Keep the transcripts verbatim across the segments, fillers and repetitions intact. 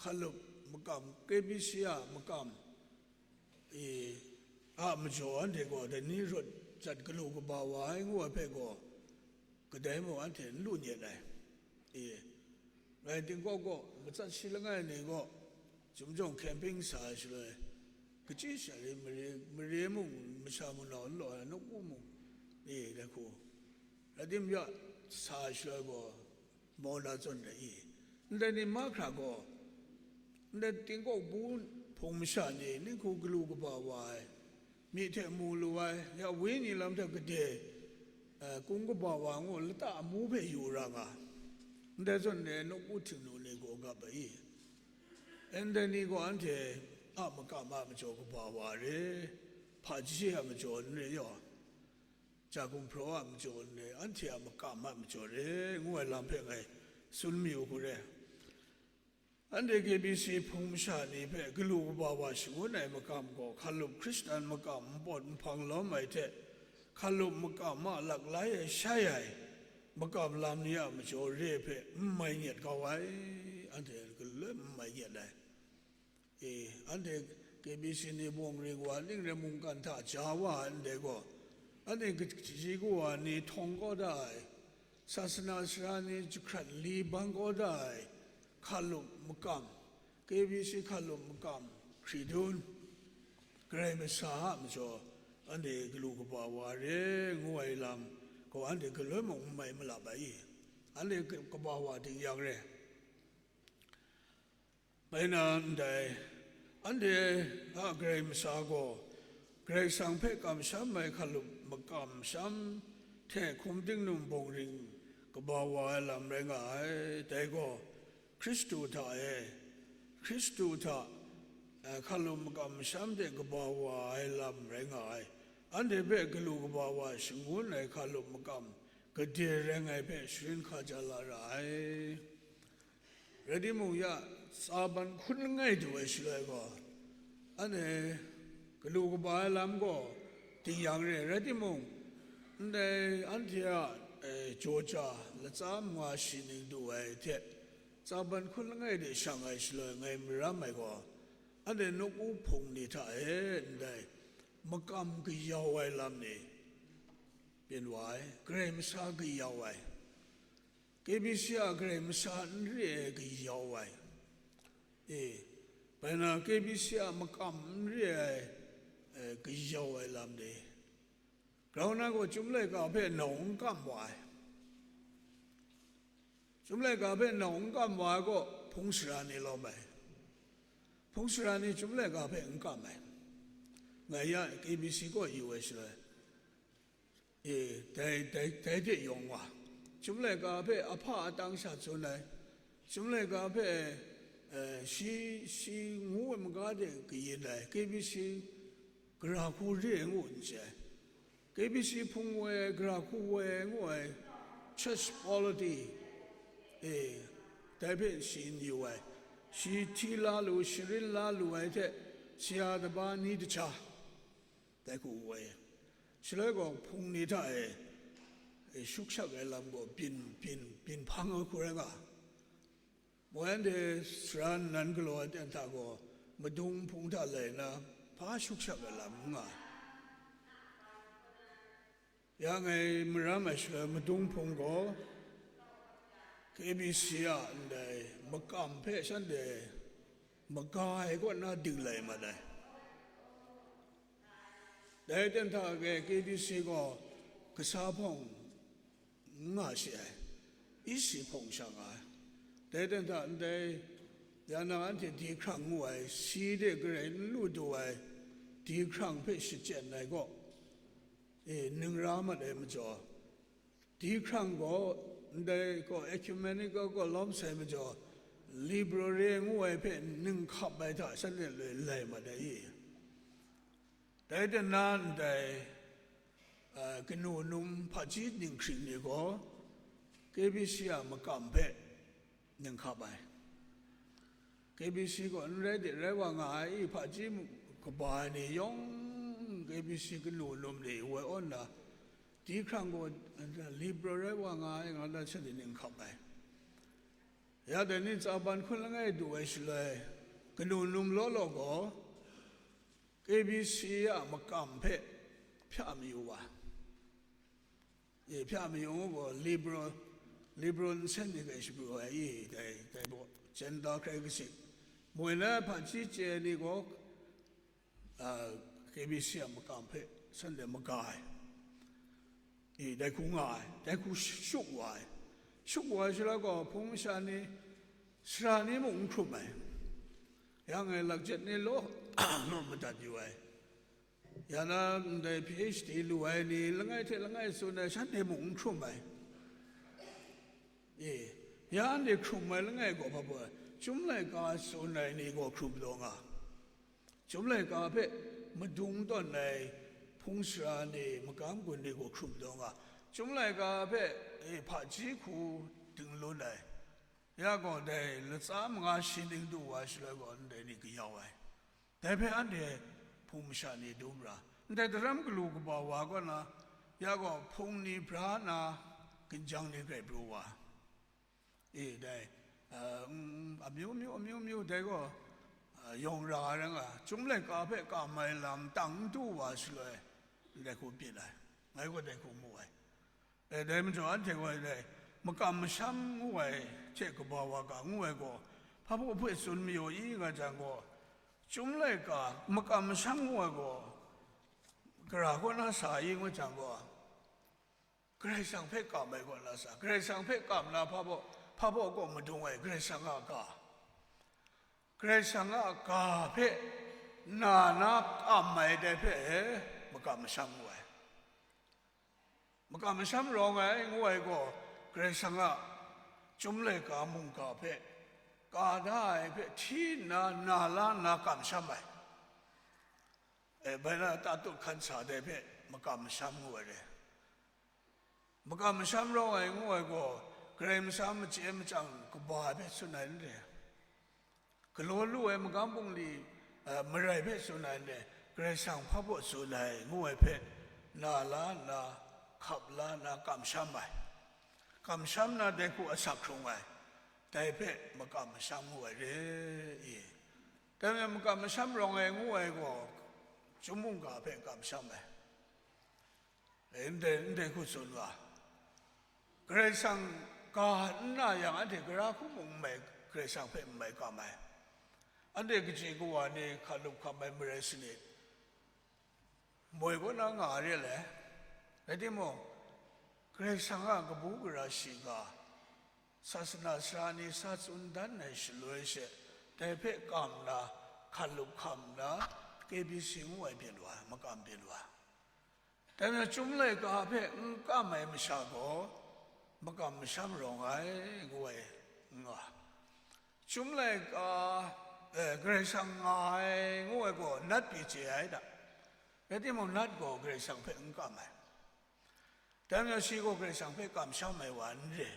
hkalup makam, K B C a makam, e, a majaw anhte gaw dai ni rawt jat galu kaba wa ai ngu ai hpe gaw, kadai mung anhte n lu nyet ai. E, ngai tingkawk gaw matsat shi langai ni gaw, chyum jawng camping sa ai shaloi, kachyi shara mare, mare mung masha manau n law ai, nawku mung, e, dai hku, rai tim ya sa ai shaloi gaw, maw na zawn ai i? Ndai ni mahkra gaw, ndai tingkawk bu hpung masha ni, ninghku galu kaba wa ai, myi hte mu lu ai, ya wenyi lam hta gade, eh, kung kaba wa ngu lata amu hpe yu ra nga, ndai zawn e nawku htingnu ni gaw gap ai i? Ndai ni gaw anhte a makam a majaw kaba wa re, hpaji a majaw n re yaw, ja gumhpraw a majaw n re, anhte a makam a majaw re, ngu ai lam hpe ngai tsun mayu hku re. Anhte K B C hpung masha ni hpe galu kaba wa shangun ai makam gaw, hkalup Hkristan makam npawt nhpang lawm ai hte, hkalup makam a laklai ai shai ai makam lam ni a majaw re hpe n mai nyet kau ai, anhte galoi n mai nyet ai. E, anhte K B C ni bawng ring wa ning rai mungkan hta ja wa ai ndai gaw, anhte kaji kawa ni htawng kau da ai, sasana sara ni jahkrat li bang kau da ai, hkalup makam, K B C hkalup makam hkridun, Karai Masa a majaw, anhte galu kaba wa re ngu ai lam gaw, anhte galoi mung n mai malap ai i? Anhte kaba wa ding yang re. Bai na ndai, anhte a Karai Masa gaw, Karai Kasang hpe kamsham ai hkalup makam masham hte hkum tingnung bawng ring kaba wa ai lam rai nga ai. Dai gaw, Hkristu hta e, Hkristu hta, eh, hkalup makam masham hte kaba wa ai lam rai nga ai. Anhte hpe galu kaba wa shangun ai hkalup makam gade rai nga ai hpe sharin hkaja la ra ai. Rai timung, ya tsaban hkun langai du ai shaloi gaw, anhte galu kaba ai lam gaw ding yang re. Rai timung, ndai anhte a, eh, jaw ja latsa manga shi ning du ai hte, tsaban hkun langai de shang ai shaloi ngai maram ai gaw, anhte nawku hpung ni hta e ndai makam kayau ai lam ni byin wa ai, Karai Masa kayau ai, K B C a Karai Masa n re ai kayau ai, e, bai na K B C a makam n re ai, e, kayau ai lam ni, grau na gaw Chyum laika hpe nau n kam wa ai. Chyum laika hpe nau n kam wa ai gaw hpung sara ni lawm ai. Hpung sara ni Chyum laika hpe n kam ai. Ngai ya K B C kaw yu ai shaloi, e, dai, dai, dai hte yawng wa, Chyum laika hpe ahpa atang sha tsun ai, Chyum laika hpe, eh, shi, shi ngu ai maga de kayin ai, K B C gara hku re ai ngu n chye ai. K B C hpung woi ai, gara hku woi ai ngu ai, church polity, e, dai hpe shi n yu ai. Shi hti la lu, sharin la lu ai hte, sara kaba ni kaja, dai hku woi ai. Shaloi gaw hpung ni hta e, e, shukshak ai lam gaw byin, byin, byin hpang ai hku rai nga. Moi anhte sara nnan galaw ai ten hta gaw, madung hpung hta lai nna, hpa shukshak ai lam n nga ai. Ya ngai maram ai shaloi, madung hpung gaw K B C a ndai makam hpe shanhte maga ai kaw na ding lai mat ai. Dai ten hta e K B C gaw kasa hpawng n nga shi ai, isi hpawng sha nga ai. Dai ten hta ndai, ya na anhte dihkrang ngu ai, si de garai n lu du ai dihkrang hpe shachyen ai gaw, e, ning ra mat ai majaw, dihkrang gaw, ndai gaw ecumenical gaw lawm sai majaw, liberal re ngu ai hpe ning hkap ai hta shanhte loi lai mat ai i? Dai ten na ndai, a, kanu num hpaji ninghkring ni gaw, K B C a makam hpe ning hkap ai. K B C gaw n rai de, rai wa nga ai i, hpaji mu-, kaba ai ni yawng K B C kanu num ni woi awn na, dihkrang gaw, liberal rai wa nga ai, nga na shanhte ning hkap ai. Ya dai ni tsa ban hkun langai du ai shaloi, kanu num law law gaw, K B C a makam hpe hpya mayu wa. E, hpya mayu gaw, liberal, liberal nsen ni hpe shapru ai, i, dai, dai baw, jenda hkrai kasit. Moi na hpaji chye ai ni gaw, a, K B C a makam hpe shanhte maga ai. E, dai hku nga ai, dai hku shuk wa ai. Shuk wa ai shaloi gaw, hpung masha ni, sara ni mung n hkrum ai. Yang e, lakjet ni law, law madat yu ai. Ya na, ndai P H D lu ai ni, langai hte langai tsun ai, shanhte mung n hkrum ai. E, ya anhte hkrum ai langai gaw hpa baw, Chyum laika tsun ai ni gaw hkrum taw nga. Chyum laika hpe madung tawn ai hpung sara ni, magam gun ni gaw hkrum taw nga. Chyum laika hpe, e, hpaji hku ding lun ai. Ya gaw dai latsa manga shi ning du wa shaloi gaw, ndai ni kayau ai. Dai hpe anhte hpung masha ni dum ra, ndai daram galu kaba wa kaw na, ya gaw hpung ni bra na, ginjang ni grai pru wa. E, dai, a, n-, amyu myu, amyu myu, dai gaw, a, yawng ra ai rai nga, Chyum laika hpe kam ai lam tang n du wa shaloi, ndai hku byin ai, ngai gaw dai hku mu ai. E, dai majaw, anhte gaw dai makam masham ngu ai hte kaba wa ga ngu ai gaw, hpa baw hpe tsun mayu i nga jang gaw, Chyum laika makam masham ngu ai gaw, gara kaw na sa i ngu jang gaw, Karai Kasang hpe kam ai kaw na sa, Karai Kasang hpe kam na hpa baw, hpa baw kaw madung ai, Karai Kasang a ga, Karai Kasang a ga hpe na na kam ai dai hpe, makam masham ngu ai. Makam masham rawng ai ngu ai gaw, Karai Kasang a Chyum laika mungga hpe ka da ai hpe hti nna na la nna kamsham ai. E, bai na tatut hkan sa dai hpe makam masham ngu ai re. Makam masham rawng ai ngu ai gaw, Karai Kasang machye machyang kaba ai hpe tsun ai n re. Galaw lu ai magam bungli, eh, marai hpe tsun ai n re, Karai Kasang hpa baw tsun ai ngu ai hpe, na la nna, hkap la nna, kamsham ai. Kamsham na dai hku asak hkrung ai, dai hpe makam masham ngu ai re i. Dai hpe makam masham rawng ai ngu ai gaw, Chyum mungga hpe kamsham ai. E, ndai, ndai hku tsun wa. Karai Kasang ga n na yang, anhte gara hku mung n mai, Karai Kasang hpe n mai kam ai. Anhte kaji kawa ni hkalup hkam ai marai sanit, moi kaw na nga re ai. Rai timung, Karai Kasang a kabu gara shiga, sasana sara ni sa tsun dan ai shaloi she, dai hpe kam nna, hkalup hkam nna, K B C ngu ai byin wa, makam byin wa. Dai majaw, Chyum laika hpe n kam ai masha gaw, makam masham rawng ai, ngu ai, nga. Chyum laika, eh, Karai Kasang nga ai, ngu ai gaw, Nat pyi chye ai da. Rai timung, Nat gaw Karai Kasang hpe n kam ai. Dai majaw, shi gaw Karai Kasang hpe kamsham ai wa n re.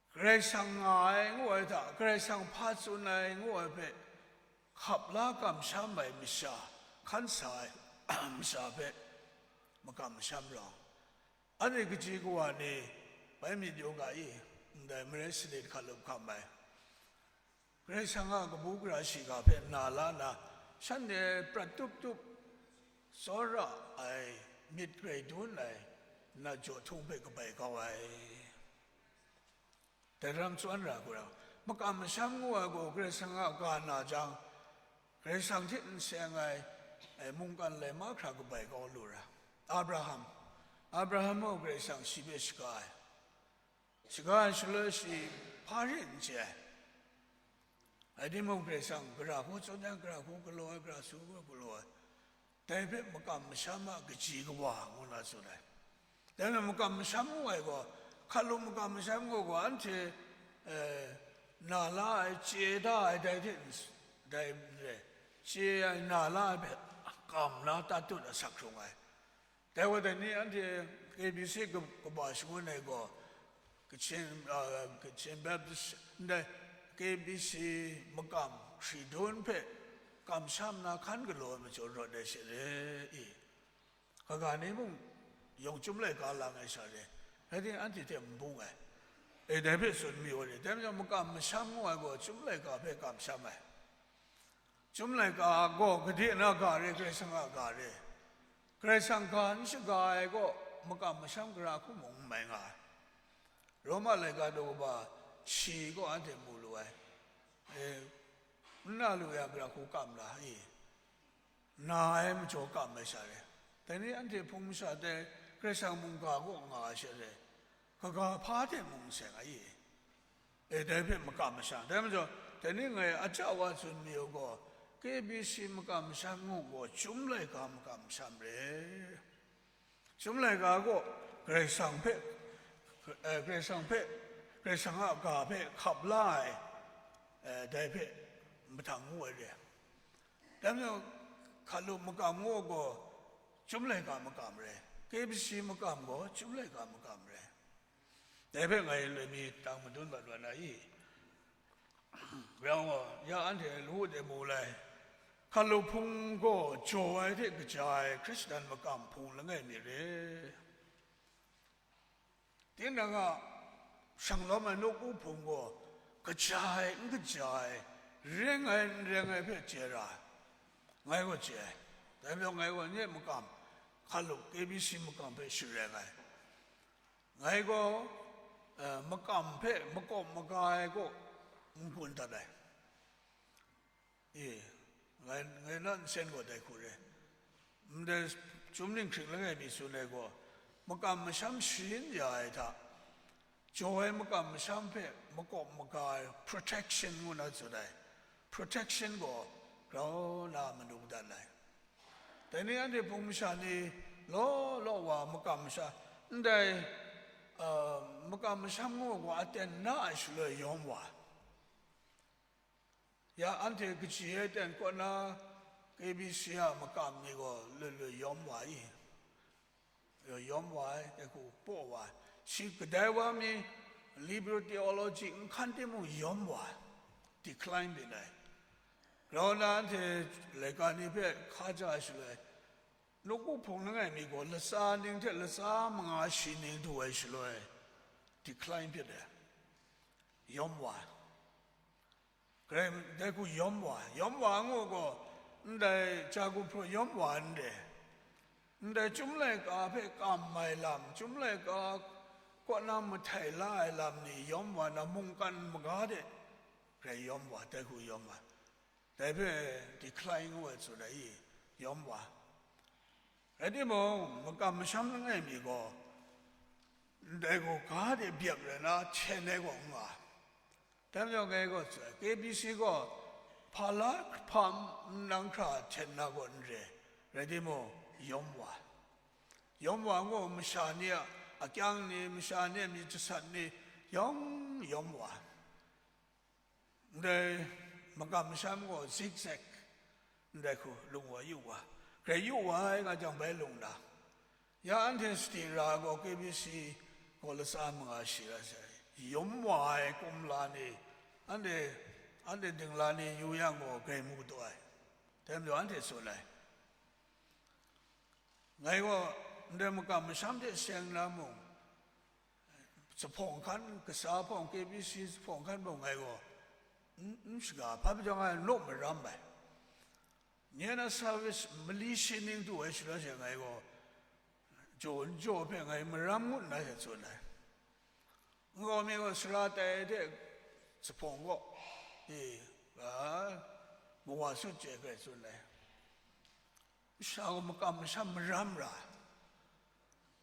Karai Kasang nga ai ngu ai hta, Karai Kasang hpa tsun ai ngu ai hpe, hkap la kamsham ai masha, hkan sa ai masha hpe makam masham rawng, anhte kaji kawa ni bai myit yu ga i, ndai marai sanit hkalup hkam ai, Karai Kasang a kabu gara shiga hpe na la nna, shanhte prat tup tup, tsawra ai, myit grai dun ai, nat jaw htung hpe kabai kau ai. Dai ram chyawn ra hku ra, makam masham ngu ai gaw Karai Kasang a ga na jang, Karai Kasang hte n seng ai, e, mungkan lai mahkra kabai kau lu ra. Abraham, Abraham gaw Karai Kasang shi hpe shaga ai. Shaga ai shaloi shi hpa rit n chye ai. Rai timung, Karai Kasang gara hku tsun yang, gara hku galaw ai, gara su hku galaw ai. Dai hpe makam masham a kaji kawa ngu na tsun ai. Dai hpe makam masham ngu ai gaw, hkalup makam masham ngu gaw, anhte, eh, na la ai, chye da ai, dai hte n s-, dai n re, chye ai, na la ai hpe kam na tatut asak hkrung ai. Dai wa dai ni anhte K B C kab-, kaba shangun ai gaw, Kachin, a, Kachin Baptist, ndai K B C makam hkridun hpe kamsham na hkan galaw ai majaw rawt ai she re i. Kaga ni mung yawng Chyum laika lang ai sha re, rai timung, anhte hte n bung ai. E, dai hpe tsun mi wa re. Dai majaw, makam masham ngu ai gaw, chyum laika hpe kamsham ai. Chyum laika gaw gade na ga re, Karai Kasang a ga re. Karai Kasang ga n shaga ai gaw, makam masham gara hku mung n mai nga ai. Roma laika daw kaba shi gaw anhte mu lu ai. E, n na lu yang, gara hku kam la i? Na ai majaw kam ai sha re. Dai ni anhte hpung masha dai Karai Kasang mungga kaw nga ai sha re, kaga hpa hte mung seng ai i? E, dai hpe makam masham. Dai majaw, dai ni ngai aja wa tsun mi u gaw, K B C makam masham ngu gaw, chyum laika makam masham re. Chyum laika gaw Karai Kasang hpe, eh, Karai Kasang hpe, Karai Kasang a ga hpe hkap la ai, eh, dai hpe mahtang ngu ai re. Dai majaw, hkalup makam ngu gaw, chyum laika makam re, K B C makam gaw, chyum laika makam re. Dai hpe ngai loi mi tang madun mat wa na i? Grau gaw, ya anhte lawu de mu lai, hkalup hpung gaw jaw ai hte kaja ai Hkristan makam hpung langai mi re. Tinang a shang lawm ai nawku hpung gaw, kaja ai, n kaja ai, reng ai, n reng ai hpe chye ra ai. Ngai gaw chye ai. Dai majaw, ngai gaw nye makam, hkalup K B C makam hpe shareng ai. Ngai gaw, eh, makam hpe makawp maga ai kaw n-gun dat ai. E, ngai, ngai na nsen gaw dai hku re. Ndai chyum ninghkring langai mi tsun ai gaw, makam masham sharin ya ai hta, jaw ai makam masham hpe makawp maga ai, protection ngu na tsun ai, protection gaw grau na manu madat ai. Dai ni anhte hpung masha ni law law wa makam masha, ndai, uh, makam masham ngu gaw aten na ai shaloi yawm wa. Ya anhte kaji e ten kaw na K B C a makam ni gaw loi loi yawm wa i? Yawm wa ai, dai hku paw wa ai. Shi kadai wa mi liberal theology n hkan timung yawm wa ai, decline byin ai. Grau na anhte laika ni hpe hkaja ai shaloi, nawku hpung langai mi gaw latsa ning hte latsa manga shi ning du ai shaloi, decline byin ai, yawm wa ai. Karai dai hku yawm wa, yawm wa ngu gaw, ndai ja gumhpraw yawm wa n re, ndai chyum laika hpe kam ai lam, chyum laika kaw na mahtai la ai lam ni yawm wa na, mungkan maga de grai yawm wa, dai hku yawm wa, dai hpe decline ngu ai tsun ai i, yawm wa. Rai timung, makam masham langai mi gaw, ndai gaw ga de byep rai na, hten ai gaw n nga. Dai majaw ngai gaw, K B C gaw hpa la hpa nang hkra hten na gaw n re, rai timung, yawm wa. Yawm wa ngu masha ni a akyang ni, masha ni a myit jasat ni, yawng yawm wa. Ndai makam masham gaw zigzag, ndai hku lung wa yu wa, grai yu wa ai nga jang bai lung na, ya anhte sadi ra gaw K B C gaw latsa manga shi ra sai, yawm wa ai kumla ni, anhte, anhte dingla ni yu yang gaw grai mu taw ai, dai majaw anhte tsun ai. Ngai gaw ndai makam masham hte seng na mung, zuphpawng hkan, kasa hpawng, K B C zuphpawng hkan mung ngai gaw n, n shaga, hpa pyi jang ngai naw maram ai. Nye na service mali shi ning du ai shaloi she ngai gaw, jaw n jaw hpe ngai maram ngut nna she tsun ai. Nkau mi gaw sara tai ai hte zuphpawng gaw, e, a, mawa sut chye hkrai tsun ai. Masha gaw makam masham maram ra ai,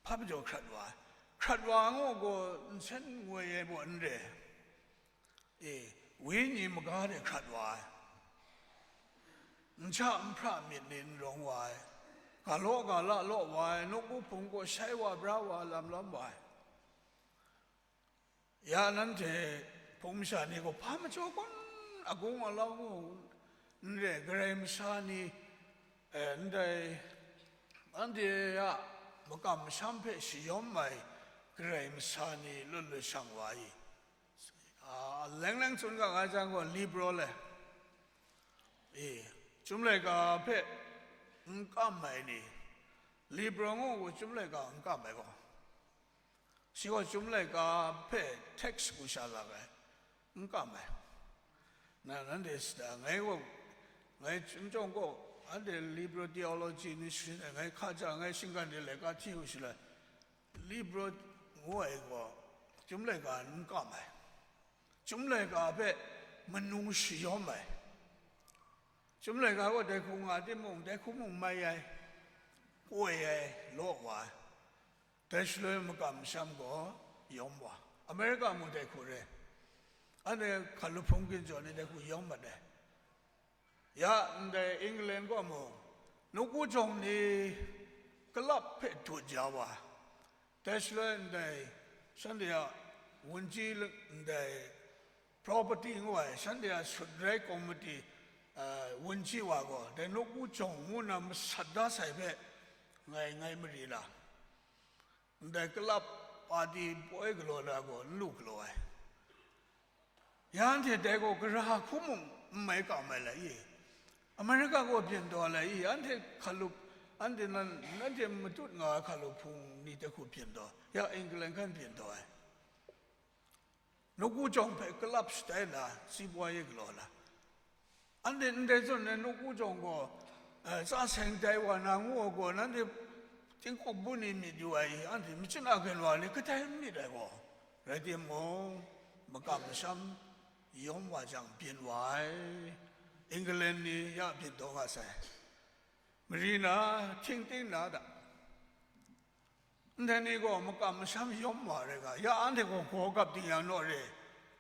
hpa pyi jaw hkrat wa ai. Hkrat wa ai ngu gaw nsen ngoi ai baw n re, e, wenyi maga de hkrat wa ai. N hta n hpra myit ni n rawng wa ai, ga law ga la law wa ai, nawku hpung gaw shai wa bra wa lam lawm wa ai. Ya nanhte hpung masha ni gaw hpa majaw kun agung alau ngu n re, Karai masha ni, eh, ndai anhte a makam masham hpe shayawm ai Karai masha ni lut lut shang wa i? A, leng leng tsun ga nga jang gaw, liberal e, e, Chyum laika hpe n kam ai ni, liberal ngu gaw Chyum laika n kam ai gaw, Shi gaw Chyum Laika hpe text ku sha lak ai, n kam ai. Na, nanhte sida, ngai gaw, ngai chyum chyawm gaw, anhte liberal theology ni sharin ai, ngai hkaja, ngai shinggan de laika hti u shaloi, liberal ngu ai gaw, Chyum Laika n kam ai. Chyum Laika hpe manu shayawm ai. Chyum Laika gaw dai hku nga timung, dai hku mung mai ai, koi ai, law wa ai. Dai shaloi makam masham gaw yawm wa. America mung dai hku re. Anhte hkalup hpung ginjaw ni dai hku yawm mat ai. Ya ndai England gaw mung, nawku jawng ni kalap hpe dut ya wa. Dai shaloi ndai, shanhte a wunji ndai property ngu ai, shanhte a sut rai komiti, eh, wunji wa gaw, dai nawku jawng ngu na masat da sai hpe ngai ngai mari la, ndai kalap pati poi galaw na gaw n lu galaw ai. Ya anhte dai gaw gara hku mung n mai kam ai lai i? America gaw byin taw ai lai i? Anhte hkalup, anhte nan, nanhte matut nga ai hkalup hpung ni dai hku byin taw, ya England hkan byin taw ai. Nawku jawng hpe kalap shatai na, si bua ye galaw na. Anhte ndai zawn ai nawku jawng gaw, eh, tsa seng tai wa na ngu ai gaw, nanhte tingkawk bun ni myit yu ai i? Anhte machyin a gen wa ni kadai n myit ai gaw, rai timung, makam masham yawm wa jang byin wa ai. England ni ya byin taw nga sai. Mari na, hting ting na da. Ndai ni gaw makam masham yawm wa rai ga, ya anhte gaw gaw gap ting yang naw re,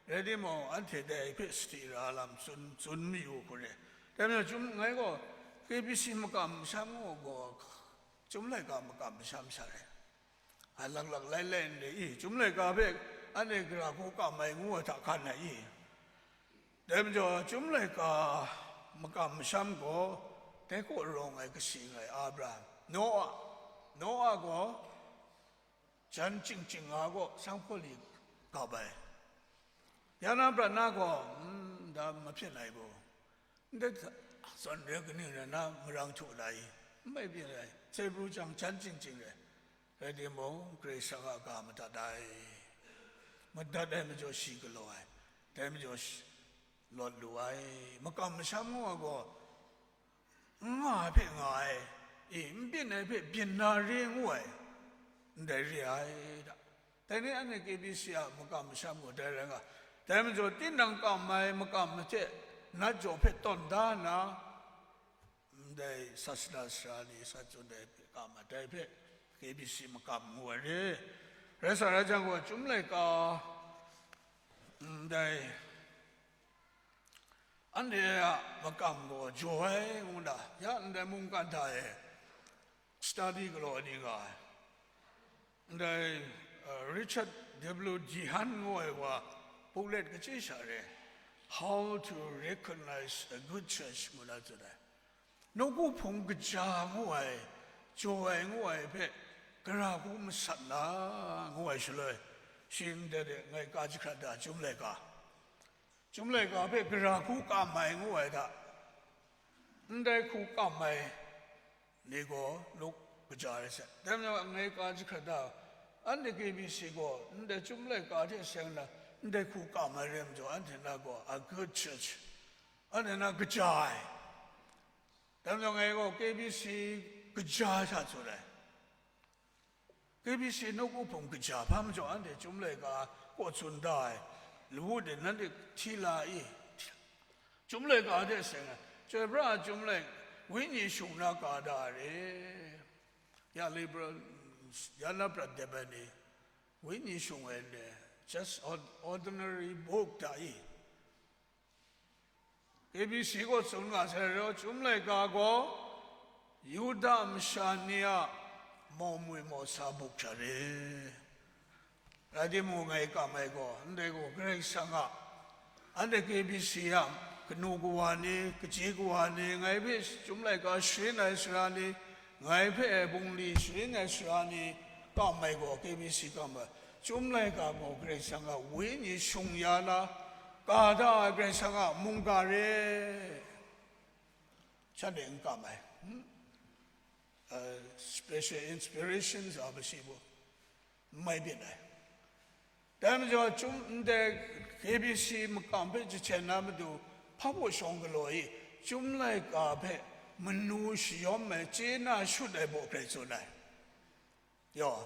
rai timung, anhte dai hpe sadi ra lam tsun, tsun mayu hku re. Dai majaw, chyum, ngai gaw K B C makam masham ngu gaw, Chyum Laika makam masham sha re. A laklak lai lai n re i? Chyum Laika hpe anhte gara hku kam ai ngu ai hta hkan ai i? Dai majaw, Chyum Laika makam masham gaw, dai kaw rawng ai kasi rai Abraham, Noa, Noa gaw jan ching ching nga gaw sanghpaw li gap ai. Ya na prat na gaw, mm, da mahpyen ai gaw, ndai hta, zawn re kaning rai na, marang htu la i? N mai byin ai, Hpru jang jan ching ching rai. Rai timung, Karai Kasang a ga madat ai. Madat ai majaw shi galaw ai, dai majaw shi, lawt lu ai. Makam masham ngu ai gaw, n nga ai hpe nga ai, e, n byin ai hpe byin na re ngu ai, ndai re ai da. Dai ni anhte K B C a makam masham gaw dai rai nga, dai majaw tinang kam ai makam hte nat jaw hpe tawn da nna, ndai sasana sara ni sa tsun ai hpe kam ai, dai hpe K B C makam ngu ai re. Rai sa rai jang gaw, Chyum Laika, ndai anhte a makam gaw jaw ai ngu na, ya ndai mungkan hta e study galaw ai ni nga ai. Ndai, uh, Richard W. Deehan ngu ai wa booklet kachyi sha re, How to Recognize a Good Church ngu na tsun ai. Nawku hpung kaja ngu ai, jaw ai ngu ai hpe gara hku masat na ngu ai shaloi, shi ndai de ngai ka jahkrat da, Chyum Laika. Chyum Laika hpe gara hku kam ai ngu ai hta, ndai hku kam ai ni gaw luk kaja rai sai. Dai majaw, ngai ka jahkrat da, anhte K B C gaw ndai Chyum Laika hte seng na, ndai hku kam ai rai majaw, anhte na gaw a good church, anhte na kaja ai. Dai majaw, ngai gaw K B C kaja sha tsun ai. K B C nawku hpung kaja hpa majaw, anhte Chyum Laika kaw tsun da ai, lawu de nanhte hti la i? Chyum Laika hte seng ai, chyoi pra ai Chyum Laika, Wenyi shung na ka da ai re. Ya liberal, ya na prat dep ai ni, Wenyi shung ai ni, just ord-, ordinary book da i? K B C gaw tsun nga sai rau, Chyum Laika gaw Yuda masha ni a mawmwi mawsa buk sha re. Rai timung, ngai kam ai gaw, ndai gaw Karai Kasang a, anhte K B C a kanu kawa ni, kaji kawa ni, ngai hpe Chyum Laika sharin ai sara ni, ngai hpe bungli sharin ai sara ni, kam ai gaw, K B C kam ai, Chyum Laika gaw Karai Kasang a Wenyi shung ya na, ka da ai Karai Kasang a mungga re. Shanhte n kam ai, hmm? Uh, special inspirations a mashi bu, n mai byin ai. Dai majaw, chyum ndai K B C makam hpe jahten na matu, hpa baw shawng galaw i, chyum laika hpe manu shayawm ai, chye na shut ai baw hkrai tsun ai. Yaw,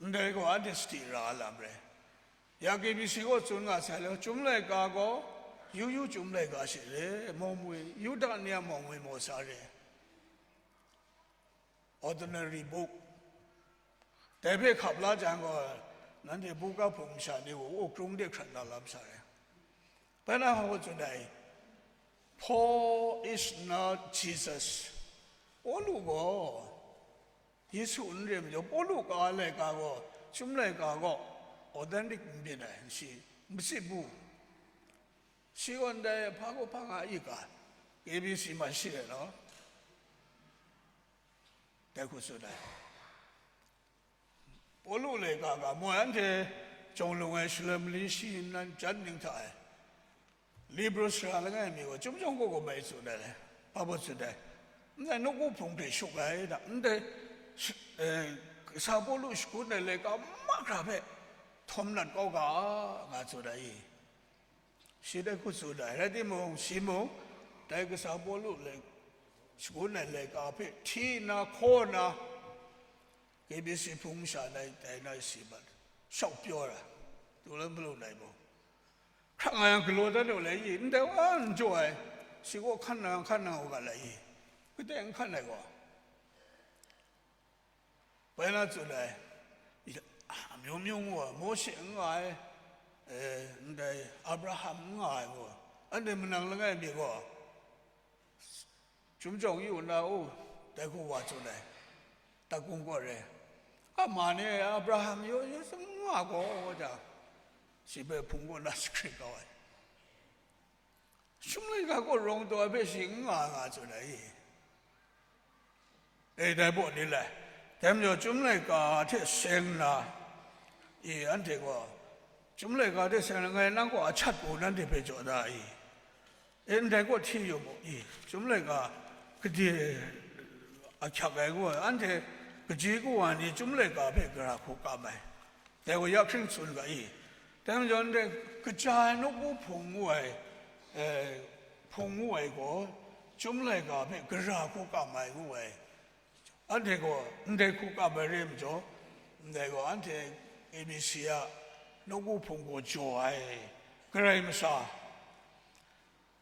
ndai gaw anhte sadi ra ai lam rai. Ya K B C gaw tsun nga sai law, chyum laika gaw, yu yu chyum laika she re, mawng mwi, Yuda ni a mawng mwi maw sa re. Ordinary book. Dai hpe hkap la jang gaw, nanhte buga hpung masha ni gaw, o krung de hkrat na lam sa ai. Bai na hpa tsun ai, Paul is not Jesus. Pawlu gaw Yesu n re majaw, Pawlu ka ai laika gaw, chyum laika gaw, authentic n byin ai, shi, matsit bu. Shi gaw ndai hpa gaw hpa nga i ga, K B C ma shi ai law. Dai hku tsun ai. Pawlu laika ga, moi anhte jawng lung ai shaloi mali shi nnan jan ning hta e, Hebru sara langai mi gaw, chyum jawng gaw gaw mai tsun ai, hpa baw tsun ai, ndai nawku hpung hte shuk ai da, ndai sh-, eh, kasa Pawlu shakut ai laika mahkra hpe htawm nat kau ga, nga tsun ai i? Shi dai hku tsun ai, rai timung, shi mung, dai kasa Pawlu lai, shakut ai laika hpe hti nna, hkaw nna, K B C hpung masha nai, dai nai si mat, shawk pyaw ai, tu la malu nai mung. Hkra nga yang galaw dan u lai i, ndai wa n jaw ai, shi gaw hkan na, hkan na u ga lai i, kadai n hkan ai gaw. Bai na tsun ai, amyu myu ngu ai, Mawshe n nga ai, eh, ndai Abraham n nga ai gaw, anhte manang langai mi gaw, chyum jawng yu nna, u, dai hku wa tsun ai, takung kaw re, a ma ni Abraham yaw yaw n nga gaw, jang, shi hpe hpung kaw na jahkring kau ai. Chyum laika kaw rawng taw ai hpe shi n nga nga tsun ai i? E, dai baw ni lai. Dai majaw, chyum laika hte seng nna, e, anhte gaw, chyum laika hte seng nna, ngai nang kaw a chat pru nanhte hpe jaw da i? E, ndai kaw hti yu mu i? Chyum laika gade ahkyak ai ngu ai, anhte kaji kawa ni chyum laika hpe gara hku kam ai. Dai gaw ya hkring tsun ga i? Dai majaw, ndai kaja ai nawku hpung ngu ai, eh, hpung ngu ai gaw, chyum laika hpe gara hku kam ai ngu ai. Anhte gaw ndai hku kam ai re ai majaw, ndai gaw anhte A B C a nawku hpung gaw jaw ai, Karai Masha.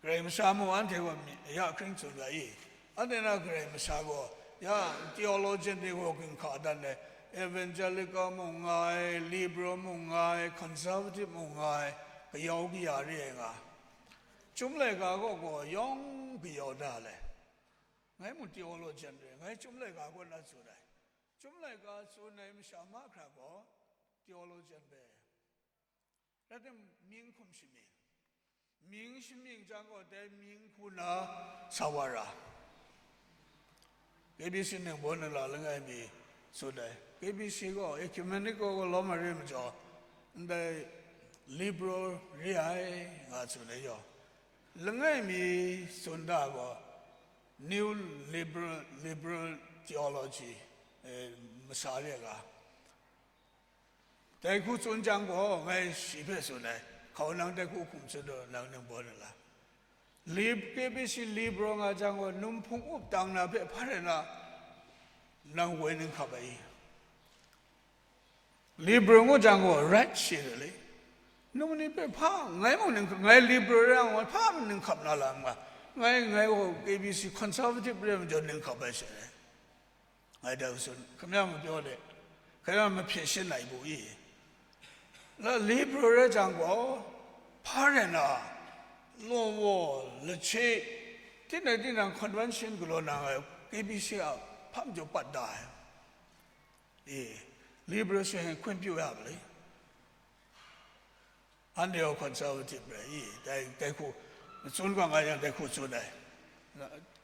Karai Masha mung anhte gaw mi-, ya hkring tsun ga i? Anhte na Karai Masha gaw, ya, theologian ni gaw ginhka dan ai, evangelical mung nga ai, liberal mung nga ai, conservative mung nga ai, kayau kaya re ai nga. Chyum laika gaw gaw yawng kayau da le. Ngai mung theologian re, ngai chyum laika kaw na tsun ai. Chyum laika tsun ai masha mahkra gaw theologian re. Rai timung, mying hkum shamying. Mying shamying jang gaw, dai mying hku na sa wa ra. K B C ningbaw ningla langai mi tsun ai. K B C gaw ecumenical gaw lawm ai re majaw, ndai liberal re ai, nga tsun ai yaw. Langai mi tsun da gaw, new liberal, liberal theology, eh, masa re ga. Dai hku tsun jang gaw, ngai shi hpe tsun ai, hkau nang dai hku hkum tsun daw, nang ningbaw ningla. Lib-, K B C liberal nga jang gaw, num hpung up tang na hpe hpa rai na, nang woi ning hkap ai i? Liberal ngu jang gaw, right she re le. Num ni hpe hpa, ngai mung ning, ngai liberal rai nga, hpa ning hkap na lam nga, ngai, ngai gaw K B C conservative re majaw ning hkap ai she re. Ngai dai tsun, ခင်ဗျား မပြောနဲ့, ခင်ဗျား မဖြေရှင်းနိုင်ဘူး i? La liberal rai jang gaw, hpa rai na, law waw, lache, tinang tinang convention galaw na ai, K B C a hpa majaw pat da ai. E, liberal ဆိုရင် ခွင့်ပြုရပါလေ. Anhte gaw conservative rai i, dai, dai hku, tsun ga nga yang dai hku tsun ai.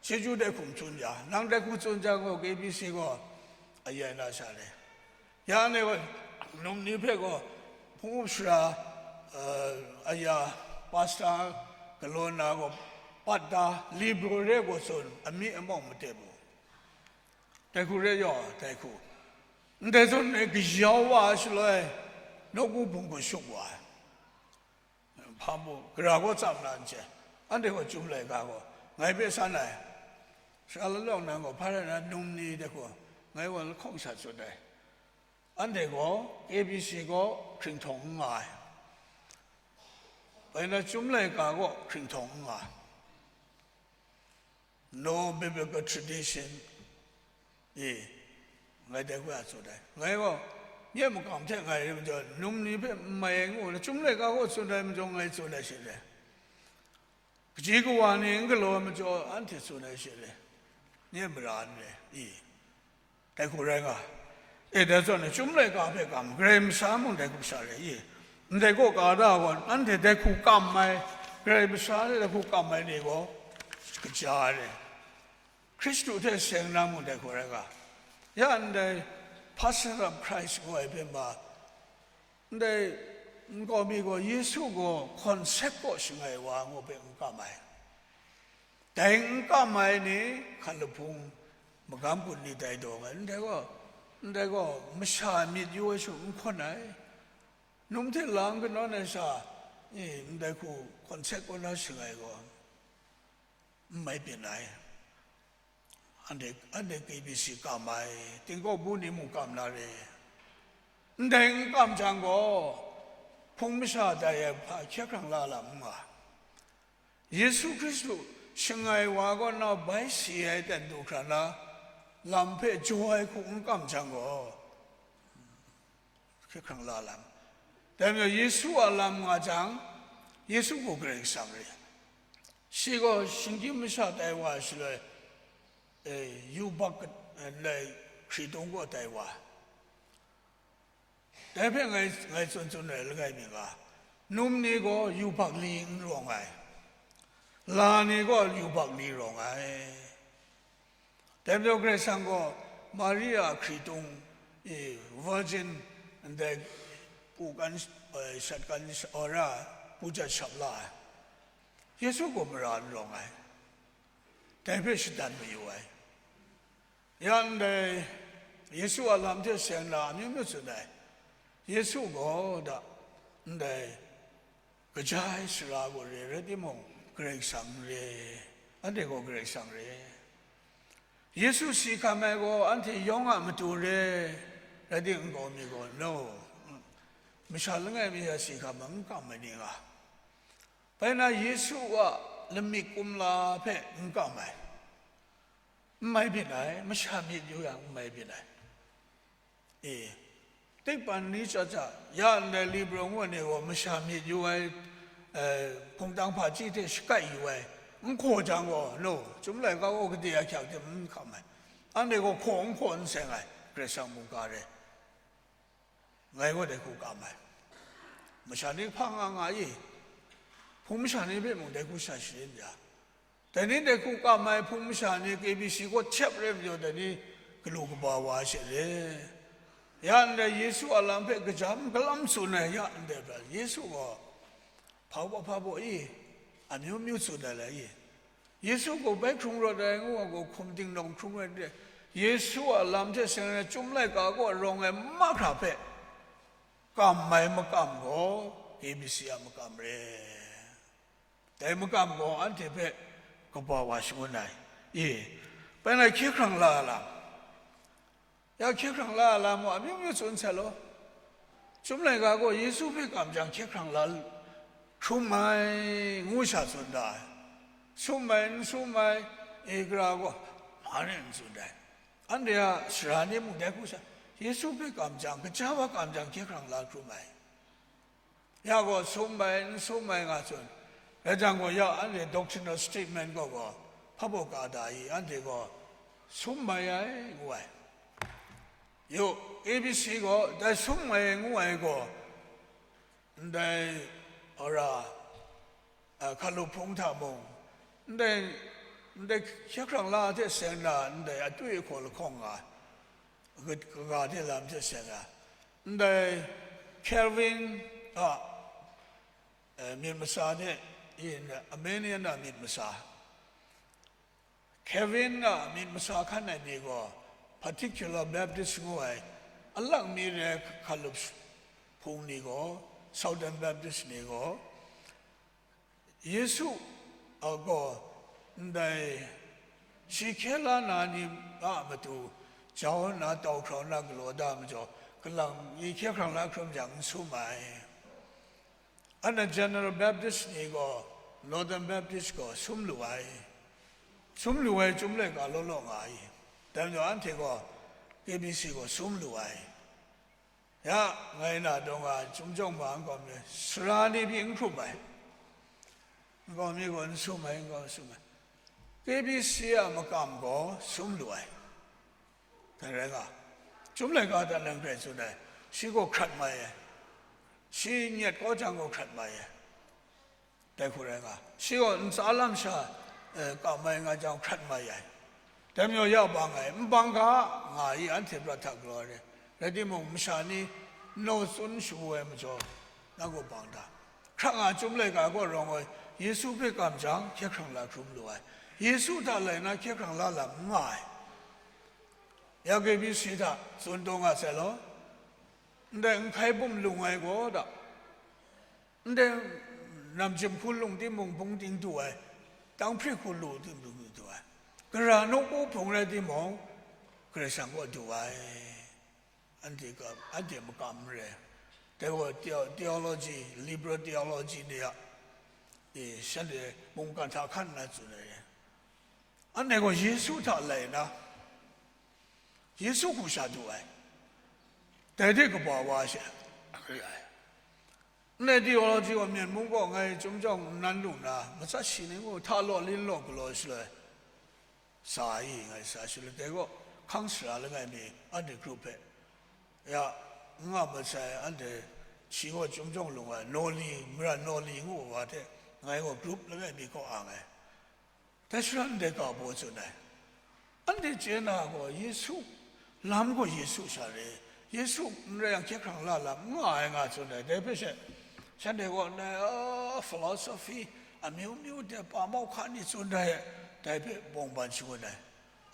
Chyeju dai hku n tsun ya, nang dai hku tsun jang gaw, K B C gaw, ayai na sha le. Ya ne gaw, num ni hpe gaw, hpung up sara, eh, aya, pastor galaw na gaw, pat da, liberal re gaw tsun, ami amawng mate bu. Dai hku re yaw, dai hku. Ndai zawn e kayau wa ai shaloi, nawku hpung hku shut wa ai. Hpa mung, gara gaw tsam na n chye, anhte gaw chyum laika gaw, ngai hpe san ai, sara lalawng nang gaw hpa rai na, num ni de gaw, ngai gaw lahkawng sha tsun ai. Anhte gaw K B C gaw hkringhtawng n nga ai, bai na chyum laika gaw hkringhtawng n nga ai. No biblical tradition, e, ngai dai hku ya tsun ai. Ngai gaw, nye makam hte ngai rai majaw, num ni hpe n mai ai ngu na, chyum laika gaw tsun ai majaw, ngai tsun ai she re. Kaji kawa ni n galaw ai majaw, anhte tsun ai she re. Nye mara n re, e. Dai hku rai nga, e, dai zawn, chyum laika hpe kam, Karai Masha mung dai hku sha re i? Ndai kaw ka da gaw, anhte dai hku kam ai, Karai Masha hte dai hku kam ai ni gaw, kaja ai re. Hkristu hte seng na mung dai hku rai nga, ya ndai Pastor of Christ ngu ai hpe ma, ndai nkau mi gaw Yesu gaw concept kaw shangai wa ngu hpe n kam ai. Dai n kam ai ni, hkan lahpung magam kun ni tai daw ai, ndai gaw, ndai gaw masha myit yu ai shu n hkawn ai, num hte lang kanawn ai sha, e, ndai hku concept kaw na shangai gaw, n mai byin ai. Anhte, anhte K B C kam ai, tingkawk bu ni mung kam na re. Ndai n kam jang gaw, hpung masha tai ai hpa hkye hkrang la lam n nga. Yesu Hkristu shangai wa kaw na bai si ai ten du hkra na lam hpe jaw ai hku n kam jang gaw, hkye hkrang la lam. Dai majaw Yesu a lam nga jang, Yesu gaw Karai Kasang re. Shi gaw shinggyim masha tai wa shaloi, e, yubak, e, lai hkritung kaw tai wa. Dai hpe ngai, ngai tsun tsun ai langai mi nga, num ni gaw yubak li n rawng ai, la ni gaw yubak li rawng ai. Dai majaw Karai Kasang gaw Maria hkritung, e, virgin, ndai pu kan, e, shat kan, ora, pu jat shap la ai. Yesu gaw mara n rawng ai, dai hpe shadan mayu ai. Ya ndai Yesu a lam hte seng na amyu myu tsun ai. Yesu gaw da, ndai kaja ai sara gaw re, rai timung, Karai Kasang n re, anhte gaw Karai Kasang re. Yesu si hkam ai gaw anhte yawng a matu re, rai timung, nkau mi gaw, no, masha langai mi hta si hkam ai, n kam ai ni nga. Bai na Yesu a lamik kumla hpe n kam ai, n mai byin ai, masha myit yu yang n mai byin ai. E, tikpan ni chya chya, ya ndai Librung wa ni gaw masha myit yu ai, e, hpungtang hpaji hte shakai yu ai, n hkaw jang gaw, no, chyum laika gaw gade ahkyak hte n hkam ai, anhte gaw hkaw n hkaw n seng ai, Karai Kasang mungga re. Ngai gaw dai hku kam ai. Masha ni hpa nga nga i, hpung masha ni hpe mung dai hku sha sharin ya, dai ni dai hku kam ai hpung masha ni K B C kaw hkyep re majaw, dai ni galu kaba wa she re. Ya ndai Yesu a lam hpe kajam galam tsun ai ya ndai prat, Yesu gaw hpa baw hpa baw i, amyu myu tsun ai lai i, Yesu gaw bai hkrung rawt ai ngu ai gaw, hkum dingdawng hkrung ai de, Yesu a lam hte seng ai chyum laika kaw rawng ai mahkra hpe kam ai makam gaw, K B C a makam re. Dai makam gaw anhte hpe kaba wa shangun ai. I, bai na hkye hkrang la ai lam, ya hkye hkrang la ai lam gaw amyu myu tsun sai law. Chyum laika gaw Yesu hpe kam jang hkye hkrang la hkrum ai, ngu sha tsun da ai. Sum ai, n sum ai, e, gara gaw, mare n tsun dai. Anhte a sara ni mung dai hku sha, Yesu hpe kam jang, kaja wa kam jang hkye hkrang la hkrum ai. Ya gaw sum ai, n sum ai nga tsun. Rai jang gaw, ya anhte doctrinal statement gaw gaw, hpa baw ka da i, anhte gaw sum ai ai, ngu ai. Yu, A B C gaw dai sum ai ngu ai gaw, ndai, ora, a, hkalup hpung hta mung, ndai, ndai hkye hkrang la hte seng na, ndai atwi ahkaw lahkawng nga, ka-, kaga hte lam hte seng na, ndai Calvin a, e, myit masa hte, in, Arminian a myit masa, Calvin a myit masa hkan ai ni gaw, Particular Baptist ngu ai, alak mi re hkalup hpung ni gaw, Southern Baptist ni gaw, Yesu a gaw ndai shi hkye la na ni a matu jau nna tau hkrau na galaw da majaw, kalang mi hkye hkrang la hkrum jang n sum ai. Ana General Baptist ni gaw Northern Baptist gaw sum lu ai. Sum lu ai chyum laika law law nga ai. Dai majaw anhte gaw K B C gaw sum lu ai. Ya, ngai na dawng a, chyum jawng ma nkau mi, sara ni pyi n hkrum ai, nkau mi gaw n sum ai, nkau n sum ai, K B C a makam gaw sum lu ai. Dai rai nga, chyum laika hta lang hkrai tsun ai, shi gaw hkrat mai ai, shi nyet kau jang gaw hkrat mai ai. Dai hku rai nga, shi gaw ntsa lam sha, eh, kam ai nga jang hkrat mai ai. Dai majaw ya bang ai, n bang ga, nga i, anhte prat hta galaw ai re. Rai timung, masha ni naw tsun shagu ai majaw, na gaw bang da. Hkrak nga chyum laika gaw rawng ai, Yesu hpe kam jang, hkye hkrang la hkrum lu ai. Yesu hta lai na hkye hkrang la lam n nga ai. Ya K B C hta tsun taw nga sai law, ndai n hkai bum lung ai gaw da. Ndai namjim hku lung timung bungding du ai, tanghpri hku lu timung du ai, gara nawku hpung rai timung, Karai Kasang kaw du ai, anhte ka, anhte makam n re. Dai gaw theo-, theology, liberal theology ni a, e, shanhte mungkan hta hkan nna tsun ai, anhte gaw Yesu hta lai na, Yesu hku sha du ai, dai hte kaba wa she, re ai. Ndai theology wa myen mung gaw ngai chyum jawng n nan lu nna, matsat shi ni mung hta law lin law galaw shaloi, sa ai, ngai sa shaloi, dai gaw hkang sara langai mi anhte group hpe, ya, n nga mat sai, anhte shi gaw chyum jawng lung ai, Nawli, mara Nawli ngu wa hte, ngai gaw group langai mi kaw ang ai. Dai shara ndai ga baw tsun ai. Anhte chye na gaw Yesu, lam gaw Yesu sha re, Yesu n rai yang hkye hkrang la lam n nga ai nga tsun ai. Dai hpe she, shanhte gaw ndai, a, philosophy amyu myu de pa mau hka ni tsun ai, dai hpe bawng ban shangun ai.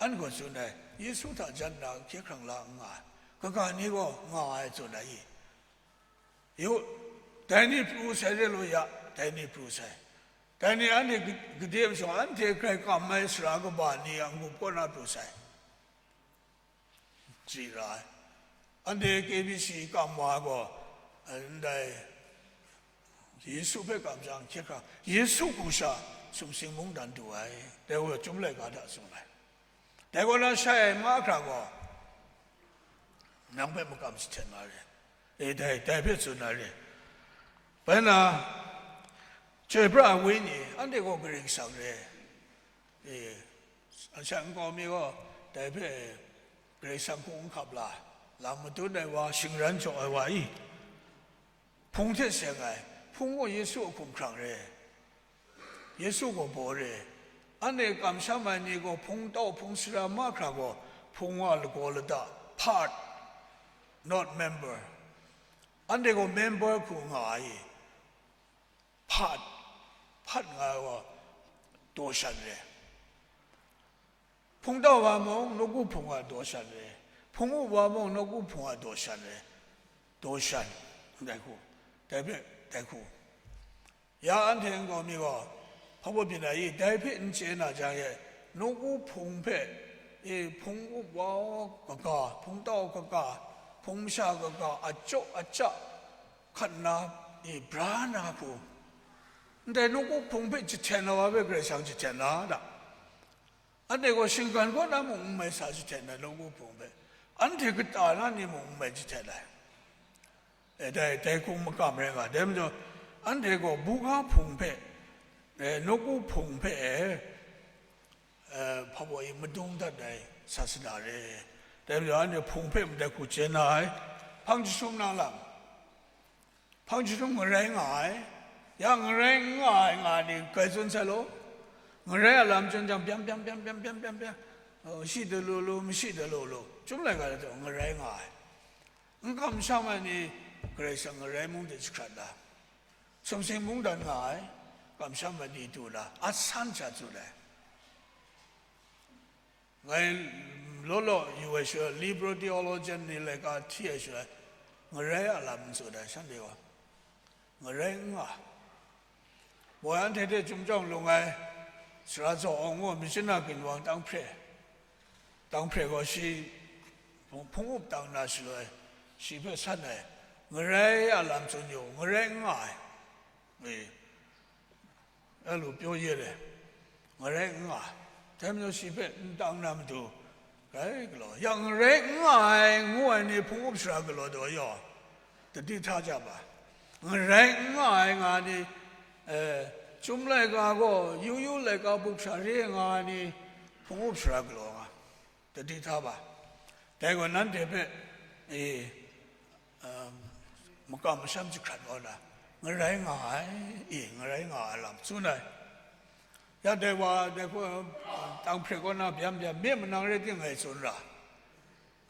An gaw tsun ai, Yesu hta jan nna hkye hkrang la n nga ai, kaga ni gaw nga ai tsun ai i? Yu, dai ni pru sai de law ya, dai ni pru sai. Dai ni anhte gade majaw, anhte grai kam ai sara kaba ni a n-gup kaw na pru sai. Chye ra ai. Anhte K B C kam wa gaw, ndai Yesu hpe kam jang hkye hkrang, Yesu hku sha sumsing mungdan du ai, dai gaw chyum laika hta tsun ai. Dai gaw na shai ai mahkra gaw, nang hpe makam jahten na re. E, dai, dai hpe tsun na re. Bai na, chyoi pra ai wenyi, anhte gaw Karai Kasang re. E, ansha nkau mi gaw, dai hpe Karai Kasang hku n hkap la, lam madun ai wa, shingran jaw ai wa i? Hpung hte seng ai, hpung gaw Yesu a hkumhkrang re, Yesu gaw baw re. Anhte kamsham ai ni gaw hpung tau hpung sara mahkra gaw hpung a lagaw lada, part, not member. Anhte gaw member hku nga ai, part, part nga ai gaw daw shan re. Hpung tau wa mung, nawku hpung a daw shan re, hpung up wa mung, nawku hpung a daw shan re, daw shan, dai hku, dai hpe, dai hku. Ya anhte nkau mi gaw, hpa baw byin ai i, dai hpe n chye na jang e, nawku hpung hpe, e, hpung up wa kaga, hpung tau kaga, hpung masha kaga, a chyaw a chya, hkat nna, e, bra na hku, ndai nawku hpung hpe jahten na wa hpe Karai Kasang jahten na da. Anhte gaw shinggan kaw na mung n mai sa jahten ai, nawku hpung hpe, anhte kata na ni mung n mai jahten ai. E, dai, dai hku makam rai nga, dai majaw, anhte gaw buga hpung hpe, e, nawku hpung hpe, e, e, hpa baw i madung dat ai sasana re. Dai majaw, anhte hpung hpe ndai hku chye na ai, hpang jahtum na lam. Hpang jahtum ngarai nga ai, ya ngarai n nga ai nga ni grai tsun sai law, ngarai a lam chyen jang, byam, byam, byam, byam, byam, byam, byam, oh, shi de lu lu, mashi de lu lu, chyum laika de taw ngarai nga ai. N kamsham ai ni Karai Kasang ngarai mung de jahkrat la, sumsing mungdan nga ai, kamsham ai ni du la, a san sha tsun ai. Ngai law law yu ai shaloi, liberal theologian ni laika hti ai shaloi, ngarai a lam n tsun ai, shanhte gaw ngarai n nga ai. Woi anhte hte chyum chyawng lung ai, sara zaw awng gaw, myit shana ginwang tang hpre, tang hpre gaw shi hpung, hpung up tang na shaloi, shi hpe san ai, ngarai a lam tsun yu, ngarai n nga ai. E, a lu pyaw ye le, ngarai n nga ai. Dai majaw shi hpe n tang na matu, grai galaw, yang ngarai n nga ai ngu ai ni hpung up sara galaw taw yaw, tadi hta ja ba, ngarai n nga ai nga ni, eh, Chyum laika gaw yu yu laika buk sha re nga ai ni hpung up sara galaw nga, tadi hta ba. Dai gaw nanhte hpe, e, um, makam masham jahkrat kau na, ngarai nga ai, e, ngarai nga ai lam tsun ai. Ya dai wa, dai hku, tang hpre kaw na byam byam, mye manang rai ting ngai tsun ra.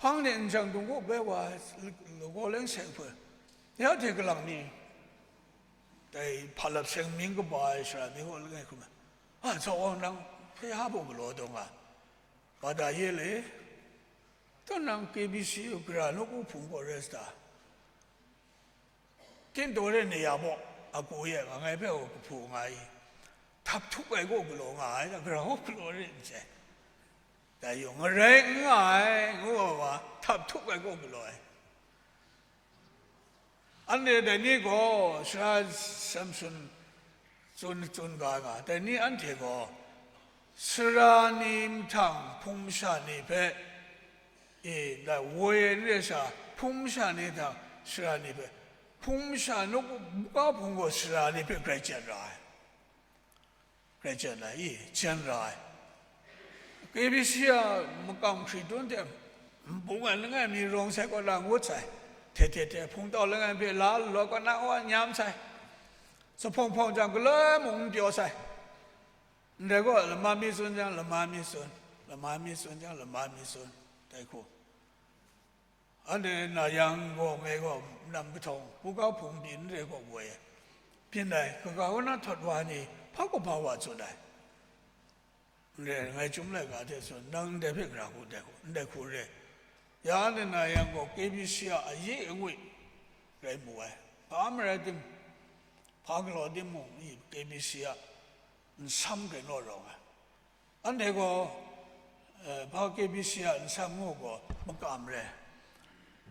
Hpang de n jang dung kaw bai wa, lagaw leng seng hpe, ya hte kalang ni, dai hpa lap seng myin kaba ai sara mi kaw langai hkrum ai. A, Zawawng nang hpe ha baw galaw taw nga, ba da ye le? Taw nang K B C gara nawku hpung kaw rai sa ta? Tindaw re ni ya baw, a ku ye, nga ngai hpe gaw kahpu nga ai, htap htup ai kaw galaw nga ai, gara hkawk galaw re n sai. Dai yawng, ngarai n nga ai, ngu ai wa, htap htup ai kaw galaw ai. Anhte dai ni gaw, Sara Samson tsun, tsun ga nga, dai ni anhte gaw, sara ni mahtang hpung masha ni hpe, e, dai woi ai n re sha, hpung masha ni hta sara ni hpe, hpung masha nawku buga hpung gaw sara ni hpe grai chyen ra ai, grai chyen ai, i, chyen ra ai. K B C a makam hkritun hte nbung ai langai mi rawng sai kaw la ngut sai, hte hte hte hpungtau langai hpe la law kaw na wa nyam sai, zuphpawng hpawng jang galoi mung n pyaw sai. Ndai gaw lama mi tsun jang, lama mi tsun, lama mi tsun jang, lama mi tsun, dai hku. Anhte na yang gaw, ngai gaw nam kahtawng, buga hpung pyi n re gaw woi ai. Byin ai, kaga kaw na htawt wa ni, hpa kaw hpa wa tsun ai. N re, ngai Chyum laika hte tsun, nang ndai hpe gara hku, ndai hku, ndai hku re. Ya anhte na yang gaw, K B C a ayi angwi rai mu ai. Hpa marai tim, hpa galaw timung, i K B C a nsam grai naw rawng ai. Anhte gaw, eh, hpa K B C a nsam ngu gaw makam re.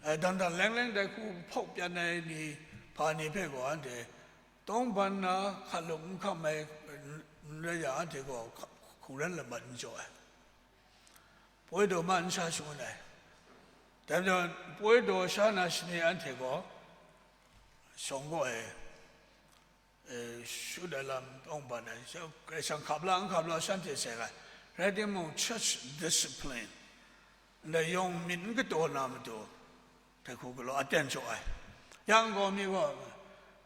Eh, dan dan leng leng dai hku hpauk pyan ai ni, hpa ni hpe gaw anhte tawngban na hkat lung n hkam ai, n rai yang, anhte gaw hka-, hkungran lamat n jaw ai. Poi daw ma n sha shangun ai. Dai majaw, poi daw sha na shani anhte gaw shawng gaw e, e, shut ai lam tawngban ai, Karai Kasang hkap la, n hkap la, shanhte seng ai. Rai timung, church discipline, ndai yawng myit n kataw na matu, dai hku galaw aten jaw ai. Yang gaw mi gaw,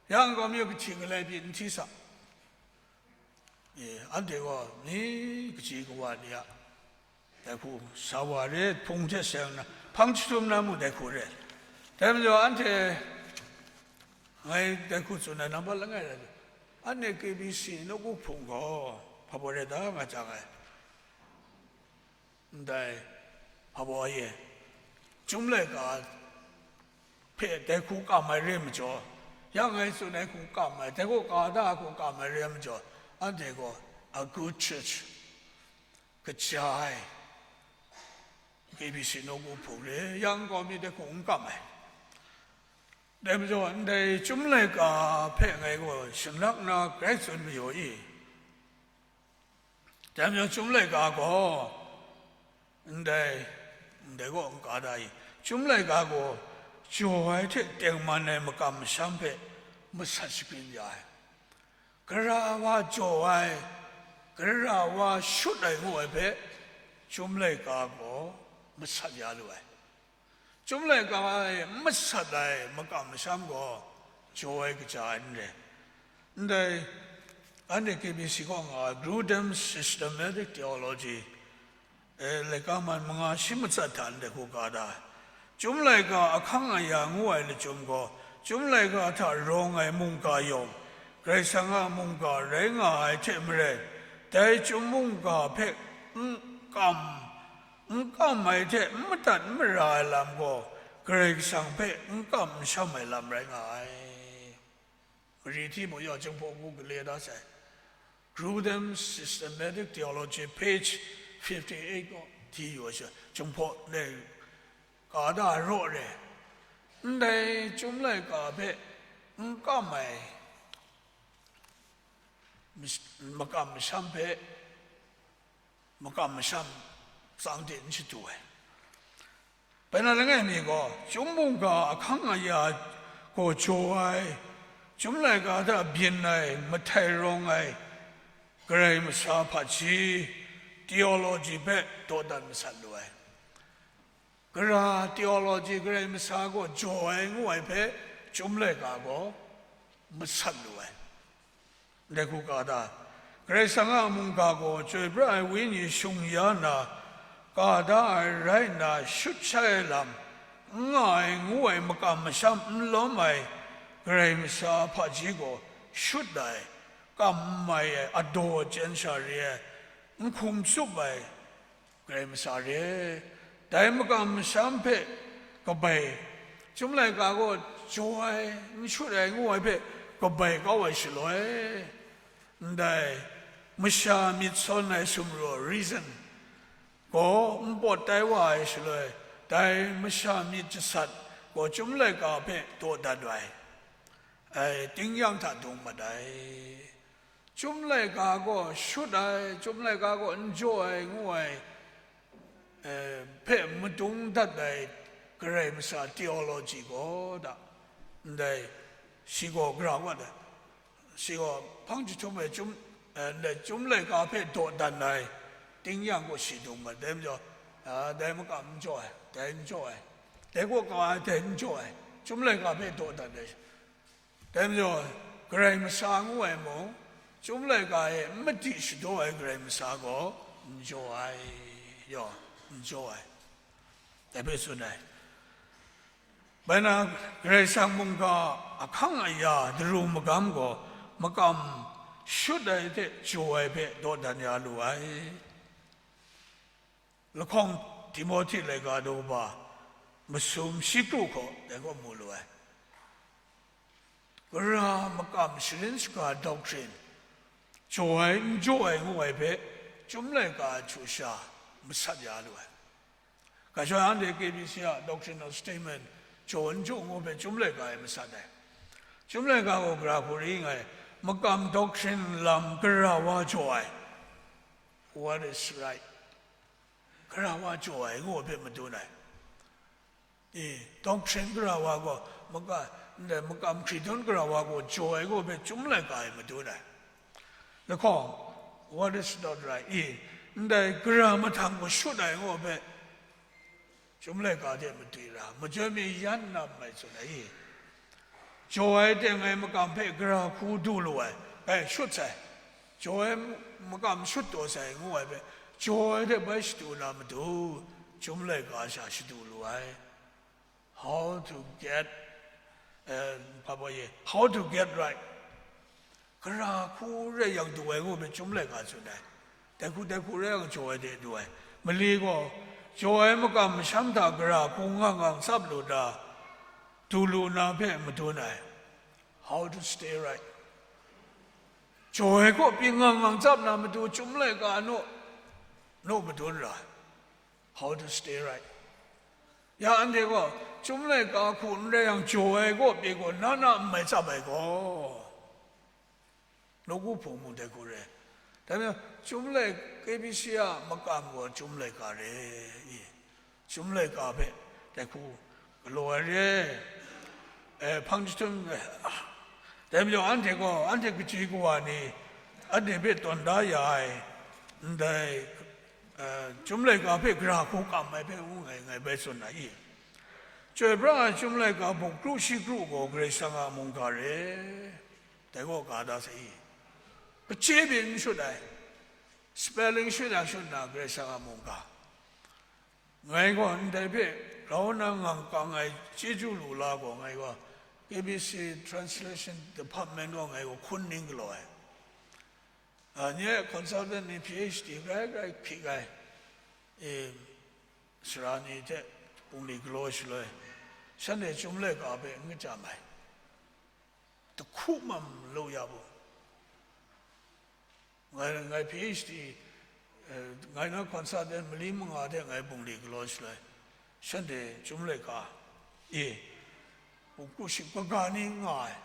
yang gaw mi gaw kahti galai pyi n hti sa. E, anhte gaw mi kaji kawa ni a, dai hku sa wa re, hpung hte seng na, hpang jahtum na mung dai hku re. Dai majaw anhte, ngai dai hku tsun ai nambat langai rai, anhte K B C nawku hpung gaw hpa baw rai da nga jang ai. Ndai, hpa baw ye, Chyum laika hpe dai hku kam ai re majaw, ya ngai tsun ai hku kam ai, dai kaw ka da hku kam ai re majaw, anhte gaw a good church, kaja ai, K B C nawku hpung re, yang gaw mi dai hku n kam ai. Dai majaw, ndai Chyum laika hpe ngai gaw shanglak na grai tsun mayu i? Dai majaw, Chyum laika gaw, ndai, ndai gaw n ka da i? Chyum laika gaw, jaw ai hte tengman ai makam masham hpe masat shagrin ya ai. Gara wa jaw ai, gara wa shut ai ngu ai hpe, Chyum laika gaw masat ya lu ai. Chyum laika e n masat ai makam masham gaw, jaw ai kaja ai n re. Ndai, anhte K B C kaw nga ai Grudem Systematic Theology, e, laika man manga shi matsat hta ndai hku ga da ai. Chyum laika ahkang aya ngu ai lachyum gaw, Chyum laika hta rawng ai mungga yawng, Karai Kasang a mungga rai nga ai hte maren, dai chyum mungga hpe n kam, n kam ai hte n madat n mara ai lam gaw, Karai Kasang hpe n kam n sham ai lam rai nga ai. Mari Hti mu yaw Jinghpaw ngu gale da sai. Grudem Systematic Theology, page fifty-eight gaw hti yu ai sha, Jinghpaw le ka da raw re. Ndai Chyum Laika hpe n kam ai, mis-, makam masham hpe makam masham tsang de n shadu ai. Bai na langai mi gaw, Chyum mungga ahkang aya gaw jaw ai, Chyum Laika hta byin ai, mahtai rawng ai, Karai Masa hpaji, theology hpe dawdan masat lu ai. Gara theology, Karai Masa gaw jaw ai ngu ai hpe Chyum Laika gaw masat lu ai. Ndai hku ka da, Karai Kasang a mungga gaw chyoi pra ai Wenyi shung ya na, ka da ai rai nna, shut shai ai lam n nga ai ngu ai makam masham n lawm ai Karai Masa hpaji gaw shut ai, kam n mai ai, adaw chyen sha re ai, n hkum tsup ai, Karai Masa re, dai makam masham hpe kabai, Chyum Laika gaw jaw ai, n shut ai ngu ai hpe kabai kau ai shaloi, ndai masha myit sawn ai sumru, reason, gaw n pawt tai wa ai shaloi, dai masha myit jasat gaw Chyum Laika hpe dawdan ai, ai, tingnyang hta dung mat ai. Chyum Laika gaw shut ai, Chyum Laika gaw n jaw ai ngu ai, eh, hpe madung dat ai Karai Masa theology gaw da, ndai shi gaw gara wat ai, shi gaw hpang jahtum ai Chyum, eh, ndai Chyum Laika hpe dawdan ai tingnyang gaw shi dung mat, dai majaw, ah, dai makam n jaw ai, dai n jaw ai, dai kaw ka ai, dai n jaw ai, Chyum Laika hpe dawdan ai. Dai majaw, Karai Masa ngu ai mung, Chyum Laika e n madi shadaw ai Karai Masa gaw n jaw ai, yaw, n jaw ai, dai hpe tsun ai. Bai na, Karai Kasang mungga ahkang aya daru magam gaw makam shut ai hte jaw ai hpe dawdan ya lu ai. Lahkawng Timohti laika daw ba masum shi kru hkaw dai gaw mu lu ai. Gara makam sharin shaga doctrine, jaw ai n jaw ai ngu ai hpe, Chyum Laika a hkyu sha masat ya lu ai. Ga shawng anhte K B C a doctrine of statement, jaw n jaw ngu hpe Chyum Laika e masat ai. Chyum Laika gaw gara hku ring ai, makam doctrine lam gara wa jaw ai. What is right? Gara wa jaw ai ngu ai hpe madun ai. I, doctrine gara wa gaw, maka-, ndai makam hkri dun gara wa gaw jaw ai ngu ai hpe Chyum Laika e madun ai. Lahkawng, what is not right? I, ndai gara mahtang gaw shut ai ngu ai hpe Chyum Laika hte matwi ra, majoi mi yan na mai tsun ai i? Jaw ai teng ai makam hpe gara hku du lu ai, bai shut sai. Jaw ai makam shut taw sai ngu ai hpe, jaw ai hte bai shadu na matu, Chyum Laika sha shadu lu ai. How to get, eh, hpa baw ye, how to get right. Gara hku rai yang du ai ngu hpe Chyum Laika tsun ai. Dai hku, dai hku rai yang jaw ai de du ai. Mali gaw, jaw ai makam masham hta gara hku ngang ngang tsap lu na, du lu na hpe madun ai. How to stay right. Jaw ai kaw pyi ngang ngang tsap na matu Chyum Laika naw, naw madun ra ai. How to stay right. Ya anhte gaw, Chyum Laika hku n rai yang jaw ai kaw pyi gaw, na na n mai tsap ai gaw, nawku hpung mung dai hku re. Dai majaw, Chyum Lai-, K B C a makam gaw Chyum Laika re i? Chyum Laika hpe dai hku galaw ai re. Eh, hpang jahtum, eh, dai majaw, anhte gaw, anhte kachyi kawa ni, anhte hpe tawn da ya ai, ndai, eh, Chyum Laika hpe gara hku kam ai hpe ngu ngai, ngai bai tsun ai i? Chyoi pra ai Chyum Laika muk kru shi kru gaw Karai Kasang a mungga re. Dai gaw ga da sai i? Kache byin n shut ai, spelling shut ya shut na Karai Kasang a mungga. Ngai gaw ndai hpe grau na ngang kang ai chyeju lu la gaw, ngai gaw K B C Translation Department gaw ngai gaw hkun ning galaw ai. A, nye consultant ni P H D grai grai hkying ai, e, sara ni hte bungli galaw shaloi, Shanhte Chyum laika hpe n kacham ai, jahku mam lu ya bu. Ngai, ngai P H D, eh, ngai na consultant mali manga de ngai bungli galaw shaloi, shanhte Chyum laika e, kru shi kaga ni nga ai.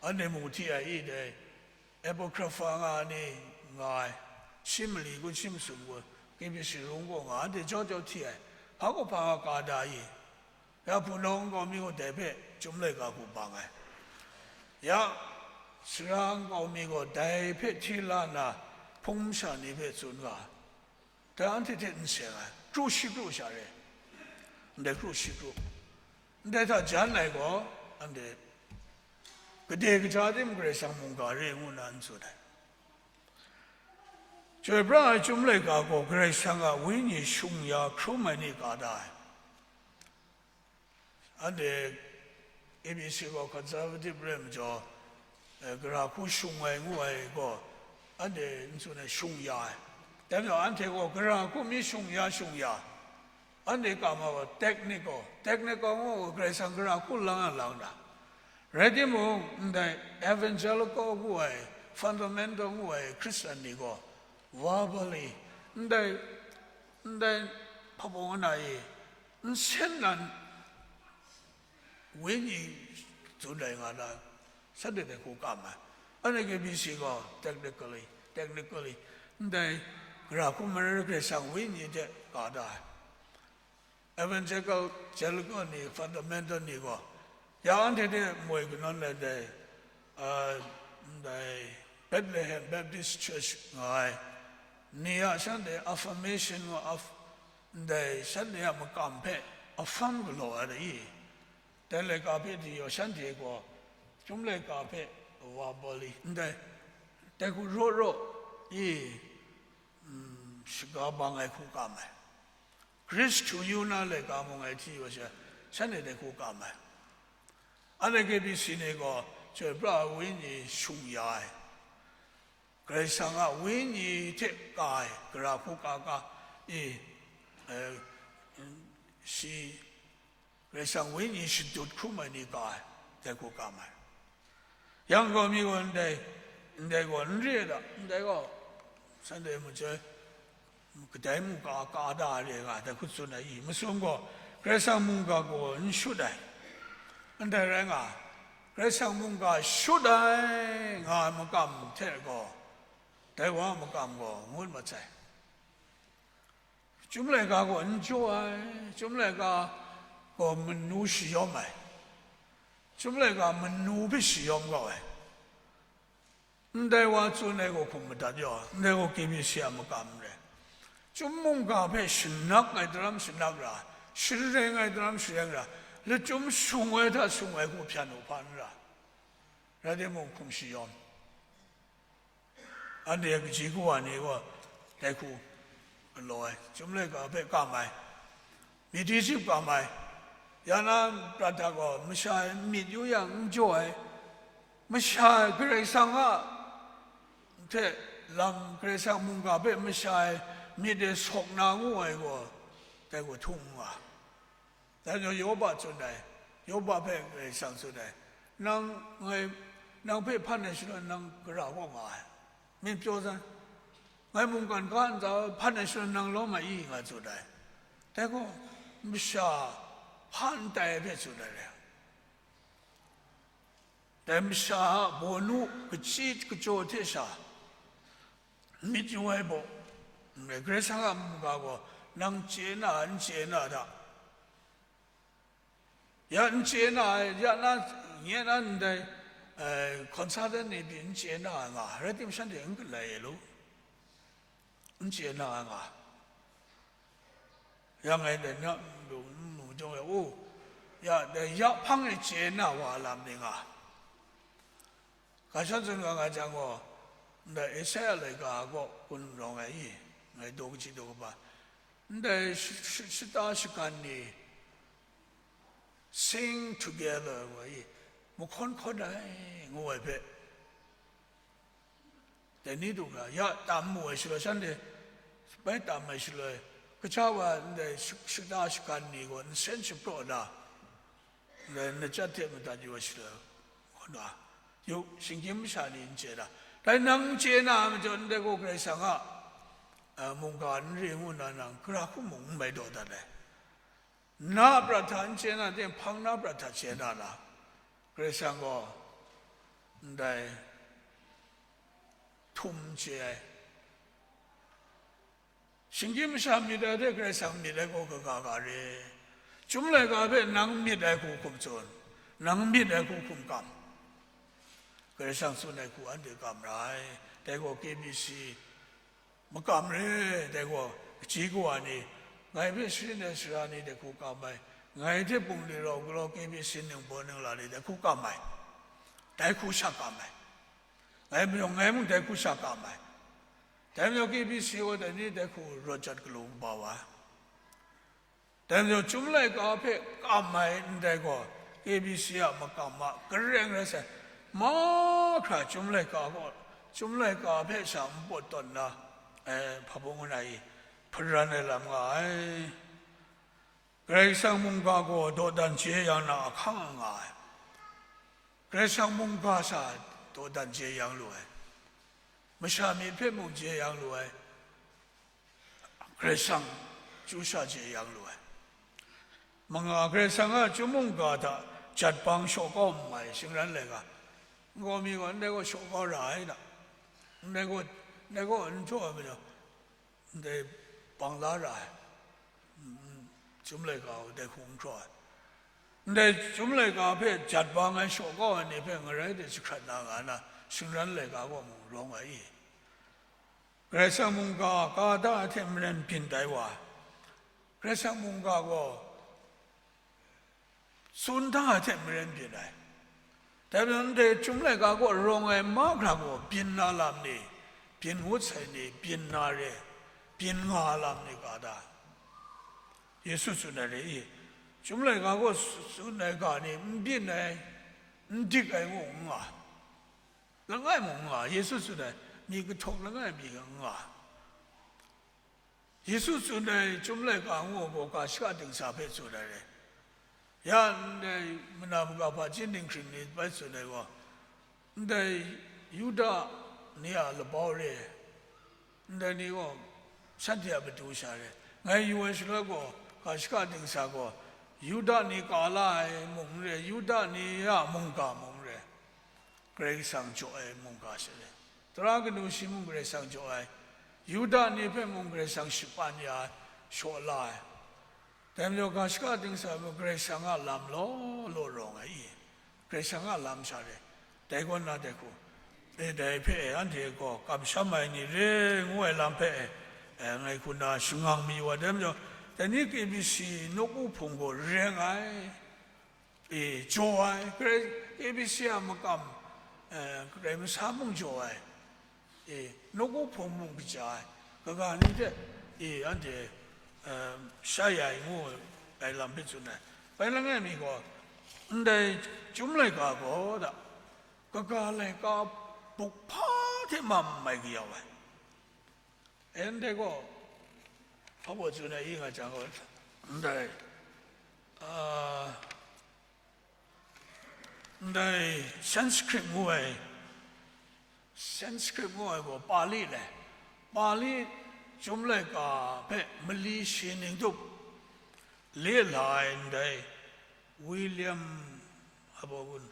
Anhte mung hti ai i dai, Apocrypha nga ni nga ai, shi mali kun shi masum kun, K B C rung gaw nga, anhte jau jau hti ai, hpa kaw hpa nga ka da i? Ya hpunau nkau mi gaw dai hpe Chyum laika hku bang ai. Ya sara nkau mi gaw dai hpe hti la nna, hpung masha ni hpe tsun nga ai. Dai anhte hte n seng ai, kru shi kru sha re, ndai kru shi kru, ndai hta jan ai gaw, anhte gade kaja tim Karai Kasang mungga re ngu na n tsun ai. Chyoi pra ai Chyum laika gaw Karai Kasang a Wenyi shung ya hkrum ai ni ka da ai. Anhte A B C gaw conservative rai majaw, eh, gara hku shung ai ngu ai gaw, anhte n tsun ai, shung ya ai. Dai majaw anhte gaw gara hku mi shung ya, shung ya, anhte kam ai gaw technical, technical ngu gaw Karai Kasang gara hku lang a lang da. Rai timung, ndai evangelical ngu ai, fundamental ngu ai Christian ni gaw, verbally, ndai, ndai hpabawng na e, n sen nan, Wenyi tsun ai nga na, shanhte dai hku kam ai. Anhte K B C gaw technically, technically, ndai gara hku marai Karai Kasang Wenyi hte ka da ai. Evangelical, Evangelical ni, fundamental ni gaw, ya anhte hte moi kanawn ai dai, ah, ndai Bethlehem Baptist Church nga ai ni a shanhte affirmation wa af-, ndai shanhte a makam hpe affirm galaw ai da i? Dai laika hpe di yaw shanhte gaw Chyum laika hpe wa bawli ndai, dai hku raw raw i, mm, shaga bang ai hku kam ai. Grace to you na laika mung ngai hti wa sha, shanhte dai hku kam ai. Anhte K B C ni gaw Chyoi pra ai Wenyi shung ya ai, Karai Kasang a Wenyi hte ka ai, gara hku ka ka i, eh, shi, Karai Kasang Wenyi shadut hkrum ai ni ka ai, dai hku kam ai. Yang gaw mi gaw ndai, ndai gaw n re ai da, ndai gaw shanhte majoi, kadai mungga ka da re nga, dai hku tsun ai i? Masum gaw Karai Kasang mungga gaw n shut ai, ndai rai nga, Karai Kasang mungga shut ai nga ai makam hte gaw, dai wa a makam gaw ngut mat sai. Chyum laika gaw n jaw ai, Chyum laika gaw manu shayawm ai, Chyum laika manu hpe shayawm kau ai. Ndai wa tsun ai gaw hkum madat yaw, ndai gaw K B C a makam n rai. Chyum mungga hpe shanak ai daram shanak ra, shareng ai daram shareng ra, lachyum sung ai hta sung ai hku hpyan u hpa n ra, rai timung hkum shayawm. Anhte a kaji kawa ni gaw dai hku galaw ai, Chyum laika hpe kam ai, myit di chyip kam ai, ya na prat hta gaw masha e myit yu yang n jaw ai, masha e Karai Kasang a hte lam, Karai Kasang mungga hpe masha e myit e sawk na ngu ai gaw, dai gaw htung nga. Dai majaw Yoba tsun ai, Yoba hpe Karai Kasang tsun ai, nang ngai, nang hpe hpan ai shaloi nang gara kaw nga ai, myit pyaw san, ngai mungkan ga ntsa hpan ai shaloi nang lawm ai i? Nga tsun ai. Dai gaw masha hpa n tai ai hpe tsun ai re. Dai masha a bawnu kachyi kachyaw hte sha myit yu ai baw, Karai Kasang a mungga gaw nang chye na, n chye na hta, ya n chye na ai, ya na, nye na ndai, eh, consultant ni pyi n chye na ai nga, rai timung shanhte n galai lu, n chye na ai nga. Ya ngai dai na, lu, lu jawng e, u, ya, dai ya hpang e chye na wa lam ni nga. Ga sha tsun ga nga jang gaw, ndai Esaia laika gaw kun rawng ai i? Ngai daw kaji daw kaba, ndai sh-, sh-, shata shagan ni, sing together wa i, mahkawn hkawn ai ngu ai hpe, dai ni du ga, ya tam mu ai shaloi, shanhte bai tam ai shaloi, Kasha wa ndai shik-, shata shagan ni gaw nsen shapraw na, ndai nachyat hte madat yu ai shaloi, kaw na, yu, shinggyim masha ni n chye na. Dai nang chye na ai majaw, ndai gaw Karai Kasang a, a, mungga n re ngu nna nang gara hku mung n mai daw dat ai. Na a prat hta n chye na, tinang hpang na a prat hta chye na la? Karai Kasang gaw ndai htum chye ai. Shinggyim masha myit ai hte Karai Kasang myit ai gaw kaga ga re. Chyum laika hpe nang myit ai hku hkum tsun, nang myit ai hku hkum kam. Karai Kasang tsun ai hku anhte kam ra ai. Dai gaw K B C makam re, dai gaw kaji kawa ni, ngai hpe sharin ai sara ni dai hku kam ai, ngai hte bungli rau galaw K B C ningbaw ningla ni dai hku kam ai, dai hku sha kam ai. Ngai majaw, ngai mung dai hku sha kam ai. Dai majaw K B C wa dai ni dai hku rawt jat galaw kaba wa. Dai majaw, Chyum laika hpe kam ai ndai gaw, K B C a makam a gareng rai sai, mahkra Chyum laika gaw, Chyum laika hpe sha npawt tawn na, eh, hpa bung ai, hparan ai lam nga ai. Karai Kasang mungga gaw dawdan chye yang na ahkang nga ai. Karai Kasang mungga sha dawdan chye yang lu ai. Masha myit hpe mung chye yang lu ai. Karai Kasang chyu sha chye yang lu ai. Manga Karai Kasang a chyum mungga hta jat bang shaw kau n mai shingran laika, n gaw mi gaw ndai gaw shaw kau ra ai da. Ndai gaw, ndai gaw n htaw ai majaw, ndai bang la ra ai. N-, n-, chyum laika gaw dai hku n hkraw ai. Ndai chyum laika hpe jat bang ai shaw kau ai ni hpe ngarai de jahkrat na nga na, shingran laika gaw mung rawng ai i? Karai Kasang mungga ka da ai hte maren byin tai wa, Karai Kasang mungga gaw tsun da ai hte maren byin ai. Dai majaw, ndai chyum laika kaw rawng ai mahkra gaw byin na lam ni, byin ngut sai ni, byin na re, byin nga lam ni ga da? Yesu tsun ai re i, chyum laika kaw tsun ai ga ni n byin ai, n dik ai ngu n nga, langai mung n nga, Yesu tsun ai, myit kahtawk langai mi n nga. Yesu tsun ai chyum laika ngu ai gaw, ga shaka dingsa hpe tsun ai re. Ya ndai mana maga hpachin dinghpring ni bai tsun ai gaw, ndai Yuda ni a labau re, ndai ni gaw shanhte a matu sha re. Ngai yu ai shaloi gaw, ga shaka dingsa gaw, Yuda ni ka la ai mung n re, Yuda ni a mungga mung n re. Karai Kasang jaw ai mungga sha re. Tara kanu shi mung Karai Kasang jaw ai, Yuda ni hpe mung Karai Kasang shapan ya ai, shaw la ai. Dai majaw, ga shaka dingsa mung Karai Kasang a lam law law rawng ai i? Karai Kasang a lam sha re. Dai kaw na dai hku, e, dai hpe anhte gaw kamsham ai ni re ngu ai lam hpe, e, ngai hku na shangang mayu ai. Dai majaw, dai ni K B C nawku hpung gaw reng ai. E, jaw ai, Karai, K B C a makam, e, Karai Masa mung jaw ai, e, nawku hpung mung kaja ai, kaga ni hte, e, anhte, e, sha ya ai ngu ai lam hpe tsun ai. Bai langai mi gaw, ndai chyum laika gaw da, kaga laika buk hpa hte ma n mai kayau ai. Anhte gaw, hpa baw tsun ai i nga jang gaw, ndai, a, ndai Sanskrit ngu ai, Sanskrit ngu ai gaw Pali le, Pali chyum laika hpe mali shi ning tup le la ai ndai William, a baw gun,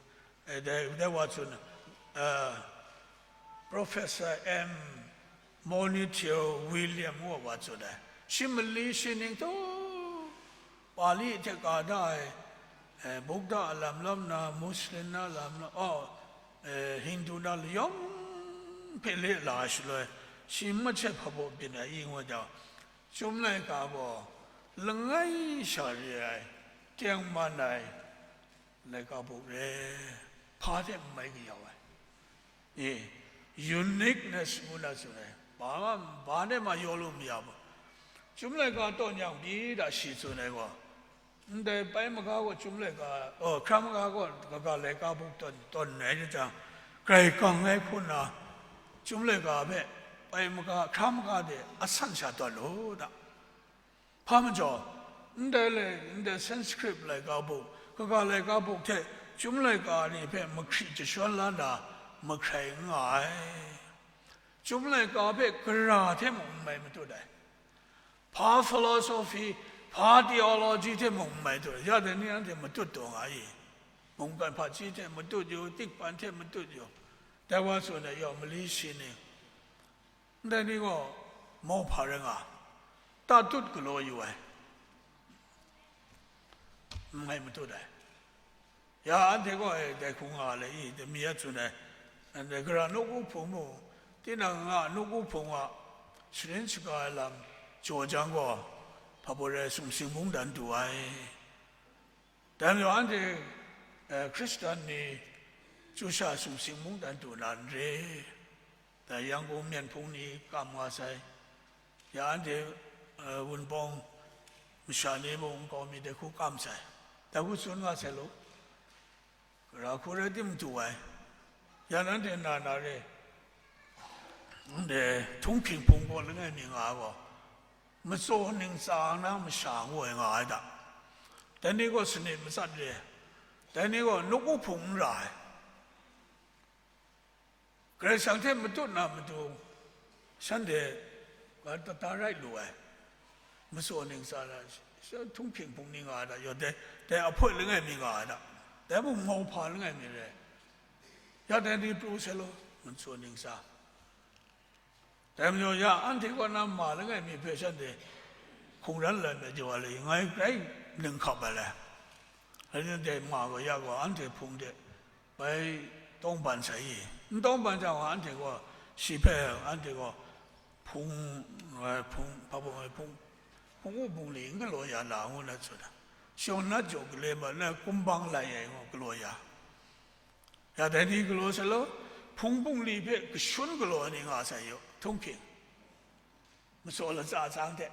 e, dai, dai wa tsun, e, Professor M Monitio William ngu wa tsun ai. Shi mali shi ning tu, Pali hte ka da ai, e, Buddha a lam lam na, Muslim na lam na, oh, e, Hindu na layawng hpe le la ai shaloi, shi masha hpa baw byin ai i ngu jang, chyum laika gaw langai sha re ai, tengman ai laika buk re, hpa hte n mai kayau ai. E, uniqueness ngu na tsun ai, ba, ba ne ma yaw lu maya bu. Chyum laika tawn yang pyi da shi tsun ai gaw, ndai pai maga gaw chyum laika, oh, hkra maga gaw kaga laika buk tawn, tawn ai jang, grai gang ai hku nna, chyum laika hpe pai maga, hkra maga de asan sha tawn lu da. Hpa majaw, ndai lai, ndai Sanskrit laika buk, kaga laika buk hte chyum laika ni hpe mahkri jashawn la na mahkrai n nga ai. Chyum laika hpe gara hte mung n mai matut ai. Hpa philosophy, hpa theology hte mung n mai tut ai. Ya dai ni anhte matut taw nga i? Mungkan hpaji hte matut yu, tikpan hte matut yu. Dai wa tsun ai, yawng mali shi ning, ndai ni gaw mauhpa rai nga, tatut galaw yu ai, n mai matut ai. Ya anhte gaw, e, dai hkung nga le i, dai mi a tsun ai, anhte gara nawku hpung mung, tinang a nawku hpung a sharin shaga ai lam jaw jang gaw, hpa baw rai sumsing mungdan du ai. Dai majaw anhte, eh, Hkristan ni chyu sha sumsing mungdan du na n re. Dai Yangon myen hpung ni kam nga sai. Ya anhte, eh, Wunpawng masha ni mung nkau mi dai hku kam sai. Dai hku tsun nga sai law, gara hku rai tim du ai. Ya nanhte na na re. Ndai Htunghking hpung gaw langai mi nga ai gaw, matsaw ning tsa na masha ngu ai nga ai da. Dai ni gaw sanit matsat re, dai ni gaw nawku hpung n ra ai. Karai Kasang hte matut na matu, shanhte ga tata rai lu ai. Matsaw ning tsa na, Htunghking hpung ni nga ai da, yaw dai, dai ahpoi langai mi nga ai da, dai mung mauhpa langai mi re. Ya dai ni pru sai law, matsaw ning tsa. Dai majaw ya anhte kaw na ma langai mi hpe shanhte hkungran lai myit jaw ai le, ngai grai ning hkap ai le. Rai nna dai ma gaw ya gaw anhte hpung de bai tawngban sai i? N tawngban jang gaw anhte gaw shi hpe anhte gaw hpung, eh, hpung, hpa hpung, eh, hpung, hpung u hpung li n galaw ya na ngu na tsun ai. Shawng nat jaw gale ma na kumbang lai ai ngu galaw ya. Ya dai ni galaw sai law, hpung bungli hpe kashun galaw ai ni nga sai yaw, Htunghking, matsaw latsa tsang hte,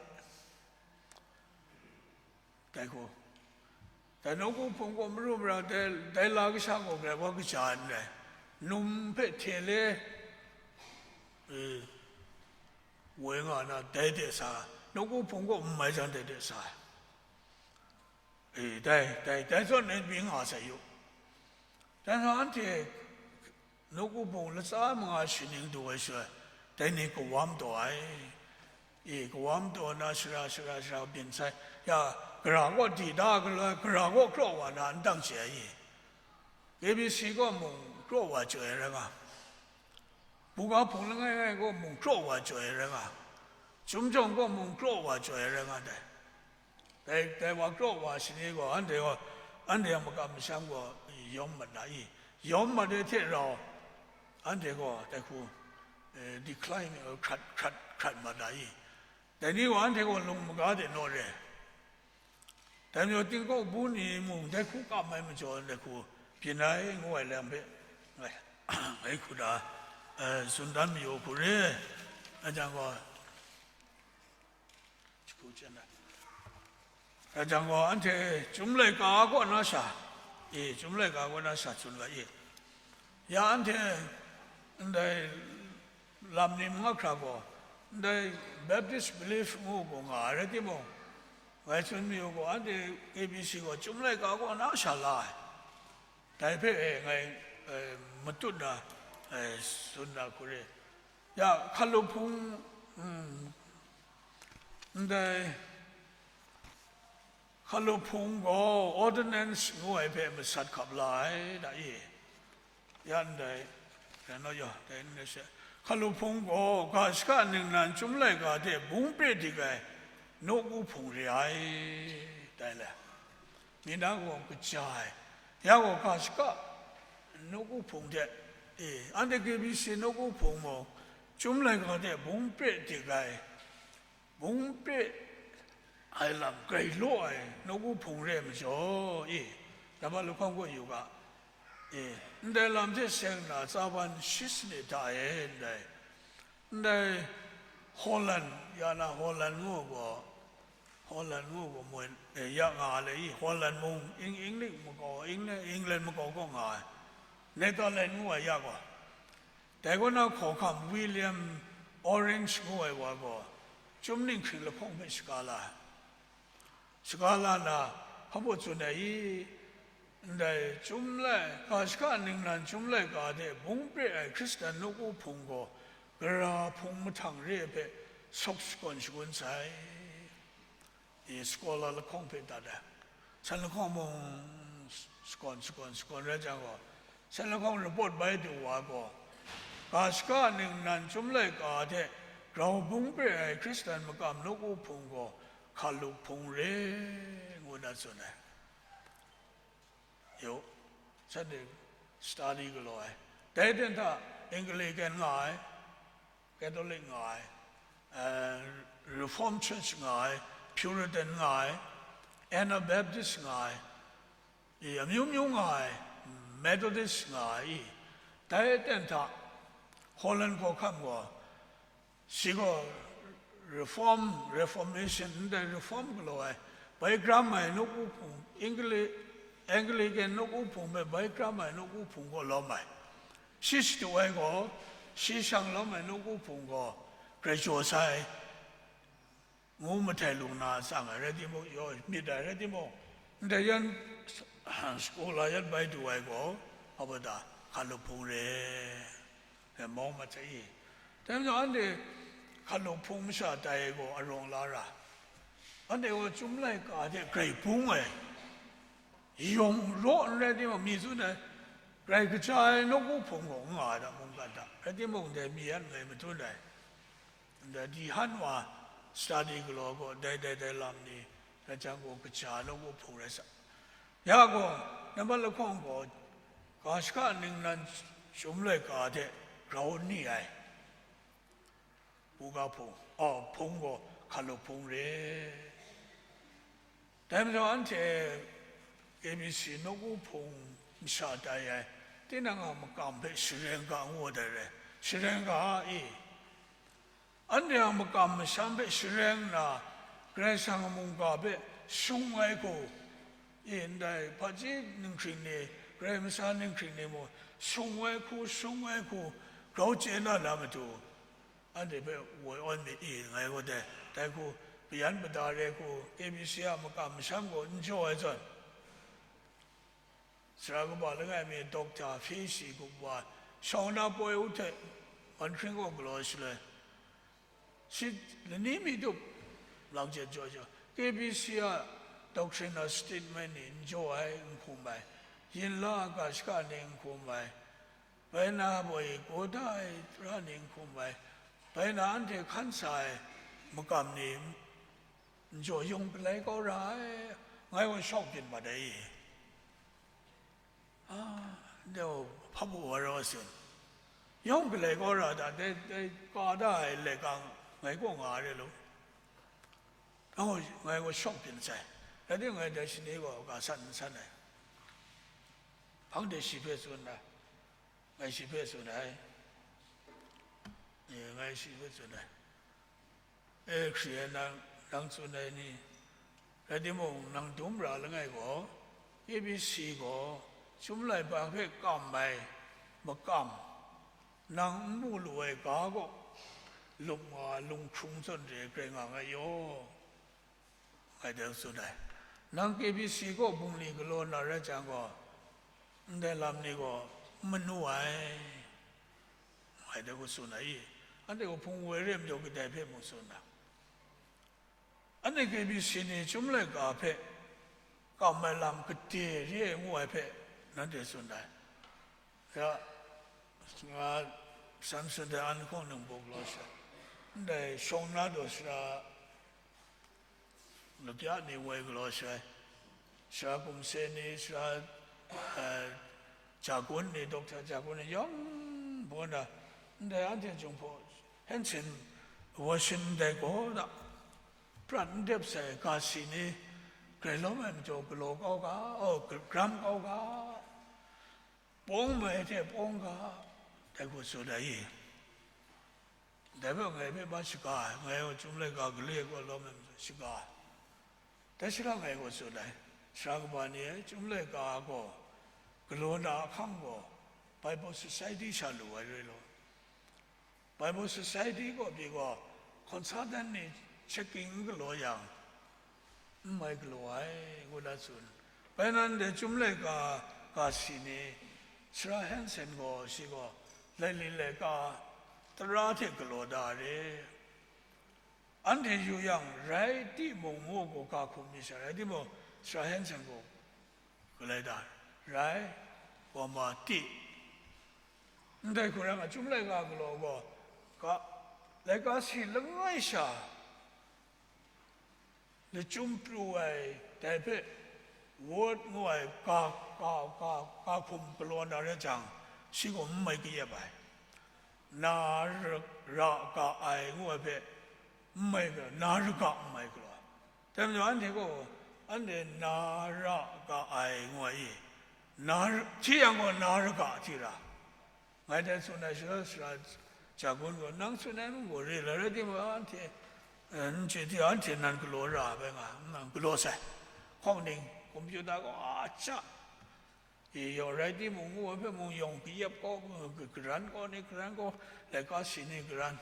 dai hku, dai nawku hpung gaw maru mara, dai, dai la kasha gaw grai wa kaja ai n rai, num hpe hte le, e, woi nga na, dai de sa, nawku hpung gaw n mai jang dai de sa ai. E, dai, dai, dai zawn e byin nga sai yu. Dai hta anhte nawku hpung latsa manga shaning du ai shaloi, dai ni kawam taw ai. E, kawam taw na shara, shara, shara byin sai. Ya, gara gaw di da galaw ai, gara gaw kraw wa na n dang chye ai i? K B C gaw mung kraw wa chye ai rai nga. Buga hpung langai ngai gaw mung kraw wa chye ai rai nga, Chyum jawng gaw mung kraw wa chye ai rai nga dai. Dai, dai wa kraw wa shani gaw, anhte gaw, anhte a makam masham gaw yawm mat na i? Yawm mat ai hte rau, anhte gaw dai hku, eh, decline, eh, hkrat, hkrat, hkrat mat na i? Dai ni gaw anhte gaw lung maga de naw re. Dai majaw, tingkawk bu ni mung dai hku kam ai majaw, dai hku byin ai ngu ai lam hpe, ngai, ngai hku da, eh, tsun dan mayu hku re ai jang gaw, ai jang gaw, anhte Chyum laika kaw na sha, e, Chyum laika kaw na sha tsun ga e. Ya anhte ndai lam ni manga hkra gaw, ndai Baptist belief ngu gaw nga ai rai timung, ngai tsun mayu gaw, anhte K B C gaw Chyum laika kaw na sha la ai. Dai hpe e ngai, e, matut na, e, tsun na hku re. Ya, hkalup hpung, mm, ndai hkalup hpung gaw ordinance ngu ai hpe masat hkap la ai, da e. Ya ndai, rai naw yaw, dai n rai she, hkalup hpung gaw ga shaka ningnan Chyum laika hte bung pre dik ai nawku hpung re ai, dai le. Mi na gaw kaja ai, ya gaw ga shaka nawku hpung hte, e, anhte K B C nawku hpung mung, Chyum laika hte bung pre dik ai, bung pre ai lam grai law ai nawku hpung re ai majaw, e, Lamhpa lahkawng gaw yu ga, e, ndai lam hte seng na tsaban shi sanit hta e ndai, ndai Holland, ya na Holland ngu gaw, Holland ngu gaw moi, e, ya nga le i, Holland mung, Eng-, England makau, England, England makau kaw nga ai, Netherland ngu ai ya gaw, dai kaw na hkawhkam William Orange ngu ai wa gaw, Chyum ninghkring lahkawng hpe shaga la ai. Saga la na, hpa baw tsun ai i? Ndai chyum lai, ga shaka ningnan chyum laika hte bung pre ai Hkristan nawku hpung gaw, gara hpung mahtang re ai hpe sawk shakawn shangun sai. I, scholar lahkawng hpe dat ai. San lahkawng mung shakawn, shakawn, shakawn rai jang gaw, san lahkawng report bai du wa gaw, ga shaka ningnan chyum laika hte grau bung pre ai Hkristan makam nawku hpung gaw, hkalup hpung re, ngu na tsun ai. Yu, Sunday study galaw ai. Dai ten hta Anglican nga ai, Catholic nga ai, eh, Reformed Church nga ai, Puritan nga ai, Anabaptist nga ai, i, amyu myu nga ai, Methodist nga ai, i, dai ten hta Holland hkawhkam gaw, shi gaw Reform, Reformation, ndai Reform galaw ai, bai kram ai nawku hpung, Angli-, Anglican nawku hpung hpe bai kram ai nawku hpung gaw lawm ai. Shi shadu ai gaw, shi shang lawm ai nawku hpung gaw grai jaw sai, ngu mahtai lu na tsang ai rai timung, yaw myit ai rai timung, ndai yan, scholar yan bai du ai gaw, hpa baw ta, hkalup hpung re, e mawng mat sai i. Dai majaw, anhte hkalup hpung masha tai ai gaw arawng la ra. Anhte gaw chyum laika hte grai bung ai, yawng raw n rai timung, mi tsun ai, grai kaja ai nawku hpung gaw n nga ai hta, mungkan hta, rai timung, dai mi yan ngai matun ai. Ndai di han wa study galaw gaw, dai, dai, dai lam ni rai jang gaw, kaja nawku hpung rai sa. Ya gaw, nambat lahkawng gaw, ga shaka ningnan chyum laika hte grau n ni ai, buga hpung, aw, hpung gaw hkalup hpung re. Dai majaw, anhte K B C nawku hpung masha tai ai, tinang a makam hpe shareng ga ngu ai dai re, shareng ga i? Anhte a makam masham hpe shareng nna, Karai Kasang a mungga hpe sung ai hku, i, ndai hpaji ninghkring ni, Karai Masa ninghkring ni mung, sung ai hku, sung ai hku, grau chye na na matu, anhte hpe woi awn myit i, ngai gaw dai, dai hku, payan pada re hku, K B C a makam masham gaw n jaw ai zawn, sara kaba langai mi Doctor Fei Shi gup wa, shawng na poi u hte, man hkring gaw galaw shaloi, shi lani mi tup lang jet jaw jaw, K B C a doctrine a statement ni n jaw ai, n hkum ai, yin la a ga shaka ni n hkum ai, bai na baw e gaw da ai tara ni n hkum ai, bai na anhte hkan sa ai makam ni n jaw yawng galai kau ra ai, ngai gaw shawk byin mat ai. Ah, ndai hpa baw wa rau sin, yawng galai kau ra da, dai, dai ka da ai laika ngai kaw nga ai re law, ngai gaw shawk byin sai, rai timung, ngai dai shani gaw ga san n san ai, hpang de shi hpe tsun ai, ngai shi hpe tsun ai, e, ngai shi hpe tsun ai. E, hkri ai nang, nang tsun ai ni, rai timung, nang dum ra langai gaw, K B C gaw, chyum laika hpe kam ai makam, nang n mu lu ai ga gaw, lup nga ai lunghkrung zawn re grai nga nga yaw, ngai dai tsun ai. Nang K B C gaw bungli galaw na rai jang gaw, ndai lam ni gaw n manu ai, ngai dai gaw tsun ai i? Anhte gaw hpung woi re ai majaw, kadai hpe mung tsun ai? Anhte K B C ni chyum laika hpe kam ai lam gade re ai ngu ai hpe nanhte tsun ai. Ya, nga Samson dai an hkawng nang buk law sha, ndai shawng na daw sara, lapya ni woi galaw sha, sara kumse ni, sara, eh, Jagun ni, Doctor Jagun ni yawng baw na, ndai anhte Jinghpaw Hensin Washington dai gaw da, prat n dep sai ga si ni, grai lawm ai majaw galaw kau ga, oh, gra-, gram kau ga, pawng mai hte pawng ga, dai hku tsun ai i? Dai hpe ngai hpe ma shaga ai, ngai gaw chyum laika gale gaw lawm ai majaw shaga ai. Dai sha ngai gaw tsun ai, sara kaba ni e, chyum laika gaw galaw na ahkang gaw Bible Society sha lu ai re law, Bible Society gaw pyi gaw, consultant ni checking n galaw yang, n mai galaw ai, ngu na tsun. Bai nan de Chyum Laika ga si ni, Sara Hanson gaw shi gaw laili laika tara hte galaw da re. Anhte yu yang, rai timung ngu gaw ga hkum mi sha, rai timung, Sara Hanson gaw galai da, rai, wa ma ti. Ndai hku rai nga, Chyum Laika galaw gaw, ga, laika si langai sha, lachyum pru ai, dai hpe word ngu ai ga, ga, ga, ga hkum galaw na rai jang, shi gaw n mai kayep ai. Na ra, ra ga ai ngu ai hpe n mai ga, na ra ga n mai galaw. Dai majaw anhte gaw, anhte na ra ga ai ngu ai i, na ra, hti yang gaw na ra ga hti ra. Ngai dai tsun ai shaloi sara, Jagun gaw, nang tsun ai mung gaw re, la rai timung, anhte, eh, n chye hte, anhte nan galaw ra ai bai nga, nan galaw sai. Hkawng ning, kompyuta gaw, a, cha, e, yawng rai timung, ngu ai hpe mung, yawng kayep gaw, ka-, karan gaw ni, karan gaw, laika si ni karan,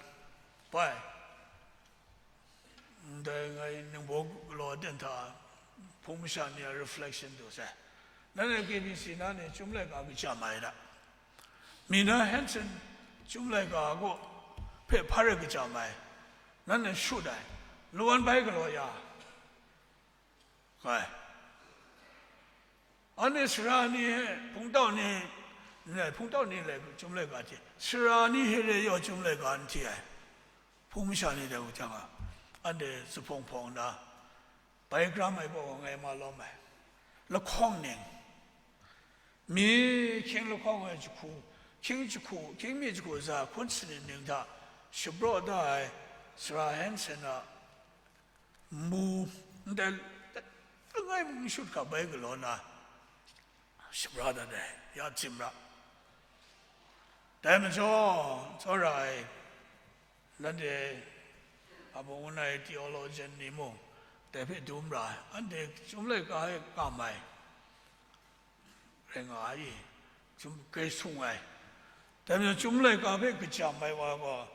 bai. Ndai ngai ningbaw galaw aten hta hpung masha ni a reflection du sai. Nanhte K B C na ni Chyum Laika kacham ai da. Mina Hanson Chyum Laika kaw hpe hpa rai kacham ai. Nanhte shut ai. Lawan bai galaw ya. Kai. Anhte sara ni hpe hpungtau ni, n rai, hpungtau ni lai Chyum Laika hte, sara ni hpe re yaw Chyum Laika n hti ai. Hpung masha ni dai hku jang a, anhte zuphpawng hpawng nna, bai gram ai gaw ngai ma lawm ai. Lahkawng ning, mi hkying lahkawng ai jahku, hkying jahku, hkying mi jahku za hkun sanit ning hta shapraw da ai Sara Hanson a nmu, ndai langai mung n shut hkap bai galaw na, shapra dat ai, ya tsim ra. Dai majaw, tsawra ai, nanhte a mung n ai theologian ni mung, dai hpe dum ra ai, anhte Chyum Laika e kam ai rai nga ai, Chyum, grai sung ai. Dai majaw, Chyum Laika hpe kajam ai wa gaw,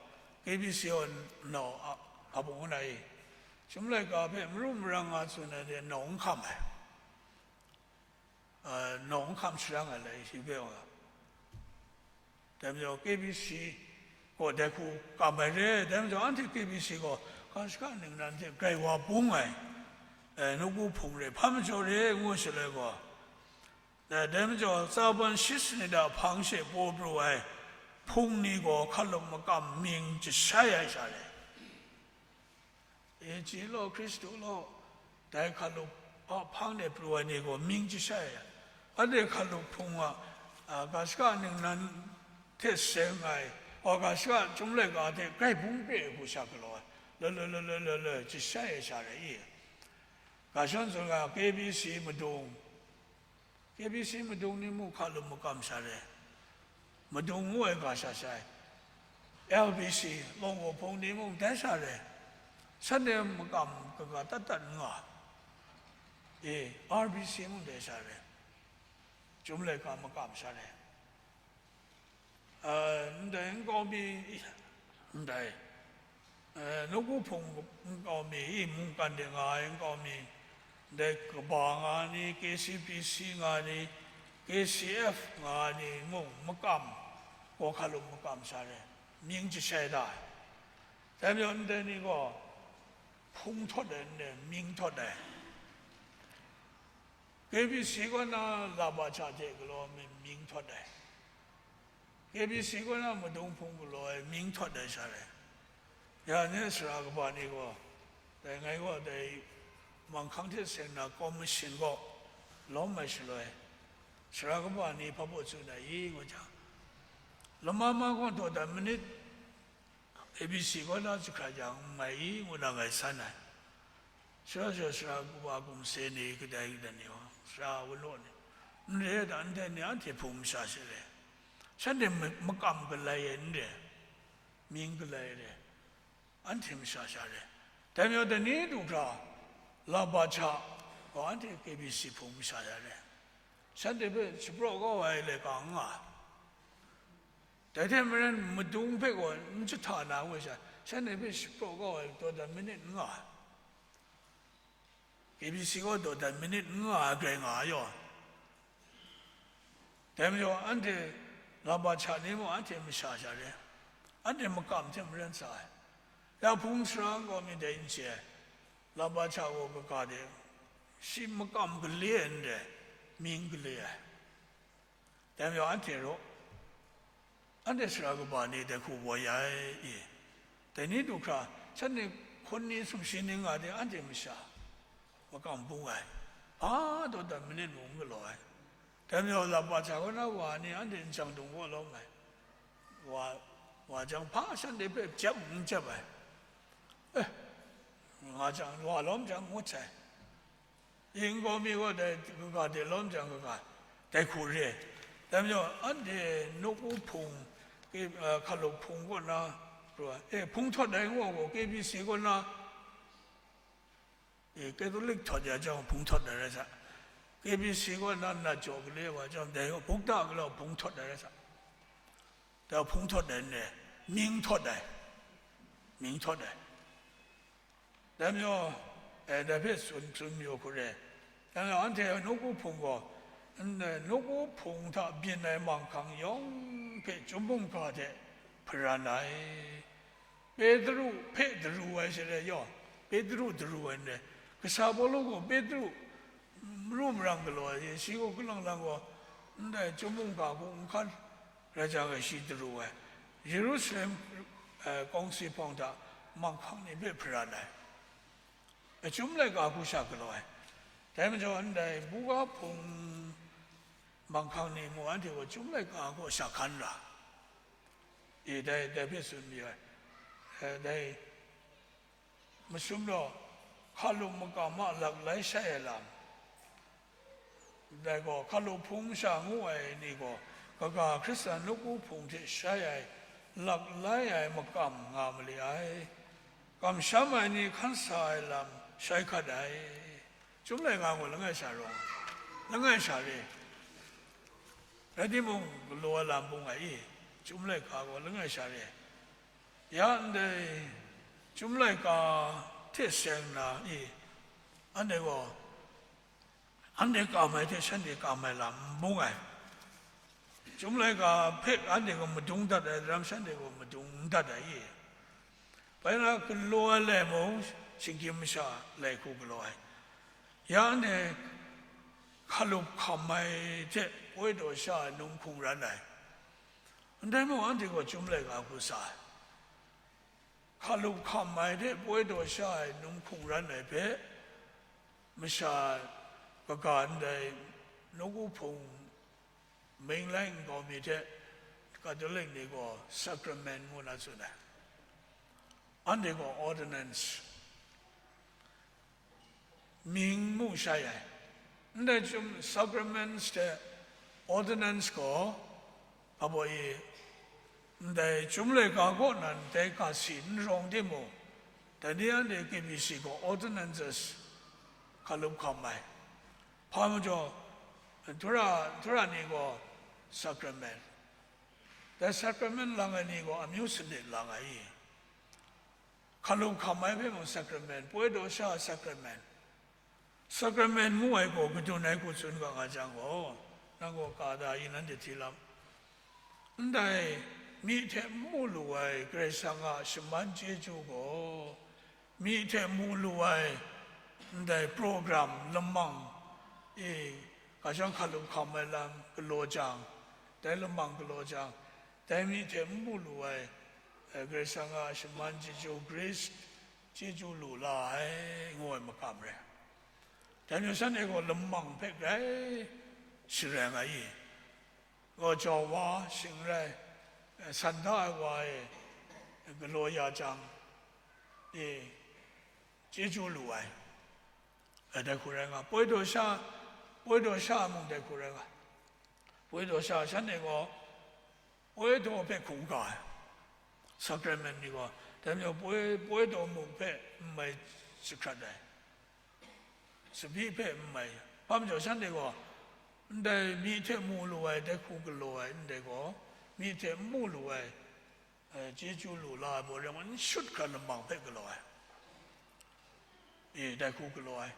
K B C a nau a, a mung n ai, Chyum Laika hpe maru marang nga tsun ai de nau n hkam ai, a, nau n hkam sharang ai lai, shi hpe wa. Dai majaw, K B C gaw dai hku kam ai re, dai majaw, anhte K B C gaw, ga shaka ningnan hte grai wa bung ai, e, nawku hpung re, hpa majaw re, ngu shaloi gaw, e, dai majaw, tsaban shi sanit a hpang she paw pru ai hpung ni gaw hkalup makam mying jashai ai sha re. Yesu law, Hkristu law, dai hkalup a hpang de pru ai ni gaw mying jashai ai. Anhte hkalup hpung a, a, ga shaka ningnan hte seng ai, wa ga shaka Chyum Laika hte grai bung pye ai hku sha galaw ai, le, le, le, le, le, le, jashai ai sha rai i? Ga shadawn tsun ga, K B C madung, K B C madung ni mung hkalup makam sha re, madung ngu ai ga sha sha ai, L B C, lawng hpung ni mung dai sha re, shanhte makam kaga dat dat n nga, e, R B C mung dai sha re, Chyum Laika makam sha re. A, ndai nkau mi, ndai, a, nawku hpung nkau mi, i mungkan de nga ai nkau mi, ndai kaba nga ni, K C P C nga ni, K C F nga ni mung makam, gaw hkalup makam sha re, mying jashai da ai. Dai majaw ndai ni gaw hpung htawt ai, ndai mying htawt ai. K B C kaw na laba hta hte galaw ai mying htawt ai. K B C kaw na madung hpung galaw ai mying htawt ai sha rai. Ya ni sara kaba ni gaw, dai ngai gaw dai manghkang hte seng na commission kaw lawm ai shaloi, sara kaba ni hpa baw tsun ai i, ngu jang, lama ma gaw dawdan manit, A B C kaw na jahkra jang n mai i, ngu na ngai san ai. Sara sara sara kaba gumse ni, kadai kadai ni, sara wunlaw ni, n re ai da, ndai ni anhte hpung masha she re, shanhte ma-, makam galai ai n re, mying galai ai re, anhte masha sha re. Dai majaw, dai ni du hkra, laba hta gaw anhte K B C hpung masha sha re, shanhte hpe shapraw kau ai laika n nga ai. Dai hte maren, madung hpe gaw n jahta na we sha, shanhte hpe shapraw kau ai dawdan manit n nga ai. K A B C kaw daw dat minit n nga ai grai nga ai yaw. Dai majaw, anhte laba hta ni mung anhte masha sha re, anhte makam hte maren sa ai. Ya hpung sara nkau mi dai n chye ai, laba hta gaw kaga de, shi makam gale ai n rai, mying gale ai. Dai majaw, anhte raw, anhte sara kaba ni dai hku wa ya ai i? Dai ni du hkra, shanhte hkawn ni sumshi ni nga de, anhte masha makam bung ai, hpa daw dat manit mung n galaw ai. Dai majaw, laba hta kaw na wa ni anhte nchyang dung wa lawm ai. Wa, wa jang, hpa shanhte hpe jep n jep ai. Eh, nga jang, wa lawm jang, ngut sai. Yin gaw mi gaw dai kaga de lawm jang kaga, dai hku re ai. Dai majaw, anhte nawku hpung, ke-, a, hkalup hpung kaw na, e, hpung htawt ai ngu gaw, K B C kaw na, e, Catholic htawt ya jang, hpung htawt ai rai sa. K B C kaw na, nat jaw gale wa jang, dai gaw, bukta galaw hpung htawt ai rai sa. Dai hpung htawt ai n rai, mying htawt ai, mying htawt ai. Dai majaw, e, dai hpe tsun, tsun mayu hku re. Dai majaw, anhte nawku hpung gaw, n-, nawku hpung hta byin ai manghkang yawng hpe chyum mungga hte hparan ai. Petru hpe daru ai shaloi yawng, Petru daru ai n rai. Kasa Pawlu gaw Petru maru marang galaw ai, shi gaw kalang lang gaw, ndai chyum mungga hku n hkan rai jang gaw, shi daru ai. Yerusalem, eh, kawngsi hpawng hta manghkang ni hpe hparan ai, chyum laika hku sha galaw ai. Dai majaw, ndai buga hpung manghkang ni mung anhte gaw chyum laika kaw sha hkan ra, e, dai, dai hpe tsun mayu ai. Eh, dai masum gaw, hkalup makam a laklai shai ai lam, dai gaw, hkalup hpung masha ngu ai ni gaw, kaga Hkristan nawku hpung hte shai ai, laklai ai makam nga mali ai. Kamsham ai ni hkan sa ai lam shai hkat ai. Chyum laika gaw langai sha rawng, langai sha re. Rai timung, galaw ai lam bung ai i, chyum laika gaw langai sha re. Ya ndai chyum laika hte seng nna i, anhte gaw, anhte kam ai hte shanhte kam ai lam n bung ai. Chyum laika hpe anhte gaw madung dat ai, daram shanhte gaw madung n dat ai i? Bai na, galaw ai lai mung, shinggyim masha lai hku galaw ai. Ya anhte hkalup hkam ai hte poi daw sha ai num hkungran ai. Ndai mung, anhte gaw chyum laika hku sa ai. Hkalup hkam ai hte poi daw sha ai num hkungran ai hpe, masha kaga ndai nawku hpung mainline nkau mi hte Katolik ni gaw sacrament ngu na tsun ai. Anhte gaw ordinance, mying mu shai ai. Ndai chyum, sacraments hte ordinance gaw, hpa baw i, ndai chyum laika kaw nan dai ga si n rawng timung, dai ni anhte K B C gaw ordinances, hkalup hkam ai. Hpa majaw, dara, dara ni gaw sacrament, dai sacrament lang ai ni gaw amyu sanit lang ai i? Hkalup hkam ai hpe mung sacrament, poi daw sha sacrament, sacrament ngu ai gaw kadun ai hku tsun ga nga jang gaw, nang gaw ka da i, nanhte hti lam. Ndai myi hte n mu lu ai Karai Kasang a shaman chyeju gaw, myi hte mu lu ai ndai program lamang e, ga shang hkalup hkam ai lam galaw jang, dai lamang galaw jang, dai myi hte n mu lu ai, eh, Karai Kasang a shaman chyeju, grace chyeju lu la ai, ngu ai makam re. Dai majaw shanhte gaw lamang hpe grai sharai nga i? Gaw jau wa, shing rai, eh, san da ai wa e galaw ya jang, e, chyeju lu ai. Eh, dai hku rai nga, poi daw sha, poi daw sha ai mung dai hku rai nga. Poi daw sha shanhte gaw poi daw hpe hkungga ai, sacrament ni gaw, dai majaw poi, poi daw muk hpe n mai jahkrat ai, tsabyi hpe n mai. Hpa majaw shanhte gaw ndai myi hte mu lu ai, dai hku galaw ai ndai gaw, myi hte n mu lu ai, eh, chyeju lu la ai baw rai nme, n shut hkra lamang hpe galaw ai, e, dai hku galaw ai.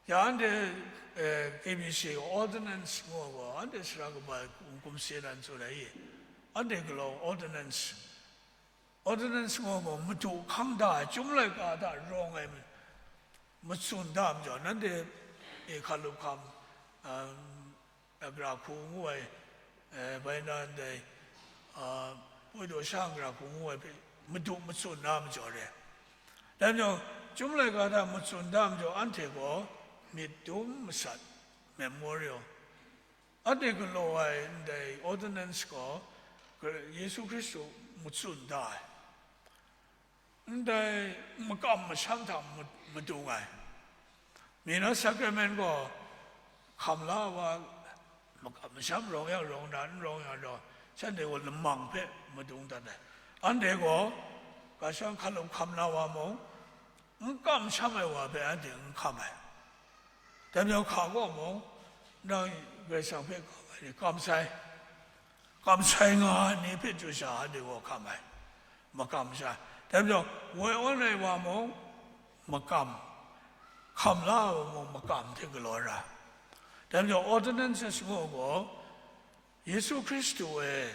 Ya anhte, eh, K B C ordinance ngu ai gaw, anhte sara kaba hkum, hkum se nan tsun ai i? Anhte galaw ordinance, ordinance ngu ai gaw, madu hkang da ai, chyum laika hta rawng ai, matsun da ai majaw, nanhte, eh, hkalup hkam, um, a, gara hku ngu ai, eh, bai na ndai, a, poi daw sha gara hku ngu ai hpe madu matsun na majaw re. Dai majaw, chyum laika hta matsun da majaw, anhte gaw myit dum masat, memorial, anhte galaw ai ndai ordinance gaw, Yesu Hkristu matsun da ai. Ndai makam masham hta ma-, madung ai. Mi na sacrament gaw hkam la ai wa, makam masham rawng yang rawng na, n rawng yang rawng, shanhte gaw lamang hpe madung dat ai. Anhte gaw, ga shawng hkalup hkam na wa mung, n kamsham ai wa hpe anhte n hkam ai. Dai majaw hka gaw mung, nang Karai Kasang hpe hkam ai ni, kam sai, kam sai nga ai ni hpe chyu sha, anhte gaw hkam ai, makam sha. Dai majaw, woi awn ai wa mung makam, hkam la ai wa mung makam hte galaw ai ra. Dai majaw, ordinances ngu ai gaw, Yesu Hkristu e,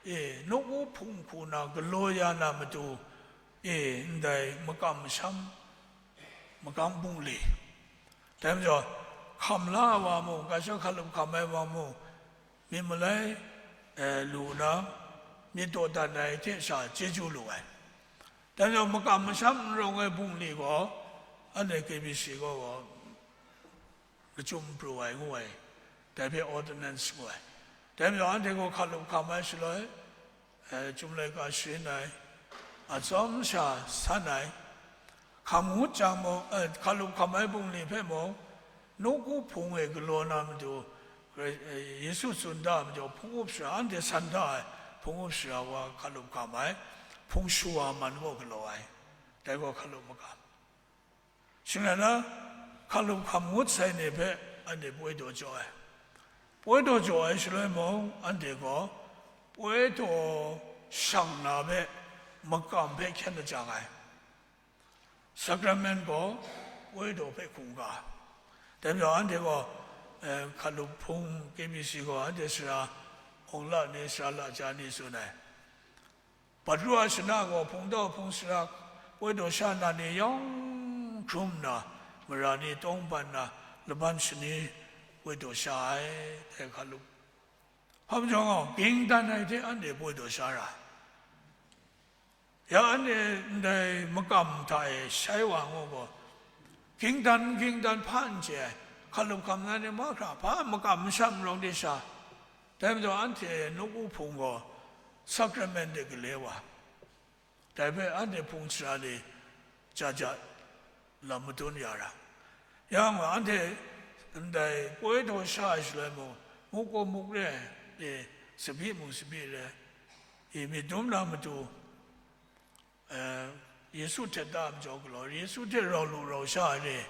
e, nawku hpung hku na galaw ya na matu, e, ndai makam masham, makam bungli, dai majaw, hkam la ai wa mung, ga shawng hkalup hkam ai wa mung, myit malai, e, lu na, myit dawdan ai hte sha chyeju lu ai. Dai majaw, makam masham n rawng ai bungli gaw, anhte K B C gaw, gaw, lachyum pru ai ngu ai, dai hpe ordinance ngu ai. Dai majaw, anhte gaw hkalup hkam ai shaloi, eh, chyum laika sharin ai, atsawm sha san ai, hkam ngut jang mung, eh, hkalup hkam ai bungli hpe mung, nawku hpung e galaw na matu, Karai-, eh, Yesu tsun da ai majaw, hpung up sara, anhte san da ai hpung up sara wa hkalup hkam ai, hpung shu wa man gaw galaw ai, dai gaw hkalup makam. Shing rai na, hkalup hkam ngut sai ni hpe anhte poi daw jaw ai. Poi daw jaw ai shaloi mung, anhte gaw poi daw shang na hpe makam hpe hkyen lajang ai. Sacrament gaw poi daw hpe hkungga. Dai majaw, anhte gaw, eh, hkalup hpung K B C gaw anhte sara, awng la ni, sara laja ni tsun ai. Bat ru a shana gaw, hpung daw hpung sara, poi daw sha na ni yawng hkrum nna, mara ni tawng ban nna, laban shani poi daw sha ai, dai hkalup. Hpa majaw gaw, ging dan ai hte anhte poi daw sha ra ai. Ya anhte ndai makam hta e shai wa ngu gaw, ging dan, ging dan hpa n chye ai, hkalup hkam na ni mahkra, hpa makam masham rawng de sha, dai majaw anhte nawku hpung gaw sacrament de gale wa, dai hpe anhte hpung sara ni ja ja lam madun ya ra. Yang gaw, anhte ndai poi daw sha ai shaloi mung, muk gaw muk re ai, e, tsabyi mung tsabyi re ai, e, myit dum na matu, eh, Yesu hte da ai majaw galaw, Yesu hte rau lu rau sha ai re,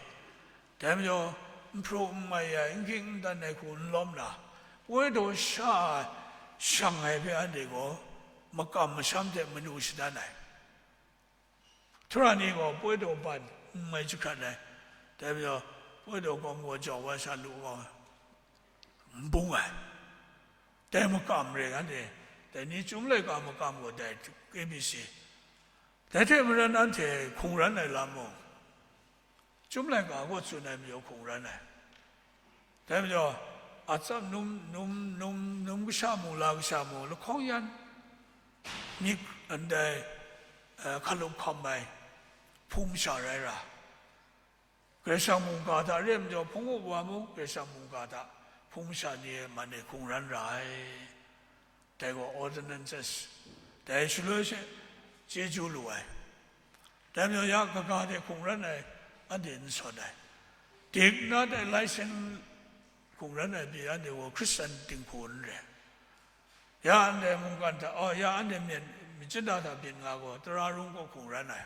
dai majaw, n hpru n mai ai, n ging n dan ai hku n lawm na, poi daw sha ai, shang ai hpe anhte gaw makam masham hte manu shadan ai. Htura ni gaw poi daw ban n mai jahkrat ai, dai majaw, poi daw kawng gaw jau wa sha lu gaw, n bung ai. Dai makam re anhte, dai ni chyum laika makam gaw dai K B C. Dai hte maren anhte hkungran ai lam mung, chyum laika gaw tsun ai majaw hkungran ai. Dai majaw, atsam num, num, num, num kasha mung, la kasha mung, lahkawng yan, myit ndai, eh, hkalup hkam ai hpung masha rai ra. Karai Kasang mungga hta re ai majaw, hpung up wa mung, Karai Kasang mungga hta hpung masha ni e man e hkungran ra ai. Dai gaw ordinances, dai shaloi she chyeju lu ai. Dai majaw ya kaga de hkungran ai, anhte n sawn ai. Dik na dai laisen hkungran ai pyi, anhte gaw Hkristan dinghku n re. Ya anhte mungkan hta, oh, ya anhte myen, machyin da hta byin nga gaw, tara rung gaw hkungran ai.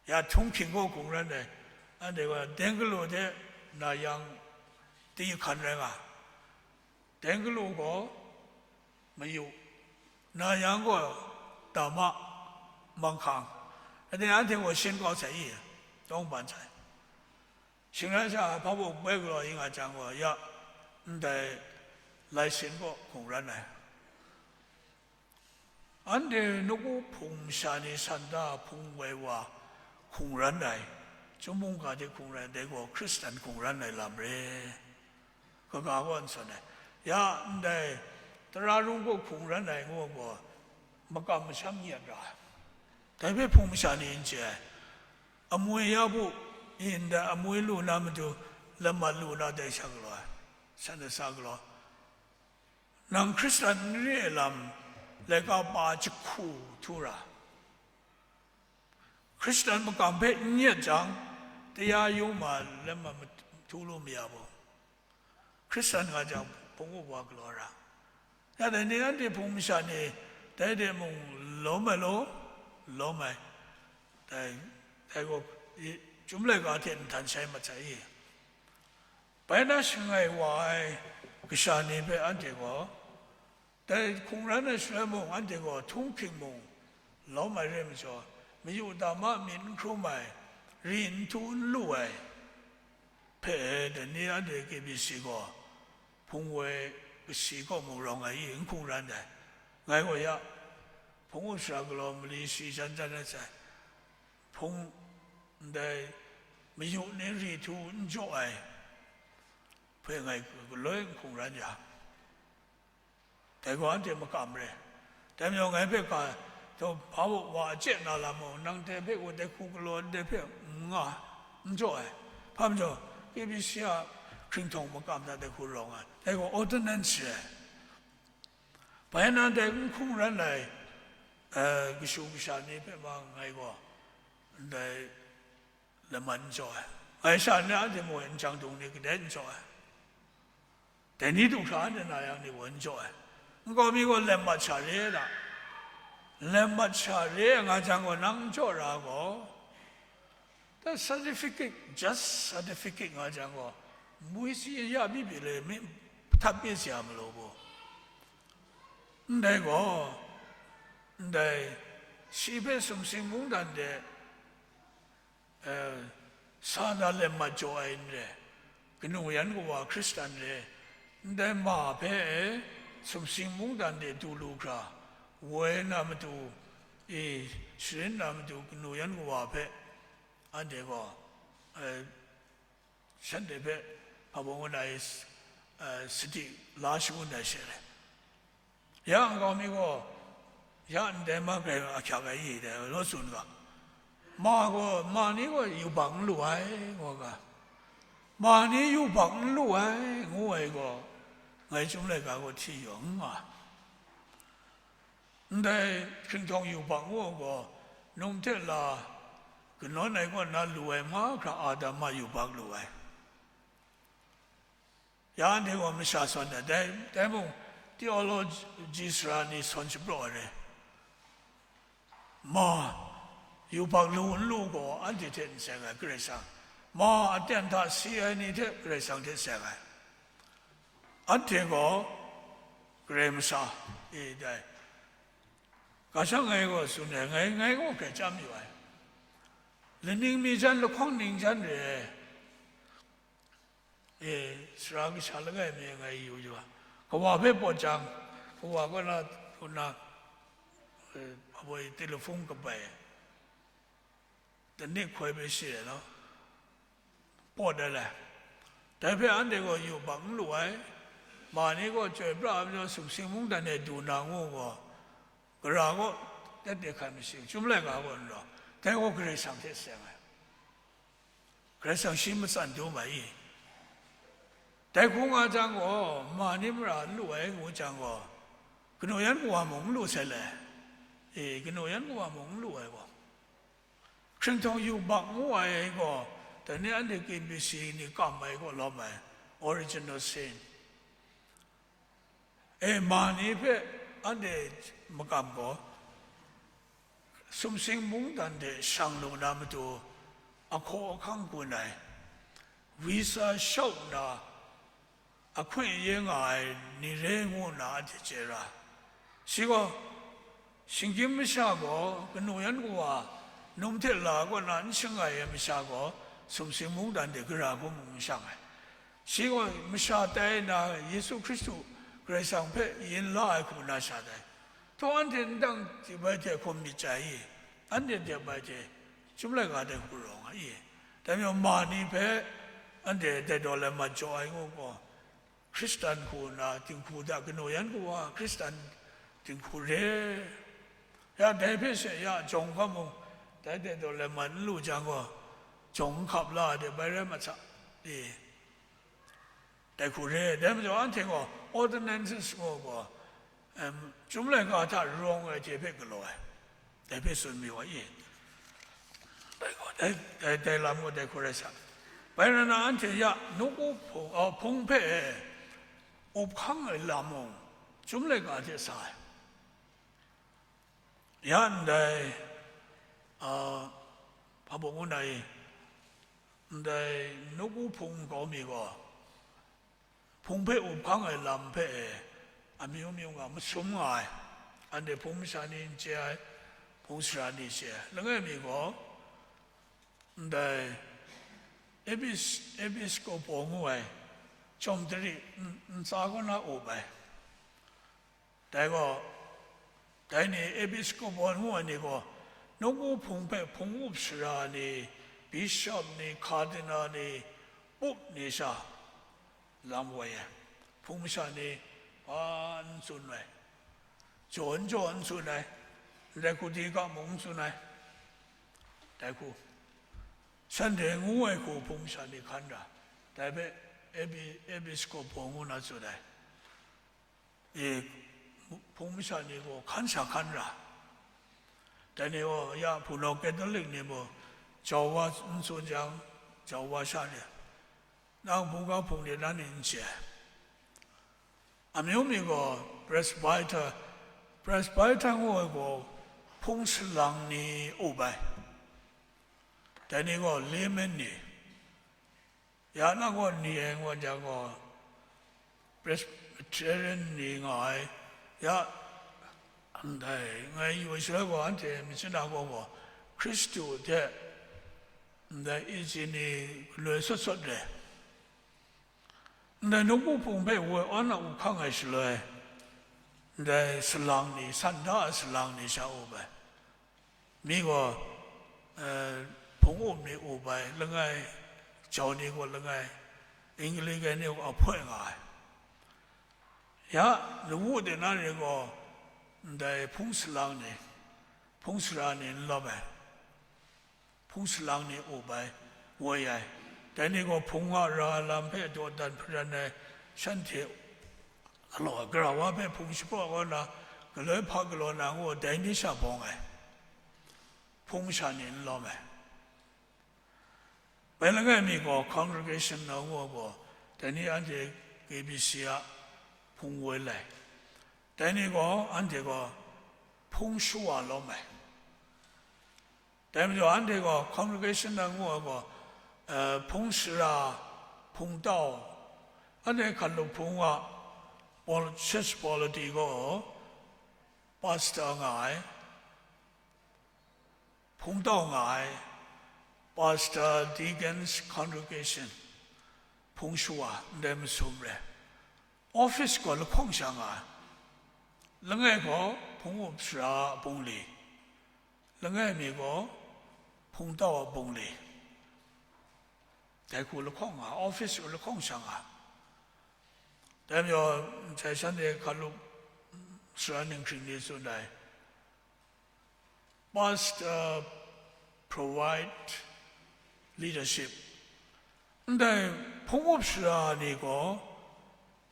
Ya htunghking gaw hkungran ai. Anhte gaw dengkalu hte na yang, ti hkan rai nga. Dengkalu gaw mayu, na yang gaw dama, manghkang, anhte, anhte gaw shin kau sai i, tawng ban sai. Shingran sha hpa mung bai galaw yin nga jang gaw, ya, ndai lai sin kaw hkungran ai. Anhte nawku hpung masha ni san da hpung woi wa hkungran ai, chyum mungga hte hkungran ai, dai gaw Hkristan hkungran ai lam re, kaga kaw n sawn ai. Ya, ndai tara rung kaw hkungran ai ngu gaw, makam masham nyet ra ai. Dai hpe hpung masha ni n chye ai. Amwi ya bu, ndai amwi lu na matu, lamat lu na dai sha galaw ai, san da sa galaw. Nang Hkristan n re ai lam, laika pa jahku htu ra. Hkristan makam hpe n yet jang, taya yung ma, lamat htu lu maya bu. Hkristan nga jang, hpung u wa galaw ra. Ya dai ni, anhte hpung masha ni, dai de mung lawm ai law, lawm ai. Dai, dai gaw, i, chyum laika hte nhtan shai mat sai i? Bai na shangai wa ai kasha ni hpe anhte gaw, dai hkungran ai shaloi mung, anhte gaw htunghking mung lawm ai re ai majaw, mayu dama myit n hkrum ai, ri n htu n lu ai hpe, dai ni anhte K B C gaw hpung woi kasi kaw mung rawng ai i n hkungran ai. Ngai gaw ya, hpung u sara galaw mali shi jan jan ai sai, hpung ndai mayu ni ri htu n jaw ai hpe ngai galoi n hkungran ya. Dai gaw anhte makam re. Dai majaw ngai hpe ga, hpa wa, wa a chye na lam mung, nang dai hpe gaw dai hku galaw ndai hpe n nga, n jaw ai. Hpa majaw, K B C a hkringhtawng makam hta dai hku rawng ai. Dai gaw ordinance re. Bai na dai n hkungran ai, eh, kashu kasha ni hpe ma ngai gaw, ndai laman n jaw ai. Ngai sha n re, anhte mung n jang dung ni kadai n jaw ai. Dai ni du hkra anhte na yang ni gaw n jaw ai. Nkau mi gaw lemmat sha re ai da. Lemmat sha re ai nga jang gaw, nang n jaw ra gaw, da certificate, just certificate nga jang gaw, mui si ya mi pyi le, mi htat pyi si ya malu bu. Ndai gaw, ndai shi hpe sumsing mungdan de, eh, sa na lemmat jaw ai n re, kanu yan kawa Hkristan re, ndai ma hpe sumsing mungdan de du lu hkra, woi na matu, e, sharin na matu kanu yan kawa hpe, anhte gaw, eh, shanhte hpe hpa bawng na e, eh, sadi la shangun ai she re. Ya nkau mi gaw, ya ndai ma grai ahkyak ai i dai law tsun ga, ma gaw, ma ni gaw yubak n lu ai, ngu ga, ma ni yubak n lu ai, ngu ai gaw, ngai chyum laika gaw hti yaw n nga. Ndai hkringhtawng yubak ngu ai gaw, num hte la kanawn ai kaw na lu ai mahkra Adam a yubak lu ai. Ya anhte gaw masha sawn ai, dai, dai mung theology sara ni sawn shapraw ai re. Ma, yubak lu n lu gaw anhte hte n seng ai, Karai Kasang. Ma aten hta si ai ni hte Karai Kasang hte seng ai. Anhte gaw Karai masha, e dai. Ga shang ngai gaw tsun ai, ngai, ngai gaw hkrai chyam yu ai. Laning mi jan, lahkawng ning jan re ai. E, sara kasha langai mi ngai yu yu ai. Kawa hpe pawt jang, kawa kaw na, kaw na, e, aboi telefon kabai ai. Danik hkoi hpe shi ai law, pawt ai le. Dai hpe anhte gaw yubak n lu ai, ma ni gaw chyoi pra ai majaw sumsing mungdan e du na ngu gaw, gara gaw, tete hkan mashing, chyum laika gaw n rawng, dai gaw Karai Kasang hte seng ai. Karai Kasang shi matsan dum ai i? Dai hku nga jang gaw, ma ni mara n lu ai ngu jang gaw, kanu yan kawa mung n lu sai le? E, kanu yan kawa mung n lu ai gaw, hkringhtawng yubak ngu ai gaw, dai ni anhte K B C ni kam ai gaw lawm ai, original sin. E, ma ni hpe anhte makam gaw, sumsing mungdan hte shang lu na matu, ahkaw ahkang gun ai, visa shau nna, ahkun ye nga ai ni re ngu nna anhte chye ra. Shi gaw, shinggyim masha gaw, kanu yan kawa, num hte la kaw na n shangai ai masha gaw, sumsing mungdan de gara hku mung n shang ai. Shi gaw masha tai nna Yesu Hkristu Karai Kasang hpe yin la ai hku na sha tai. Htaw anhte ndang dip ai hte hkum myit chye ai i? Anhte dip ai hte chyum laika hte hku rawng ai i? Dai majaw, ma ni hpe anhte dai daw lai mat jaw ai ngu gaw, Hkristan hku nna dinghku hta kanu yan kau wa, Hkristan dinghku re. Ya dai hpe she ya jawng hkap mung, dai dai daw lai mat n lu jang gaw, jawng n hkap la ai de bai rai mat sa, i? Dai hku re, dai majaw anhte gaw ordinances ngu gaw, em, chyum laika hta rawng ai hte hpe galaw ai, dai hpe tsun mayu ai i? Dai gaw, dai, dai, dai lam gaw dai hku rai sa. Bai rai na, anhte ya nawku hpung, a, hpung hpe up hkang ai lam mung, chyum laika hte sa ai. Ya ndai, a, hpa baw ngu na i? Ndai nawku hpung kau mi gaw, hpung hpe up hkang ai lam hpe e amyu myu nga masum nga ai, anhte hpung masha ni n chye ai, hpung sara ni chye ai. Langai mi gaw, ndai epis-, episkopo ngu ai, chyawm tari n-, ntsa kaw na up ai. Dai gaw, dai ni episkopo ngu ai ni gaw, nawku hpung hpe hpung up sara ni, bishop ni, cardinal ni, pope ni sha lam woi ai. Hpung masha ni hpa n tsun ai, jaw n jaw n tsun ai, ndai hku di ga mung n tsun ai, dai hku, shanhte ngu ai hku hpung masha ni hkan ra, dai hpe epi-, episkopo ngu na tsun ai. E, hpung masha ni gaw hkan sha hkan ra. Dai ni gaw ya hpunau Catholic ni mung jau wa n tsun jang, jau wa sha ni, nang hpung ga hpung de nan ni n chye ai. Amyu mi gaw Presbyter, Presbyter ngu ai gaw hpung salang ni up ai. Dai ni gaw layman ni, ya na gaw ni e ngu jang gaw, Presbyterian ni nga ai, ya, ndai ngai yu ai shaloi gaw, anhte myit sin na gaw gaw, Hkristu hte ndai isi ni galoi sawt sawt re. Ndai nawku hpung hpe woi awn a up hkang ai shaloi, ndai salang ni, san da ai salang ni sha up ai. Mi gaw, eh, hpung up ni up ai, langai jau ni gaw langai, Anglican ni gaw ahpoi nga ai. Ya, lawu de na ni gaw, ndai hpung salang ni, hpung sara ni n lawm ai, hpung salang ni up ai, woi ai. Dai ni gaw hpung a ra ai lam hpe dawdan hparan ai, shanhte galaw ai, gara wa hpe hpung shapraw kaw na, galoi hpa galaw na ngu ai, dai ni sha bawng ai, hpung masha ni n lawm ai. Bai langai mi gaw congregation na ngu ai gaw, dai ni anhte K B C a hpung woi lai. Dai ni gaw anhte gaw hpung shawa lawm ai. Dai majaw anhte gaw congregation na ngu ai gaw, eh, hpung sara, hpung tau, anhte hkalup hpung a pol-, church polity gaw pastor nga ai, hpung tau nga ai, pastor, deacons, congregation, hpung shawa, ndai masum re. Office gaw lahkawng sha nga ai. Langai gaw hpung up sara a bungli, langai mi gaw hpung tau a bungli, dai hku lahkawng nga ai, office gaw lahkawng sha nga ai. Dai majaw, ndai shanhte hkalup sara ninghkring ni tsun ai, pastor provide leadership. Ndai hpung up sara ni gaw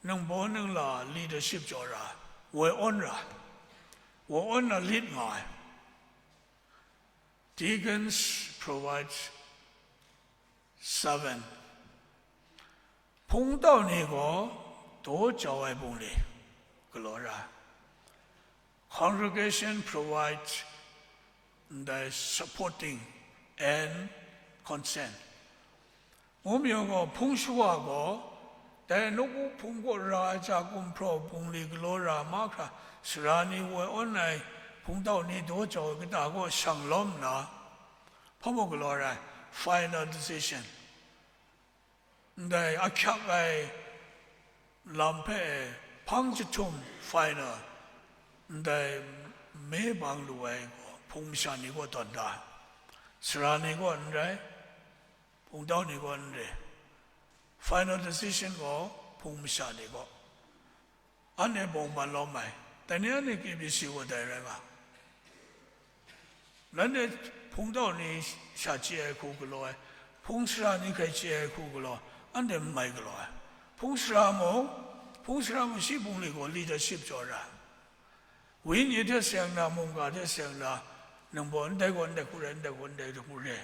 ningbaw ningla leadership jaw ra, woi awn ra, woi awn na lead nga ai. Deacons provide servant. Hpung tau ni gaw daw jau ai bungli galaw ra. Congregation provide ndai supporting and consent. Ngu mi gaw, hpung shawa gaw, dai nawku hpung kaw ra ai hta gumhpraw bungli galaw ra mahkra, sara ni woi awn ai hpung tau ni daw jau ai kata kaw shang lawm nna, hpa mung galaw ra ai, final decision, ndai ahkyak ai lam hpe hpang jahtum final, ndai me bang lu ai gaw hpung masha ni kaw tawn da, sara ni kaw n rai, hpungtau ni kaw n re, final decision gaw hpung masha ni kaw. Anhte bawng ban lawm ai, dai ni anhte K B C gaw dai rai nga. Nanhte hpungtau ni sha chye ai hku galaw ai, hpung sara ni hkrai chye ai hku galaw, anhte n mai galaw ai. Hpung sara mung, hpung sara mung shi bungli gaw leadership jaw ra ai. Wenyi hte seng na, mungga hte seng na, nang gaw ndai gaw ndai hku rai, ndai gaw ndai hku rai,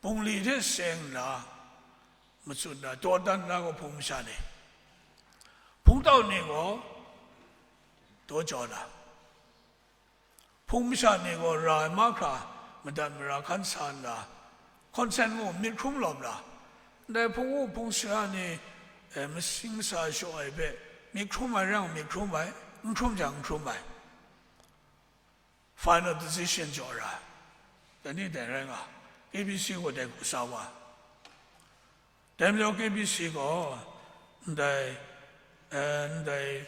bungli hte seng na, matsun na, dawdan na gaw hpung masha ni, hpungtau ni gaw daw jau na, hpung masha ni gaw ra ai mahkra madat mara hkan sa nna, consent ngu myit hkrum lawm na, ndai hpung u hpung sara ni, eh, masing masa shaw ai hpe myit hkrum ai rang myit hkrum ai, n hkrum jang n hkrum ai. Final decision jaw ra, dai ni dai rai nga, K B C gaw dai hku sa wa. Dai majaw K B C gaw ndai, eh, ndai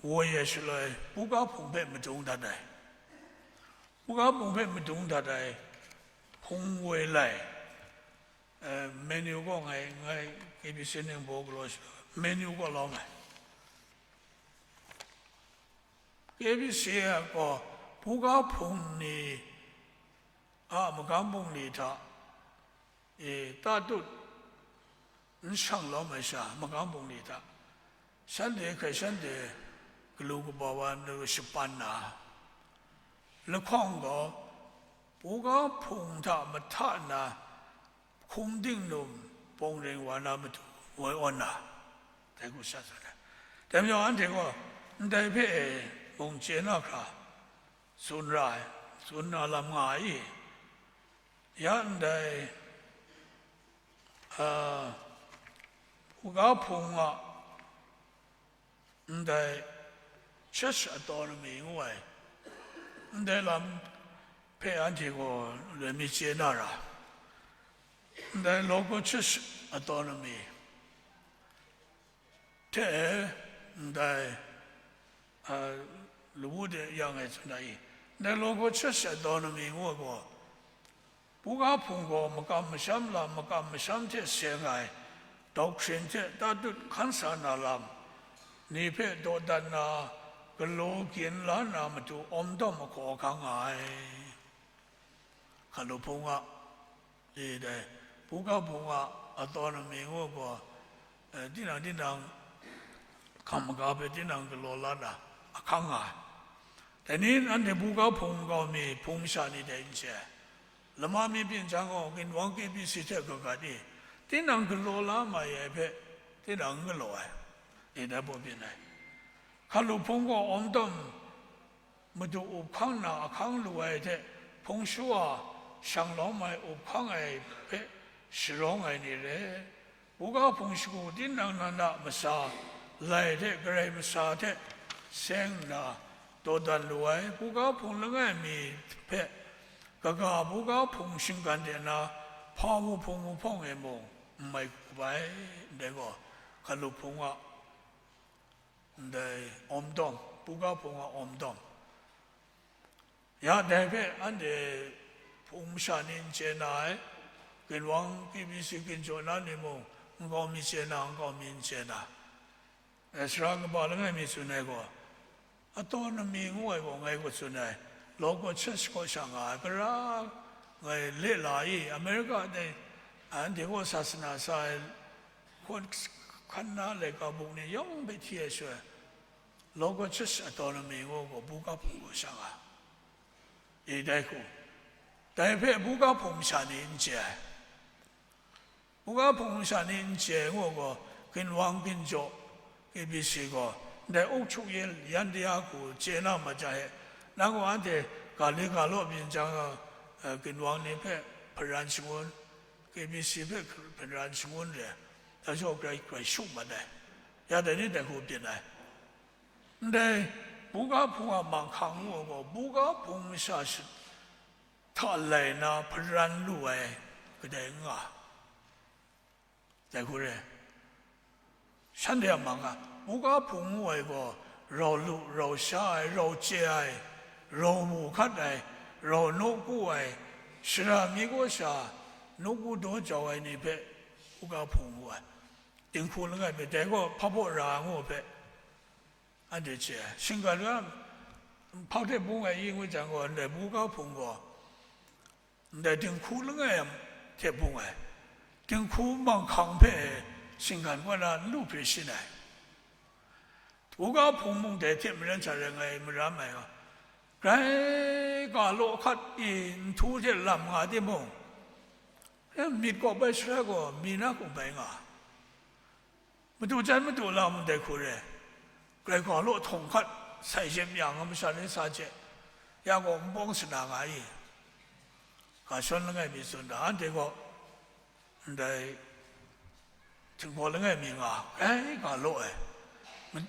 woi ai shaloi, buga hpung hpe madung dat ai, buga hpung hpe madung dat ai hpung woi lai, eh, menu gaw ngai, ngai K B C ningbaw galaw shaloi, menu gaw lawm ai. K B C gaw buga hpung ni a magam bungli hta, e, tatut n shang lawm ai sha, magam bungli hta, shanhte hkrai shanhte galu kaba wa shapan na, lahkawng gaw buga hpung hta mahta na, hkum dingnum bawng ring wa na matu woi awn na, dai hku sha tsun ai. Dai majaw anhte gaw ndai hpe e mung chye na hkra tsun ra ai, tsun na lam nga ai i? Ya ndai, a, buga hpung a ndai church autonomy ngu ai, ndai lam hpe anhte gaw loi mi chye na ra, ndai local church autonomy hte ndai, a, lawu de yang e tsun ai i? Ndai local church autonomy ngu ai gaw, buga hpung gaw makam masham lam, makam masham hte seng ai doctrine hte tatut hkan sa na lam ni hpe dawdan na, galaw gyin la na matu awm dawm ahkaw ahkang nga ai. Hkalup hpung a, e, dai, buga hpung a, a tawn ai mi ngu gaw, eh, tinang, tinang, hkam maga hpe tinang galaw la na ahkang nga ai. Dai ni anhte buga hpung nkau mi hpung masha ni dai n chye ai. Lama mi byin jang gaw, ginwang K B C hte kagat i, tinang galaw la mai ai hpe, tinang n galaw ai, e, dai baw byin ai. Hkalup hpung gaw awm dawm, madu up hkang na ahkang lu ai hte, hpung shawa shang lawm ai up hkang ai hpe sharawng ai ni re. Buga hpung shagu tinang nan a masa lai hte Karai masa hte seng nna dawdan lu ai, buga hpung langai mi hpe kaga buga hpung shinggan de na hpa wuhpung wuhpawng e mung n mai hku bai, ndai gaw, hkalup hpung a ndai awm dawm, buga hpung a awm dawm. Ya dai hpe anhte hpung masha ni n chye na ai, ginwang K B C ginjaw na ni mung, nkau mi chye na, nkau mi n chye na, eh, sara kaba langai mi tsun ai gaw, a tawn ai mi ngu ai gaw ngai gaw tsun ai, local church kaw sha nga ai, gara ngai le la i, America de, anhte gaw sasana sa ai, hkan na laika buk ni yawng hpe hti ai shaloi, local church autonomy ngu gaw buga hpung gaw sha nga, e, dai hku, dai hpe buga hpung masha ni n chye ai. Buga hpung masha ni n chye ai ngu gaw, ginwang ginjaw, K B C gaw, ndai ukchuk yan, yan daya hku chye na mat jang he, nang gaw anhte ga le ga law byin jang, eh, ginwang ni hpe hparan shangun, K B C hpe hparan shangun re, dai jaw grai grai shu mat ai. Ya dai ni dai hku byin ai. Ndai buga hpung a manghkang ngu ai gaw, buga hpung masha shi-, hta lai na hparan lu ai, kadai n nga. Dai hku re, shanhte a mang a, buga hpung ngu ai gaw, rau lu, rau sha ai, rau chye ai, rau mu hkat ai, rau nawku ai, sara mi kaw sha nawku daw jau ai ni hpe buga hpung ngu ai. Dinghku langai mi, dai gaw hpa baw ra ai ngu hpe, anhte chye ai. Shinggan ga hpa hte bung ai i ngu jang gaw, ndai buga hpung gaw, ndai dinghku langai hte bung ai, dinghku manghkang hpe shinggan kaw na n lu hpre shin ai. Buga hpung mung dai hte maren sa rai ngai maram ai, grai ga law hkat i nhtu hte lam nga timung, myit kawp ai shaloi gaw mi na hkum bai nga. Madu jan madu lam ndai hku re, grai ga law htawng hkat sai shem ya nga masha ni sa hte, ya gaw npawng sana nga i, ga shawn langai mi tsun da, anhte gaw ndai htinggaw langai mi nga, grai ga law ai,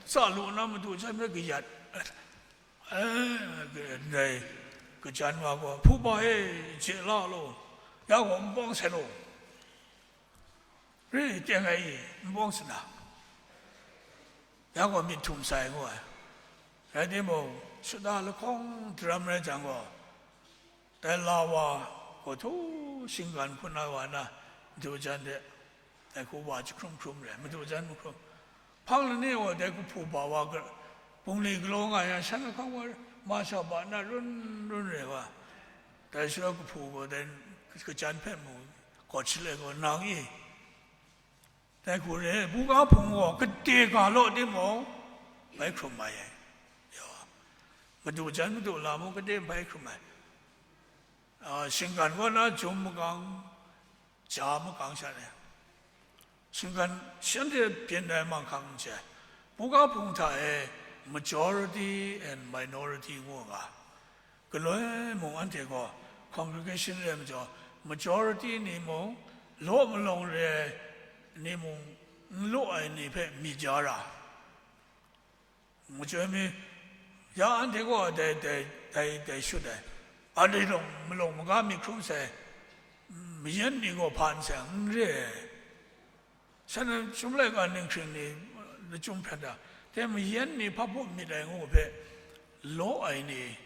tsa lu na madu jan hpe kayat, ndai kajan wa gaw, hpu ba e, je la law, ya gaw npawng sai law. Re, teng ai i, npawng sana, ya gaw myit htum sai ngu ai. Rai timung, shada lahkawng daram rai jang gaw, dai la wa gaw htu shinggan hkun ai wa na, madu jan de, dai hku wa jahkrum hkrum re, madu jan mahkrum. Hpang lani gaw dai kahpu ba wa ga-, bungli galaw nga yang, shan lahkawng wa ma sha ba na run run re wa, dai shaloi kahpu gaw dai kajan hpe mu, gaw shaloi gaw, nang i, dai hku re, buga hpung gaw kade ga law timung, bai hkrum mai ai. Yaw, madu jan madu la mung kade bai hkrum ai. A, shinggan kaw na jum makang, ja makang sha ni, shinggan shanhte byin ai manghkang n chye ai. Buga hpung hta e majority and minority ngu nga. Galoi mung anhte gaw congregation re ai majaw, majority ni mung, law malawng re ai ni mung, n law ai ni hpe myit ja ra. Machyoi mi, ya anhte gaw dai, dai, dai, dai shut ai. Anhte gaw malawng maga myit hkrum sai, mayan ni gaw hpa n sai, n re ai. Shan chyum laika ninghkring ni lachyum hprat ai, dai mayan ni hpa baw myit ai ngu hpe, law ai ni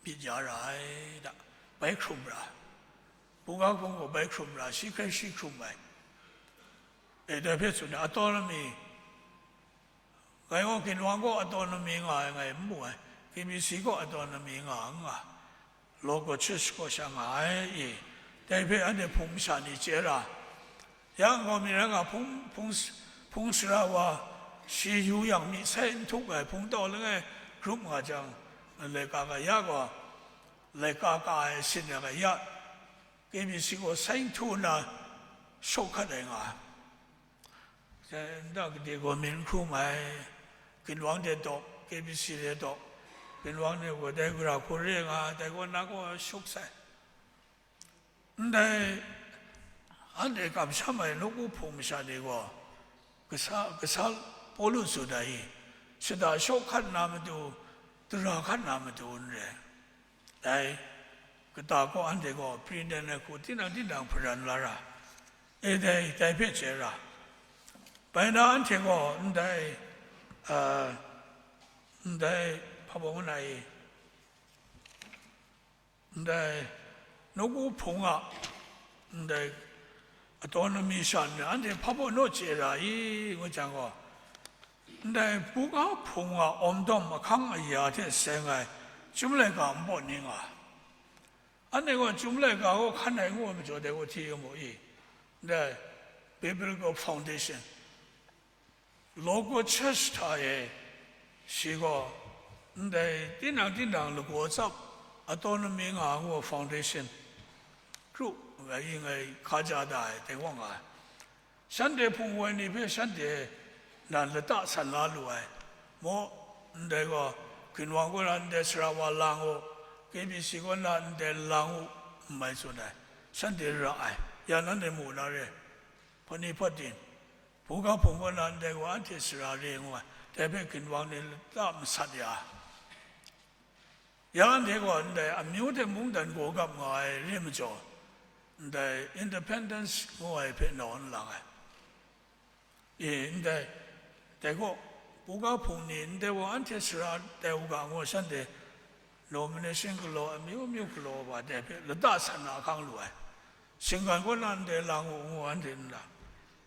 myit ya ra ai da, bai hkrum ra, buga hpung gaw bai hkrum ra, shi hkrai shi hkrum ai. E, dai hpe tsun ai, autonomy, ngai gaw ginwang gaw autonomy nga ai ngai n mu ai, K B C gaw autonomy nga n nga, local church kaw sha nga ai i, dai hpe anhte hpung masha ni chye ra, ya nkau mi rai nga, hpung, hpung, hpung sara wa, shi yu yang myi sai n htuk ai hpung tau langai grup nga jang, laika ga ya gaw, laika ka ai sin ya ga ya, K B C gaw sai n htu nna shawk hkat ai nga ai. Nta gade gaw myit n hkrum ai, ginwang de dawk, K B C de dawk, ginwang de gaw dai gara hku re nga, dai kaw na kaw shawk sai. Ndai anhte kamsham ai nawku hpung masha ni gaw, kasa, kasa Pawlu tsun ai i, shada shawk hkat na matu, tara hkat na matu n rai. Dai, kata kaw anhte gaw pri nden ai hku tinang tinang hparan la ra, e dai, dai hpe chye ra. Bai na anhte gaw ndai, a, ndai hpa bawng na i, ndai nawku hpung a, ndai autonomy sha nna anhte hpa baw naw chye ra i, ngu jang gaw, ndai buga hpung a awmdawm ahkang aya hte seng ai chyum laika npawt ni nga ai. Anhte gaw chyum laika kaw hkan ai ngu ai majaw, dai gaw hti yu mu i, ndai biblical foundation, local church hta e, shi gaw ndai tinang tinang lagaw tsap, autonomy nga ai ngu ai foundation, kru, ngai ngai hkaja da ai, dai wa nga ai. Shanhte hpung woi ni hpe shanhte nan lata san la lu ai. Maw, ndai gaw, ginwang kaw na ndai sara wa lang u, K B C kaw na ndai lang u, n mai tsun ai, shanhte ra ai, ya nanhte mu na re, hpani hpatin, buga hpung kaw na ndai gaw anhte sara re ngu ai, dai hpe ginwang ni lata masat ya ai. Ya anhte gaw ndai amyu hte mungdan gaw gap nga ai re majaw, ndai independence ngu ai hpe naw n lang ai. E, ndai, dai gaw, buga hpung ni ndai wa anhte sara tai u ga ngu shanhte nomination galaw, amyu amyu galaw wa dai hpe lata san na ahkang lu ai. Shinggan kaw na ndai lang u ngu anhte n la.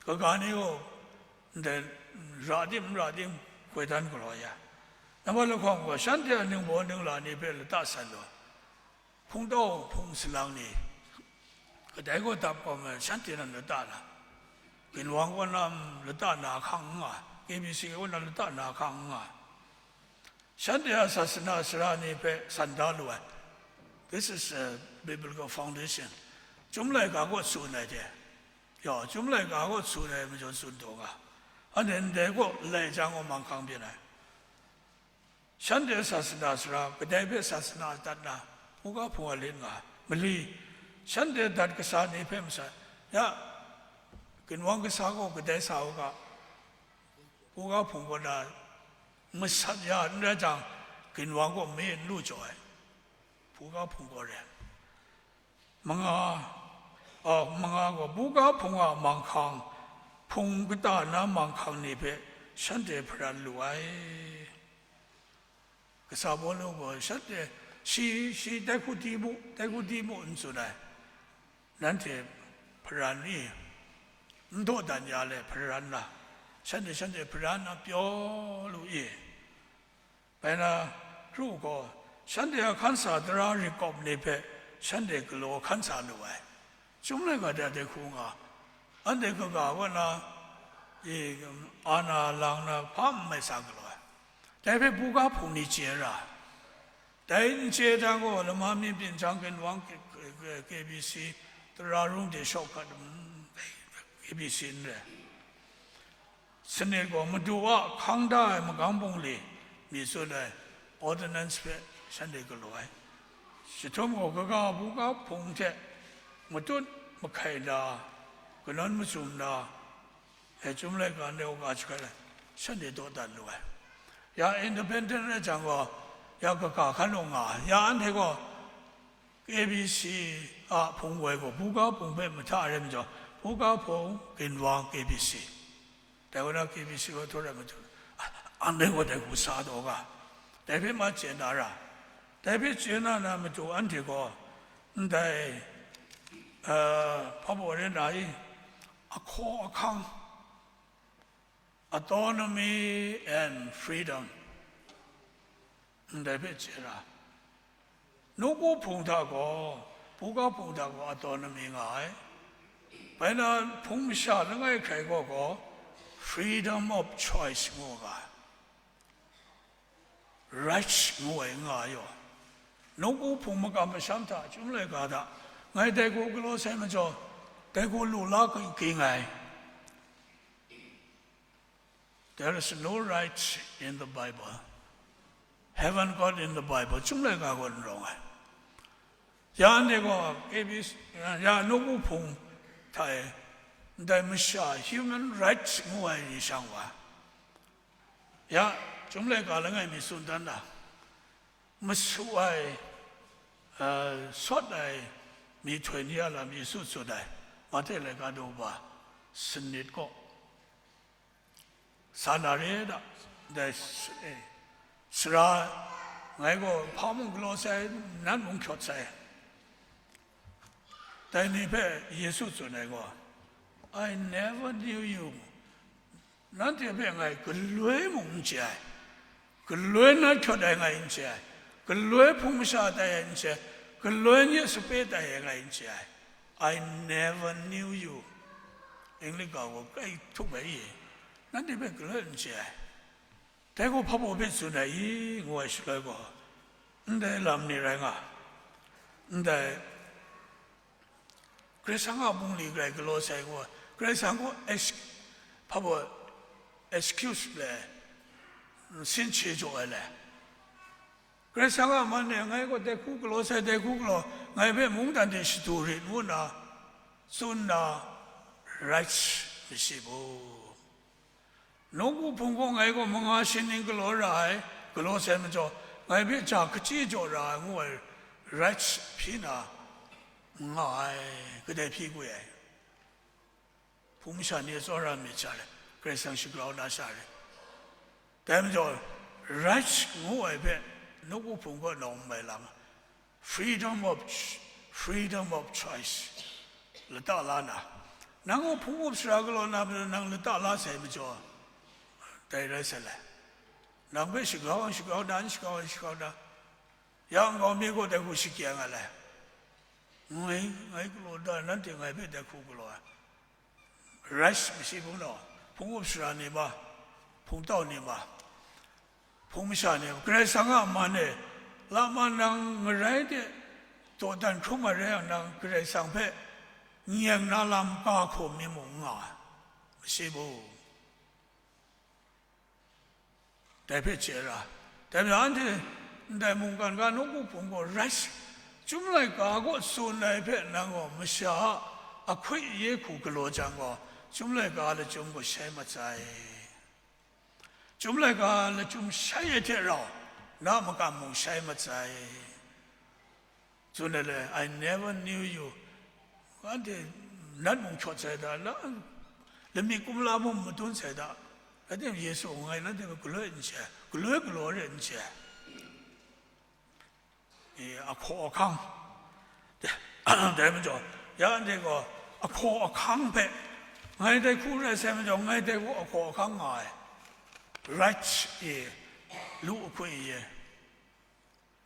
Kaga ni gaw ndai ra tim, n ra tim, goi dan galaw ya. Nambat lahkawng gaw shanhte a ningbaw ningla ni hpe lata san lu ai. Hpungtau hpung salang ni, kadai gaw dap kau ma, shanhte nan lata na, ginwang kaw na lata na ahkang n nga, K B C kaw na lata na ahkang n nga. Shanhte a sasana sara ni hpe san da lu ai. This is a biblical foundation. Chyum laika kaw tsun ai hte, ya, Chyum laika kaw tsun ai majaw tsun taw ga, anhte ndai kaw lai jang gaw manghkang byin ai. Shanhte sasana sara, kadai hpe sasana dat na, buga hpung a lit nga ai. Mali, shanhte dat kasa ni hpe masat, ya, ginwang kasa gaw kadai sa u ga, buga hpung kaw na masat ya n rai jang, ginwang kaw mi n lu jaw ai, buga hpung kaw re ai. Manga, a, manga gaw buga hpung a manghkang, hpung kata na manghkang ni hpe shanhte hparan lu ai. Kasa Pawlu gaw shanhte, shi, shi dai hku di mu, dai hku di mu n tsun ai, nanhte hparan i, n dawdan ya le hparan la, shanhte, shanhte hparan na pyaw lu i, bai na kru gaw, shanhte a hkan sa tara ri kawp ni hpe shanhte galaw hkan sa lu ai. Chyum laika de dai hku nga, anhte kaga kaw na, i, ana lang na hpa n mai sa galaw ai. Dai hpe buga hpung ni chye ra ai. Dai n chye jang gaw, lama mi byin jang ginwang K-, K-, K B C, tara rung de shawk hkat, mm, K B C n rai. Sanit gaw Madu a hkang da ai magam bungli mi tsun ai ordinance hpe shanhte galaw ai. Jahtum gaw kaga buga hpung hte matut mahkai na, kanawn mazum na, e, Chyum laika neu ga jahkai ai, shanhte dawdan lu ai. Ya independent rai jang gaw, ya kaga hkan lawng nga ai. Ya anhte gaw K B C a hpung woi gaw buga hpung hpe mahta rai majaw, buga hpung ginwang K B C. Dai wa na K B C wa htaw rai matu, a, anhte gaw dai hku sa taw ga, dai hpe ma chye na ra, dai hpe chye na na matu anhte gaw, ndai, eh, hpa baw re na i, ahkaw ahkang, autonomy and freedom, ndai hpe chye ra. Nawku hpung hta gaw, buga hpung hta gaw autonomy nga ai. Bai na hpung masha langai hkrai gaw gaw, freedom of choice ngu ga ai. Rights ngu ai nga ai yaw. Nawku hpung makam masham hta, Chyum laika hta, ngai dai hku galaw sai majaw, dai hku lu la ging ai. There is no right in the Bible. Haven't got in the Bible. Chyum laika gaw n rawng ai. Ya anhte gaw K B C, ya nawku hpung hta e, ndai masha human rights ngu ai ni shang wa. Ya, Chyum laika langai mi tsun dan da. Masu ai, eh, sawt ai myihtoi ni a lam Yesu tsun ai, Mahte laika daw ba sanit kaw. Sa na re da, dai s-, e, sara, ngai gaw hpa mung galaw sai, nan mung hkyawt sai. Dai ni hpe Yesu tsun ai gaw, "I never knew you." Nanhte hpe ngai galoi mung n chye ai. Galoi na hkyawt ai ngai n chye ai. Galoi hpung masha tai ai n chye ai. Galoi nye sape tai ai ngai n chye ai. "I never knew you." English ga gaw kai htup ai i, nanhte hpe galoi n chye ai. Dai gaw hpa baw hpe tsun ai i, ngu ai shaloi gaw, ndai lam ni rai nga, ndai Karai Kasang a bungli grai galaw sai gaw, Karai Kasang gaw ex-, hpa baw excuse le, sin hkye jaw ai le. Karai Kasang a man e, ngai gaw dai hku galaw sai, dai hku galaw, ngai hpe mungdan de shadu rit ngu nna tsun na rights masi bu? Nawku hpung gaw ngai gaw manga shi ning galaw ra ai, galaw sai majaw, ngai hpe ja hkachye jaw ra ai ngu ai rights hpyi na, n nga ai, kadai hpyi kwi ai. Hpung masha ni tsawra myit sha re, Karai Kasang shagrau na sha re. Dai majaw, rights ngu ai hpe, nawku hpung kaw nawng n mai lang, freedom of ch-, freedom of choice, lata la na, nang gaw hpung up sara galaw na majaw, nang lata la sai majaw, dai rai sai lai. Nang hpe shagrau ai, shagrau na, n shagrau ai, shagrau na, ya nkau mi gaw dai hku shakye nga lai. Ngai, ngai galaw da, nanhte ngai hpe dai hku galaw ai. Rights masi hpung naw, hpung up sara ni ma, hpung tau ni ma, hpung masha ni, Karai Kasang a man e, lama nang ngarai de dawdan hkrum ai rai yang, nang Karai Kasang hpe n yeng na lam ka hkum mi mung n nga ai, masi hpung. Dai hpe chye ra. Dai majaw, anhte ndai mungkan ga nawku hpung gaw rai shi, Chyum laika kaw tsun ai hpe nang gaw masha a ahkui aye hku galaw jang gaw, Chyum laika lachyum gaw shai mat sai. Chyum laika lachyum shai ai hte rau, na makam mung shai mat sai. Tsun ai le, "I never knew you." Anhte nat mung hkyawt sai da, la, lamik kumla mung madun sai da, rai timung, Yesu ngai nanhte hpe galoi n chye ai, galoi galaw re n chye ai. E, ahkaw ahkang, dai majaw, ya anhte gaw ahkaw ahkang hpe, ngai dai hku rai sai majaw, ngai dai hku ahkaw ahkang nga ai, right e, lu ahkui e,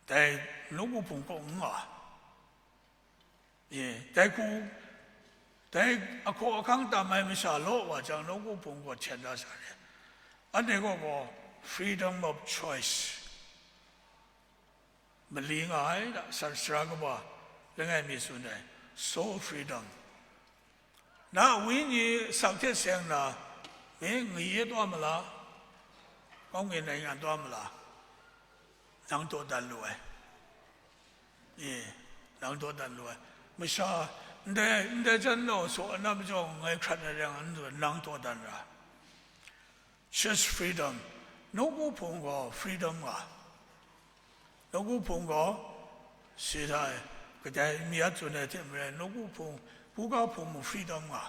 dai nawku hpung kaw n nga ai. E, dai hku, dai ahkaw ahkang tam ai masha law wa jang, nawku hpung gaw hten da sa re. Anhte kaw gaw freedom of choice mali nga ai da, sa-, sara kaba langai mi tsun ai, soul freedom. Na a wenyi asak hte seng na, mi ngayi e taw ma la, kaung e nai ngan taw ma la, nang dawdan lu ai. E, nang dawdan lu ai. Masha, ndai, ndai jan nau saw anam jawng ngai hkrat na rai nga, nang dawdan ra. Church freedom, nawku hpung gaw freedom nga. Nawku hpung gaw, si hta e, kadai mi a tsun ai hte maren, nawku hpung, buga hpung mung freedom nga.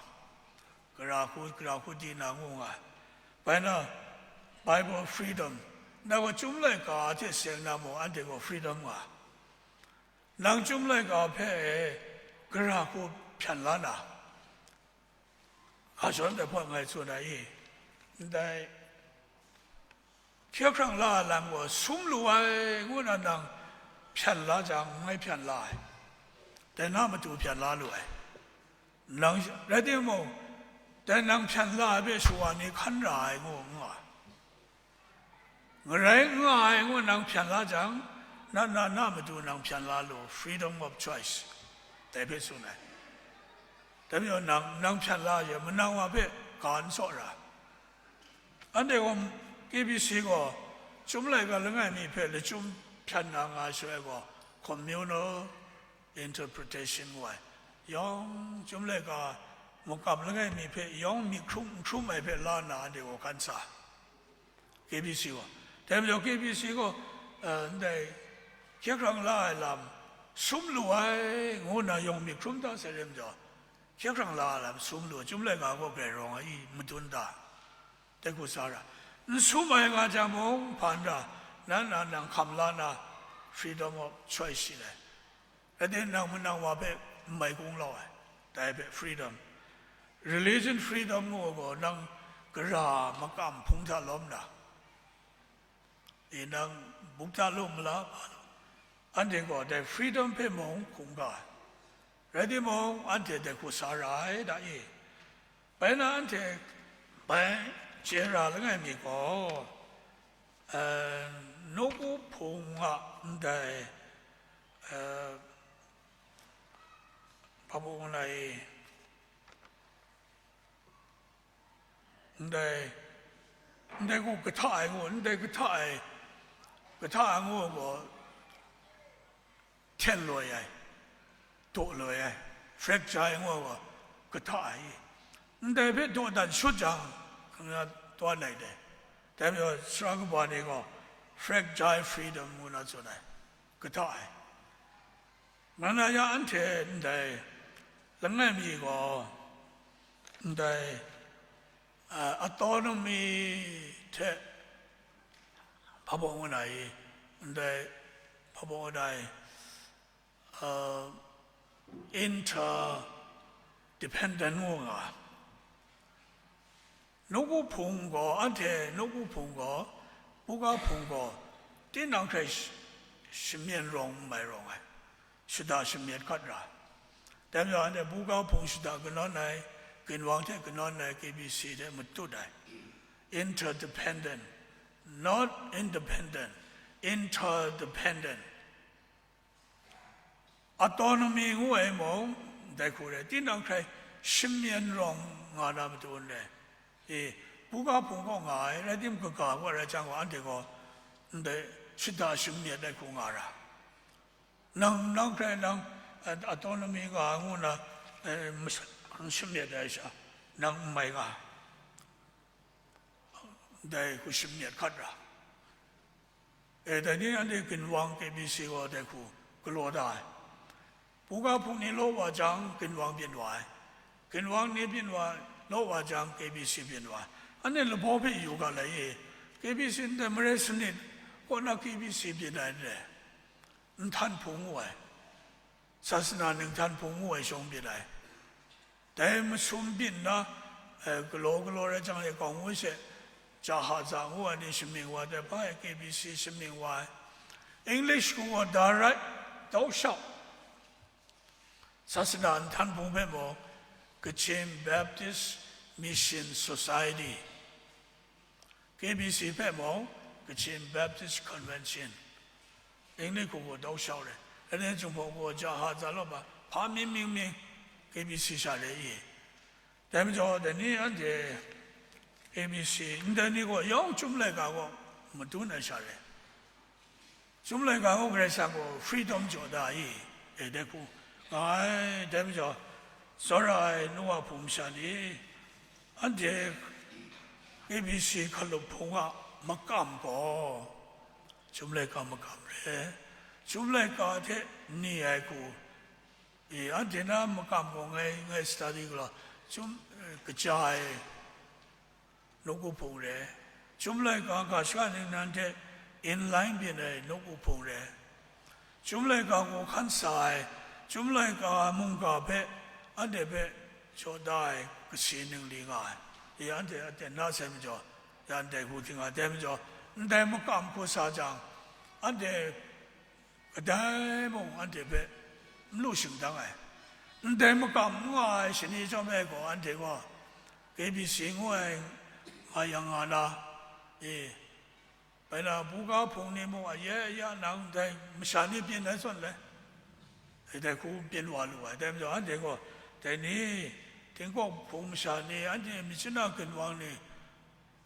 Gara hku, gara hku di na ngu nga. Bai na, Bible freedom, nang gaw Chyum laika hte seng na mung, anhte gaw freedom nga. Nang Chyum laika hpe e, gara hku hpyan la na, ga shawng dai hpawt ngai tsun ai i? Ndai hkye hkrang la ai lam gaw sum lu ai ngu na nang hpyan la jang, ngai hpyan la ai, dai na matu hpyan la lu ai. Nang, rai timung, dai nang hpyan la ai hpe shawa ni hkan ra ai ngu n nga ai. Ngarai n nga ai ngu nang hpyan la jang, na, na, na matu nang hpyan la lu, freedom of choice, dai hpe tsun ai. Dai majaw nang, nang hpyan la ye, manang wa hpe ga n saw ra. Anhte gaw, K B C gaw, Chyum laika langai mi hpe lachyum hpyan na nga ai shaloi gaw, communal interpretation ngu ai, yawng Chyum laika makam langai mi hpe yawng myit hkrum n hkrum ai hpe la nna anhte gaw hkan sa, K B C gaw. Dai majaw K B C gaw, eh, ndai hkye hkrang la ai lam sum lu ai ngu nna yawng myit hkrum da sai re majaw, hkye hkrang la ai lam sum lu ai, Chyum laika gaw grai rawng ai i, madun da, dai hku sa ra. N sum ai nga jang mung, hpa n ra, nan na nang hkam la na, freedom of choice yin ai. Rai timung, nang manang wa hpe n mai kung lau ai, dai hpe freedom. Religion freedom ngu ai gaw, nang gara makam hpung hta lawm na, e, nang buk hta lu ma la, anhte gaw dai freedom hpe mung hkungga ai. Rai timung, anhte dai hku sa ra ai da i? Bai na anhte bai chye ra langai mi gaw, eh, nawku hpung a ndai, eh, hpa mung na i, ndai, ndai gaw kahta ai ngu, ndai kahta ai, kahta ai ngu gaw, hten loi ai, daw loi ai, fracture ai ngu ai gaw, kahta ai, ndai hpe dawdan shut jang, kaw na tawn ai dai. Dai majaw, sara kaba ni gaw, fracture freedom ngu na tsun ai, kahta ai. Ngai na ya anhte ndai langai mi gaw, ndai, a, autonomy hte hpa baw ngu na i, ndai hpa baw ngu na i, a, interdependent ngu nga. Nawku hpung gaw, anhte nawku hpung gaw, buga hpung gaw, tinang hkrai sh-, shamyen rawng n mai rawng ai, shada shamyet hkat ra. Dai majaw, anhte buga hpung shada kanawn ai, ginwang hte kanawn ai, K B C hte matut ai. Interdependent, not independent, interdependent. Autonomy ngu ai mung, dai hku re, tinang hkrai shamyen rawng nga na matu n re. E, buga hpung kaw nga ai, rai timung, kaga kaw rai chyang gaw, anhte gaw ndai shada shamyet ai hku nga ra. Nang, nang hkrai nang, eh, autonomy nga ai ngu na, eh, mas-, shamyet ai sha, nang n mai nga. Dai hku shamyet hkat ra. E, dai ni anhte ginwang K B C gaw dai hku galaw da ai. Buga hpung ni law wa jang, ginwang byin wa ai. Ginwang ni byin wa, law wa jang, K B C byin wa ai. Anhte lahpaw hpe yu ga lai e. K B C ndai marai sanit kaw na K B C byin ai n re. Nhtan hpung ngu ai. Sasana ninghtan hpung ngu ai shawng byin ai. Dai masum byin na, eh, galaw galaw rai jang e, kawng ngu she, jahaza ngu ai ni shamying wa ai, hpa e K B C shamying wa ai. English hku gaw da rai, dau shau. Sasana nhtan hpung hpe mung, Kachin Baptist Mission Society. K B C hpe mung, Kachin Baptist Convention, English hku gaw dau shau re, rai timung, Jinghpaw hku gaw jahaza law ba, hpa mying mying mying, K B C sha re i. Dai majaw, dai ni anhte K B C, ndai ni gaw yawng Chyum laika gaw madun ai sha re. Chyum laika gaw Karai Kasang gaw freedom jaw da i, e, dai hku nga ai. Dai majaw, tsawra ai nu wa hpung masha ni, anhte K B C hkalup hpung a makam gaw, Chyum laika makam re, Chyum laika hte ni ai hku, e, anhte na makam gaw ngai, ngai study galaw, Chyum, e, kaja ai, nawku hpung re, Chyum laika ga shaka ningnan hte inline byin ai nawku hpung re, Chyum laika gaw hkan sa ai, Chyum laika mungga hpe, anhte hpe jaw da ai kasi ningli nga ai. E, anhte aten na sai majaw, ya ndai hku hting ai, dai majaw, ndai makam hku sa jang, anhte kadai mung anhte hpe n lu shingdang ai. Ndai makam n nga ai shani chyawm e gaw, anhte gaw K B C ngu ai nga yang nga na, e, bai na, buga hpung ni mung aye aya nang dai masha ni byin ai zawn le, e, dai hku byin wa lu ai. Dai majaw, anhte gaw dai ni, tingkawk hpung masha ni, anhte myit chyanang ginwang ni,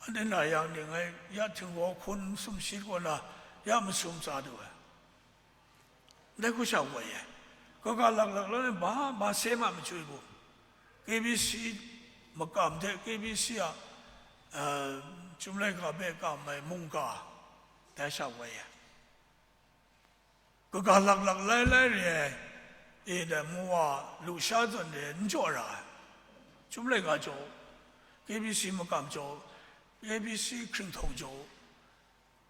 anhte na yang ni, ngai ya htinggaw hkun sumshi kaw na, ya masum tsa du ai. Ndai hku sha woi ai. Kaga laklak la, ba, ba se ma machui bu, K B C makam hte K B C a, eh, Chyum laika hpe kam ai mungga, dai sha woi ai. Kaga laklak lai lai re ai, e, dai mawa lusha zawn re ai, n jaw ra ai. Chyum laika jaw, K B C makam jaw, K B C hkringhtawng jaw,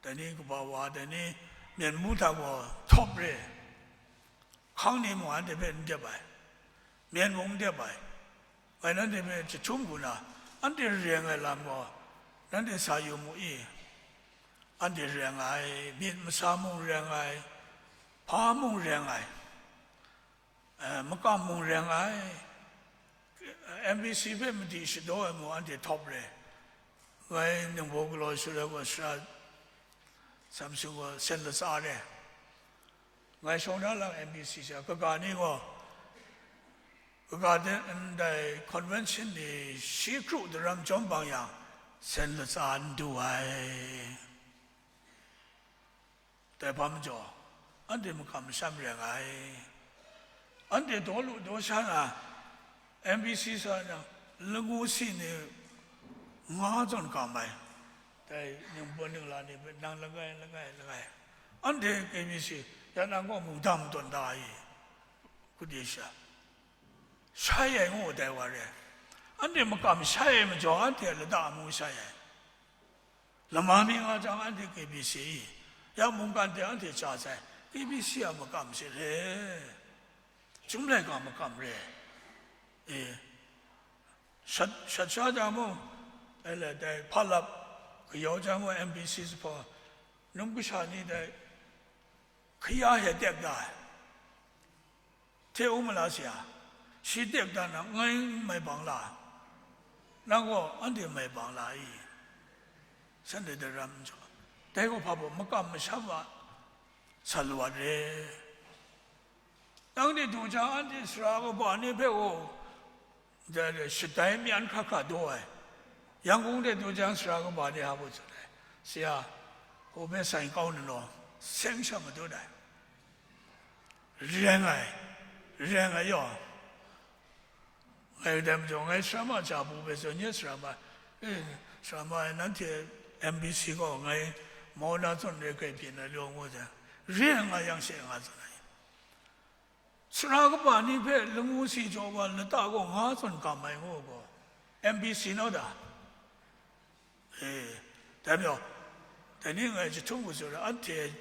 dai ni kaba wa, dai ni myen mu hta gaw htawp re, hkang ni mung anhte hpe n dep ai, myen mung n dep ai, ngai nanhte hpe jahtum hku na, anhte reng ai lam gaw, nanhte sa yu mu i? Anhte reng ai, myit masa mung reng ai, hpa mung reng ai, eh, makam mung reng ai, M B C hpe madi shadaw ai mung anhte htawp re. Ngai Ningbaw galaw shut ai gaw, sara Samson gaw sen latsa re. Ngai shawng na lang M B C sha, kaga ni gaw, kaga de ndai convention ni shi kru daram chyawm bang yang, sen latsa n du ai. Dai hpa majaw, anhte makam masham rai nga ai. Anhte daw lu daw sha na, M B C sa na, lagu si ni nga zawn kam ai. Dai ningbaw ningla ni hpe nang langai, langai, langai. Anhte K B C, ya nang gaw mungdan tawn da ai. Hku de sha, shai ai ngu dai wa re. Anhte makam shai ai majaw, anhte a lata amu shai ai. Lama mi nga jang, anhte K B C i, ya mungkan de anhte chya sai, K B C a makam she re, Chyum laika makam re. E, shat, shat sha jang mung, dai le dai, hpa lap kayau jang mung, M B C jahpa, num kasha ni dai, hkaya he tek da ai. Hte u ma la si a, shi tek dan na, ngai n mai bang la, nang gaw anhte mai bang la i? Shanhte dai ram n jaw, dai gaw hpa baw makam masham a sa lawat re. Nang de du jang, anhte sara kaba ni hpe gaw, dai, dai, shatai myan hkra hkra daw ai. Yangkung de du jang, sara kaba ni hpa baw tsun ai, Sara, hpa hpe sai kau na law, seng sha matut ai. Re ai, re ai yaw, ngai dai majaw, ngai sara ma ja bu hpe zawn ye, sara ma, eh, sara ma e, nanhte M B C gaw ngai mau na zawn re, grai byin ai law ngu jang, re ai nga yang she nga zawn ai. Sara kaba ni hpe lamu si jaw wa lata gaw nga zawn gam ai ngu gaw, M B C naw da? E, dai majaw, dai ni ngai jahtum hku tsun ai, anhte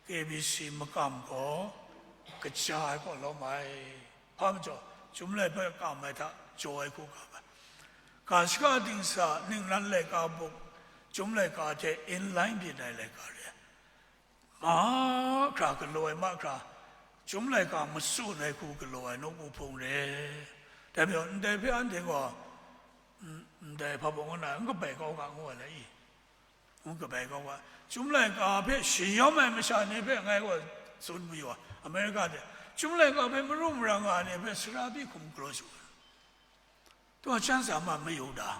K B C makam gaw kaja ai kaw lawm ai. Hpa majaw, Chyum laika hpe kam ai hta jaw ai hku kam ai. Ga shaka dingsa ningnan laika mung, Chyum laika hte inline byin ai laika re ai. Mahkra galaw ai, mahkra Chyum laika matsun ai hku galaw ai nawku hpung re. Dai majaw, ndai hpe anhte gaw, n-, ndai hpa baw ngu na, n kabai kau ga ngu ai la i? N kabai kau ga. Chyum laika hpe shayawm ai masha ni hpe ngai gaw tsun mayu ai, America de. Chyum laika hpe maru mara nga ai ni hpe sara byi hkum galaw shu ai. Dai wa, chan sa ma mayu da?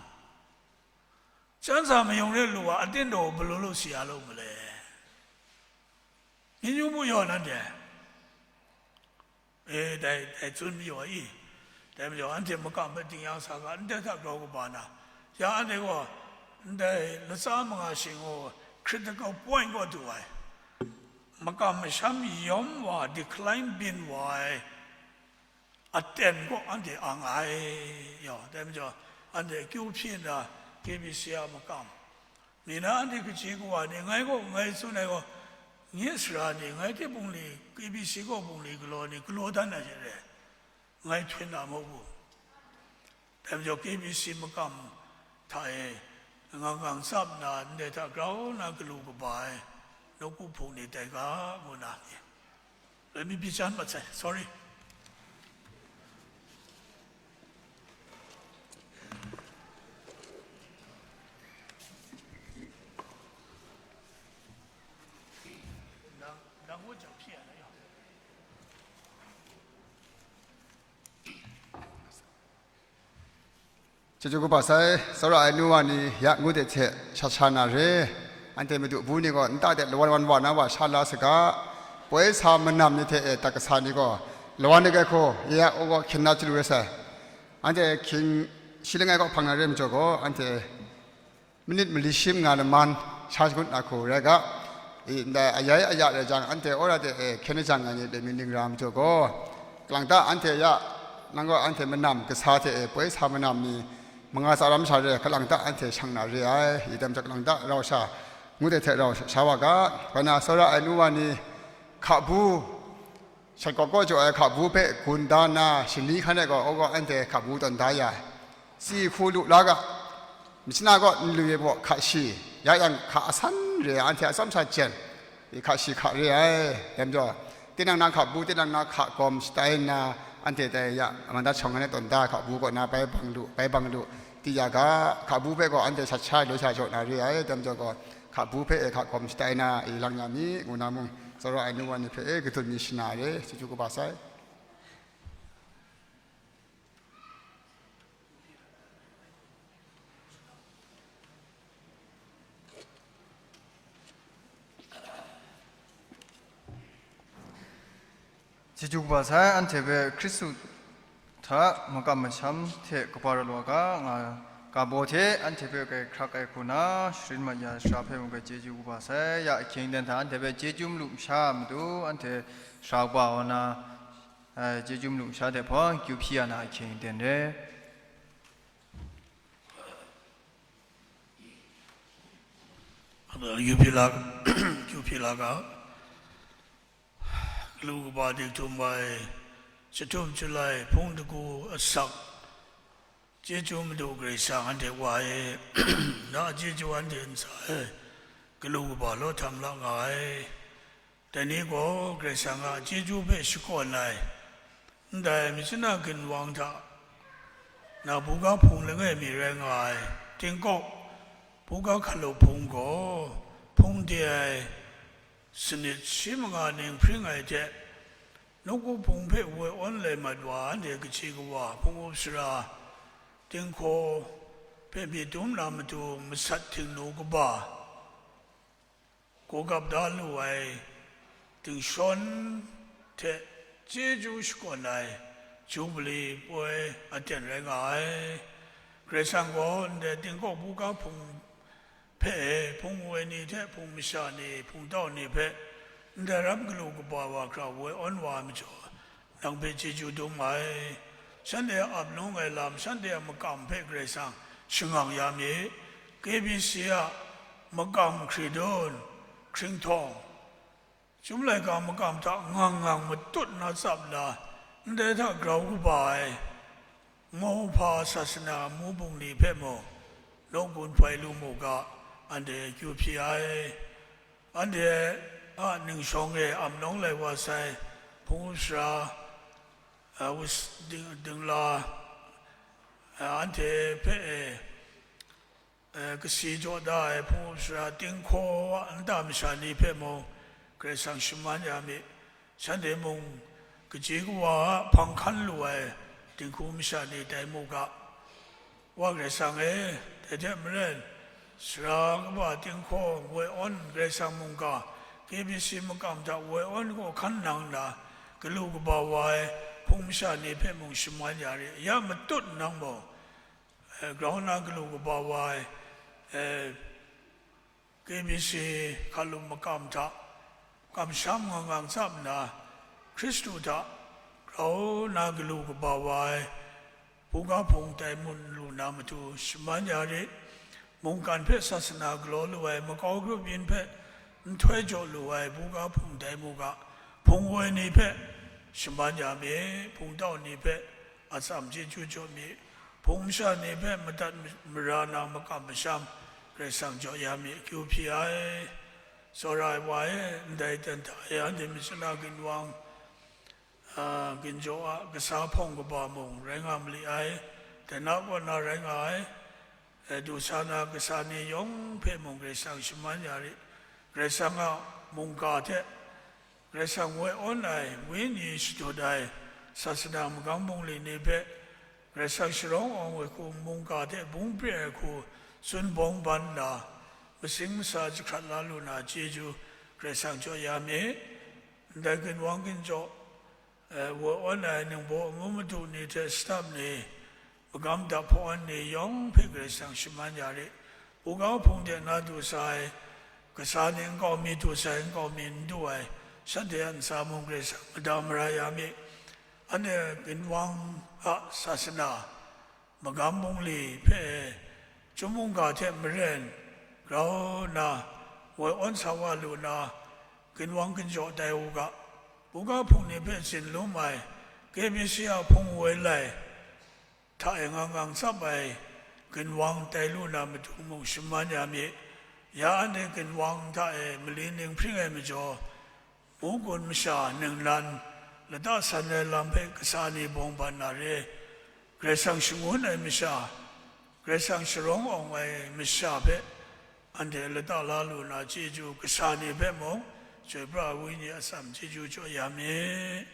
Chan sa mayung re lu wa, aten daw balaw lu si ya lu ma le? Myit yu mu yaw nanhte. E, dai, dai tsun mayu ai i? Dai majaw, anhte makam hpe ding yang sa ga, ndai hta grau kaba na, ya anhte gaw ndai latsa manga shing gaw critical point kaw du ai, makam masham yawm wa, decline byin wa ai, aten kaw anhte ang ai. Yaw, dai majaw, anhte akyu hpyi nna, K B C a makam, mi na anhte kaji kawa ni, ngai gaw ngai tsun ai gaw, nye sara ni, ngai hte bungli, K B C kaw bungli galaw ni, galaw dan na hte re, ngai hpyen na mawk u. Dai majaw, K B C makam hta e ngang ngang tsap nna, ndai hta grau na galu kaba ai nawku hpung ni tai ga, ngu na, Let me be John Matsai. Sorry. Chyeju kaba sai, tsawra ai nu wa ni ya ngu de hte sha sha na re. Anhte madu bu ni gaw nta de lawan wan wa na wa sha la saga, poi sa manam ni hte e tak kasa ni gaw lawan de gai hku ya u gaw hkyen na chyalu rai sai. Anhte hkying shi langai kaw hpang na re majaw gaw, anhte minit mali shi manga laman sha shagun na hku rai ga, i, ndai ayai aya rai jang, anhte wora de e hkyen jang ai ni lemi ning ra majaw gaw, kalang ta anhte ya, nang gaw anhte manam kasa hte e poi sa manam ni manga tsa ram sha re, kalang ta anhte shang na re ai, i dam jang kalang ta rau sha, ngu de hte rau sha wa ga, bai na tsawra ai nu wa ni hka bu, shat kaw kaw jaw ai hka bu hpe gun da nna, shani hkan e gaw, o gaw anhte hka bu tawn da ya ai. Tsi hku lu la ga, machyi na gaw nlu e baw hka shi, ya yang hka asan re ai anhte atsawm sha jen, hka shi hka re ai. Dai majaw, tinang na hka bu, tinang na hka gawm shatai nna, anhte dai ya, man da shawng ai tawn da ai hka bu kaw na bai bang lu, bai bang lu, di ya ga, hka bu hpe gaw anhte shat sha ai loi sha jaw na re ai. Dai majaw gaw, hka bu hpe e hka gawm shatai na e lang ya mi, ngu na mung, tsawra ai nu wa ni hpe e kadun mi shana re, chyeju kaba sai. Chyeju kaba sai, anhte hpe Hkristu hta makam masham hte kaba rawt wa ga, nga ga baw hte anhte hpe grai hkrak ai hku na, sharin mat ya ai sara hpe mung grai chyeju kaba sai. Ya ahkying dan hta anhte hpe chyeju malu masha a matu, anhte sara kaba wa na, Ai, chyeju malu sha de hpawng, kyu hpyi ya na ahkying ten re. Kyu hpyi la, kyu hpyi la ga, galu kaba dik htum ai, jahtum jahtum ai hpung dagu asak, chyeju madu Karai Kasang anhte Wa e, na a chyeju anhte ntsa e, galu kaba law htam la nga ai. Dai ni gaw Karai Kasang a chyeju hpe shakawn ai, ndai machyin a ginwang hta na buga hpung langai mi rai nga ai, tingkawk buga hkalup hpung gaw hpung de ai sanit shi manga ning hpring ai hte, nawku hpung hpe woi awn lai mat wa anhte kaji kawa, hpung up sara, dinghkaw hpe myit dum na matu masat htingnu kaba, gawgap da lu ai dingshawn hte chyeju shakawn ai Jubili poi aten rai nga ai. Karai Kasang gaw ndai tingkawk buga hpung hpe, hpung woi ni hte hpung masha ni, hpung tau ni hpe ndai ram galu kaba wa hkra woi awn wa ai majaw, nang hpe chyeju dum ai. Shanhte a ap nawng ai lam, shanhte a makam hpe Karai Kasang shangang ya mi. K B C a makam hkridun, hkringhtawng, Chyum laika makam hta ngang ngang matut na tsap nna, ndai hta grau kaba ai mauhpa sasana amu bungli hpe mung, nawku hpai lu mu ga, anhte akyu hpyi ai. Anhte a ningshawng e ap nawng lai wa sai, hpung up sara, a, us-, ding-, dingla, a, anhte hpe e, e, kasi jaw da ai hpung up sara, dinghkaw a nta masha ni hpe mung Karai Kasang shaman ya mi. Shanhte mung kaji kawa a hpang hkan lu ai dinghku masha ni tai mu ga. Wa Karai Kasang e, dai hte maren, sara kaba dinghkaw woi awn Karai Kasang mungga, K B C makam hta woi awn gaw hkan nang nna, galu kaba wa ai hpung masha ni hpe mung shaman ya re, ya matut nang mung, e, grau na galu kaba wa ai, e, K B C hkalup makam hta kamsham ngang ngang tsap nna, Hkristu hta grau na galu kaba wa ai buga hpung tai mun lu na matu shaman ya rit. Mungkan hpe sasana galaw lu ai makau grup yin hpe nhtoi jaw lu ai buga hpung tai mu ga, hpung woi ni hpe shaman ya mi, hpung tau ni hpe atsam chyeju jaw mi, hpung masha ni hpe madat mara na makam masham Karai Kasang jaw ya mi, akyu hpyi ai. Tsawra ai wa e, ndai ten hta e anhte machyin a ginwang, a, ginjaw a kasa hpawng kaba mung rai nga mali ai, dai na kaw na rai nga ai, e, du sa na kasa ni yawng hpe mung Karai Kasang shaman ya rit. Karai Kasang a mungga hte Karai Kasang woi awn ai, wenyi shadut ai, sasana magam bungli ni hpe Karai Kasang sharawng awng ai hku, mungga hte bung pre ai hku, tsun bawng ban nna, masing masa jahkrat la lu na chyeju Karai Kasang jaw ya mi. Ndai ginwang ginjaw, e, woi awn ai ningbaw ngu madu ni hte sadap ni, magam dap hpawn ni yawng hpe Karai Kasang shaman ya rit. Buga hpung de na du sa ai kasa ni nkau mi, du sa ai nkau mi n du ai, shanhte a ntsa mung Karai Kasang mada mara ya mi. Anhte ginwang a sasana magam bungli hpe e, Chyum mungga hte maren grau nna woi awn sa wa lu na, ginwang ginjaw tai u ga, buga hpung ni hpe tsin lum ai, K B C a hpung woi lai hta e ngang ngang tsap ai ginwang tai lu na matu mung shaman ya mi. Ya anhte ginwang hta e mali ning hpring ai majaw, mungkan masha ningnan lata san ai lam hpe kasa ni bawng ban na re, Karai Kasang shangun ai masha, Karai Kasang sharawng awng ai masha hpe anhte lata la lu na chyeju kasa ni hpe mung, chyoi pra ai wenyi atsam chyeju jaw ya mi.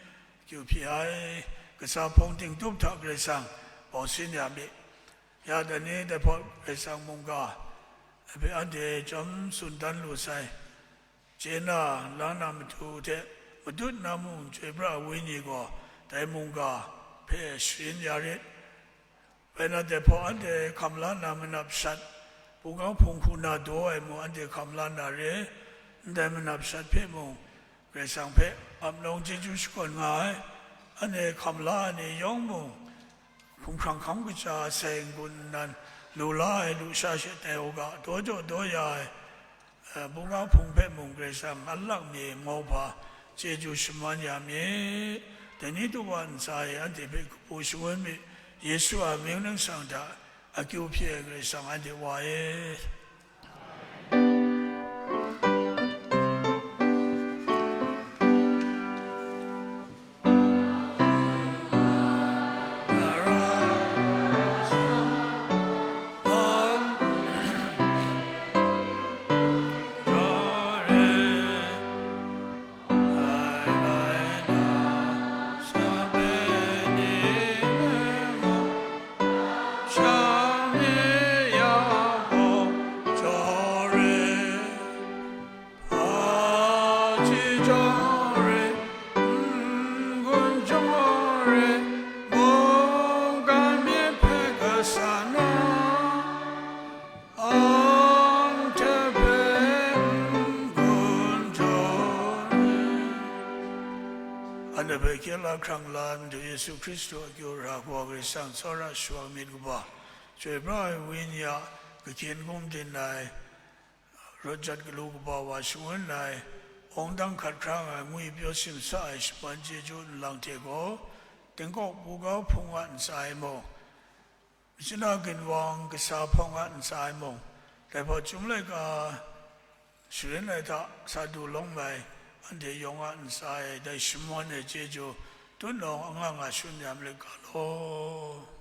Kyu hpyi ai, kasa hpawng tingtup hta Karai Kasang bau sin ya mi. Ya dai ni dai hpawt Karai Kasang mungga hpe anhte chyawm tsun dan lu sai, chye na, la na matu hte matut na mung chyoi pra ai wenyi gaw dai mungga hpe sharin ya rit. Bai na dai hpawt anhte hkam la na manap shat, buga hpung hku na daw ai mung anhte hkam la na re, ndai manap shat hpe mung Karai Kasang hpe ap nawng chyeju shakawn nga ai, Anhte hkam la ai ni yawng mung, hkumhkrang hkam kaja sai n-gun nnan, lu la ai lusha she tai u ga, daw jaw daw ya ai, eh, buga hpung hpe mung Karai Kasang a lak mi mauhpa chyeju shaman ya mi. Dai ni tup a ntsa e anhte hpe kabu shangun mi, Yesu a mying ningsang hta akyu hpyi ai Karai Kasang anhte wa e. Anhte hpe hkye la hkrang la ai Madu Yesu Hkristu a akyu ra Kawa Karai Kasang tsawra shawa myit kaba, chyoi pra ai Wenyi a, kahkyen gum din ai, rawt jat galu kaba wa shangun ai, awng dang hkat hkra nga ai, ngwi pyaw simsa ai shaman chyeju nlang hte gaw, tingkawk buga hpung a ntsa e mung, machyin a ginwang kasa hpawng a ntsa e mung, dai hpawt chyum laika sharin ai hta sa du lawm ai, anhte yawng a ntsa e dai shaman ai chyeju tutnawng anga nga shangun ya malit ga law.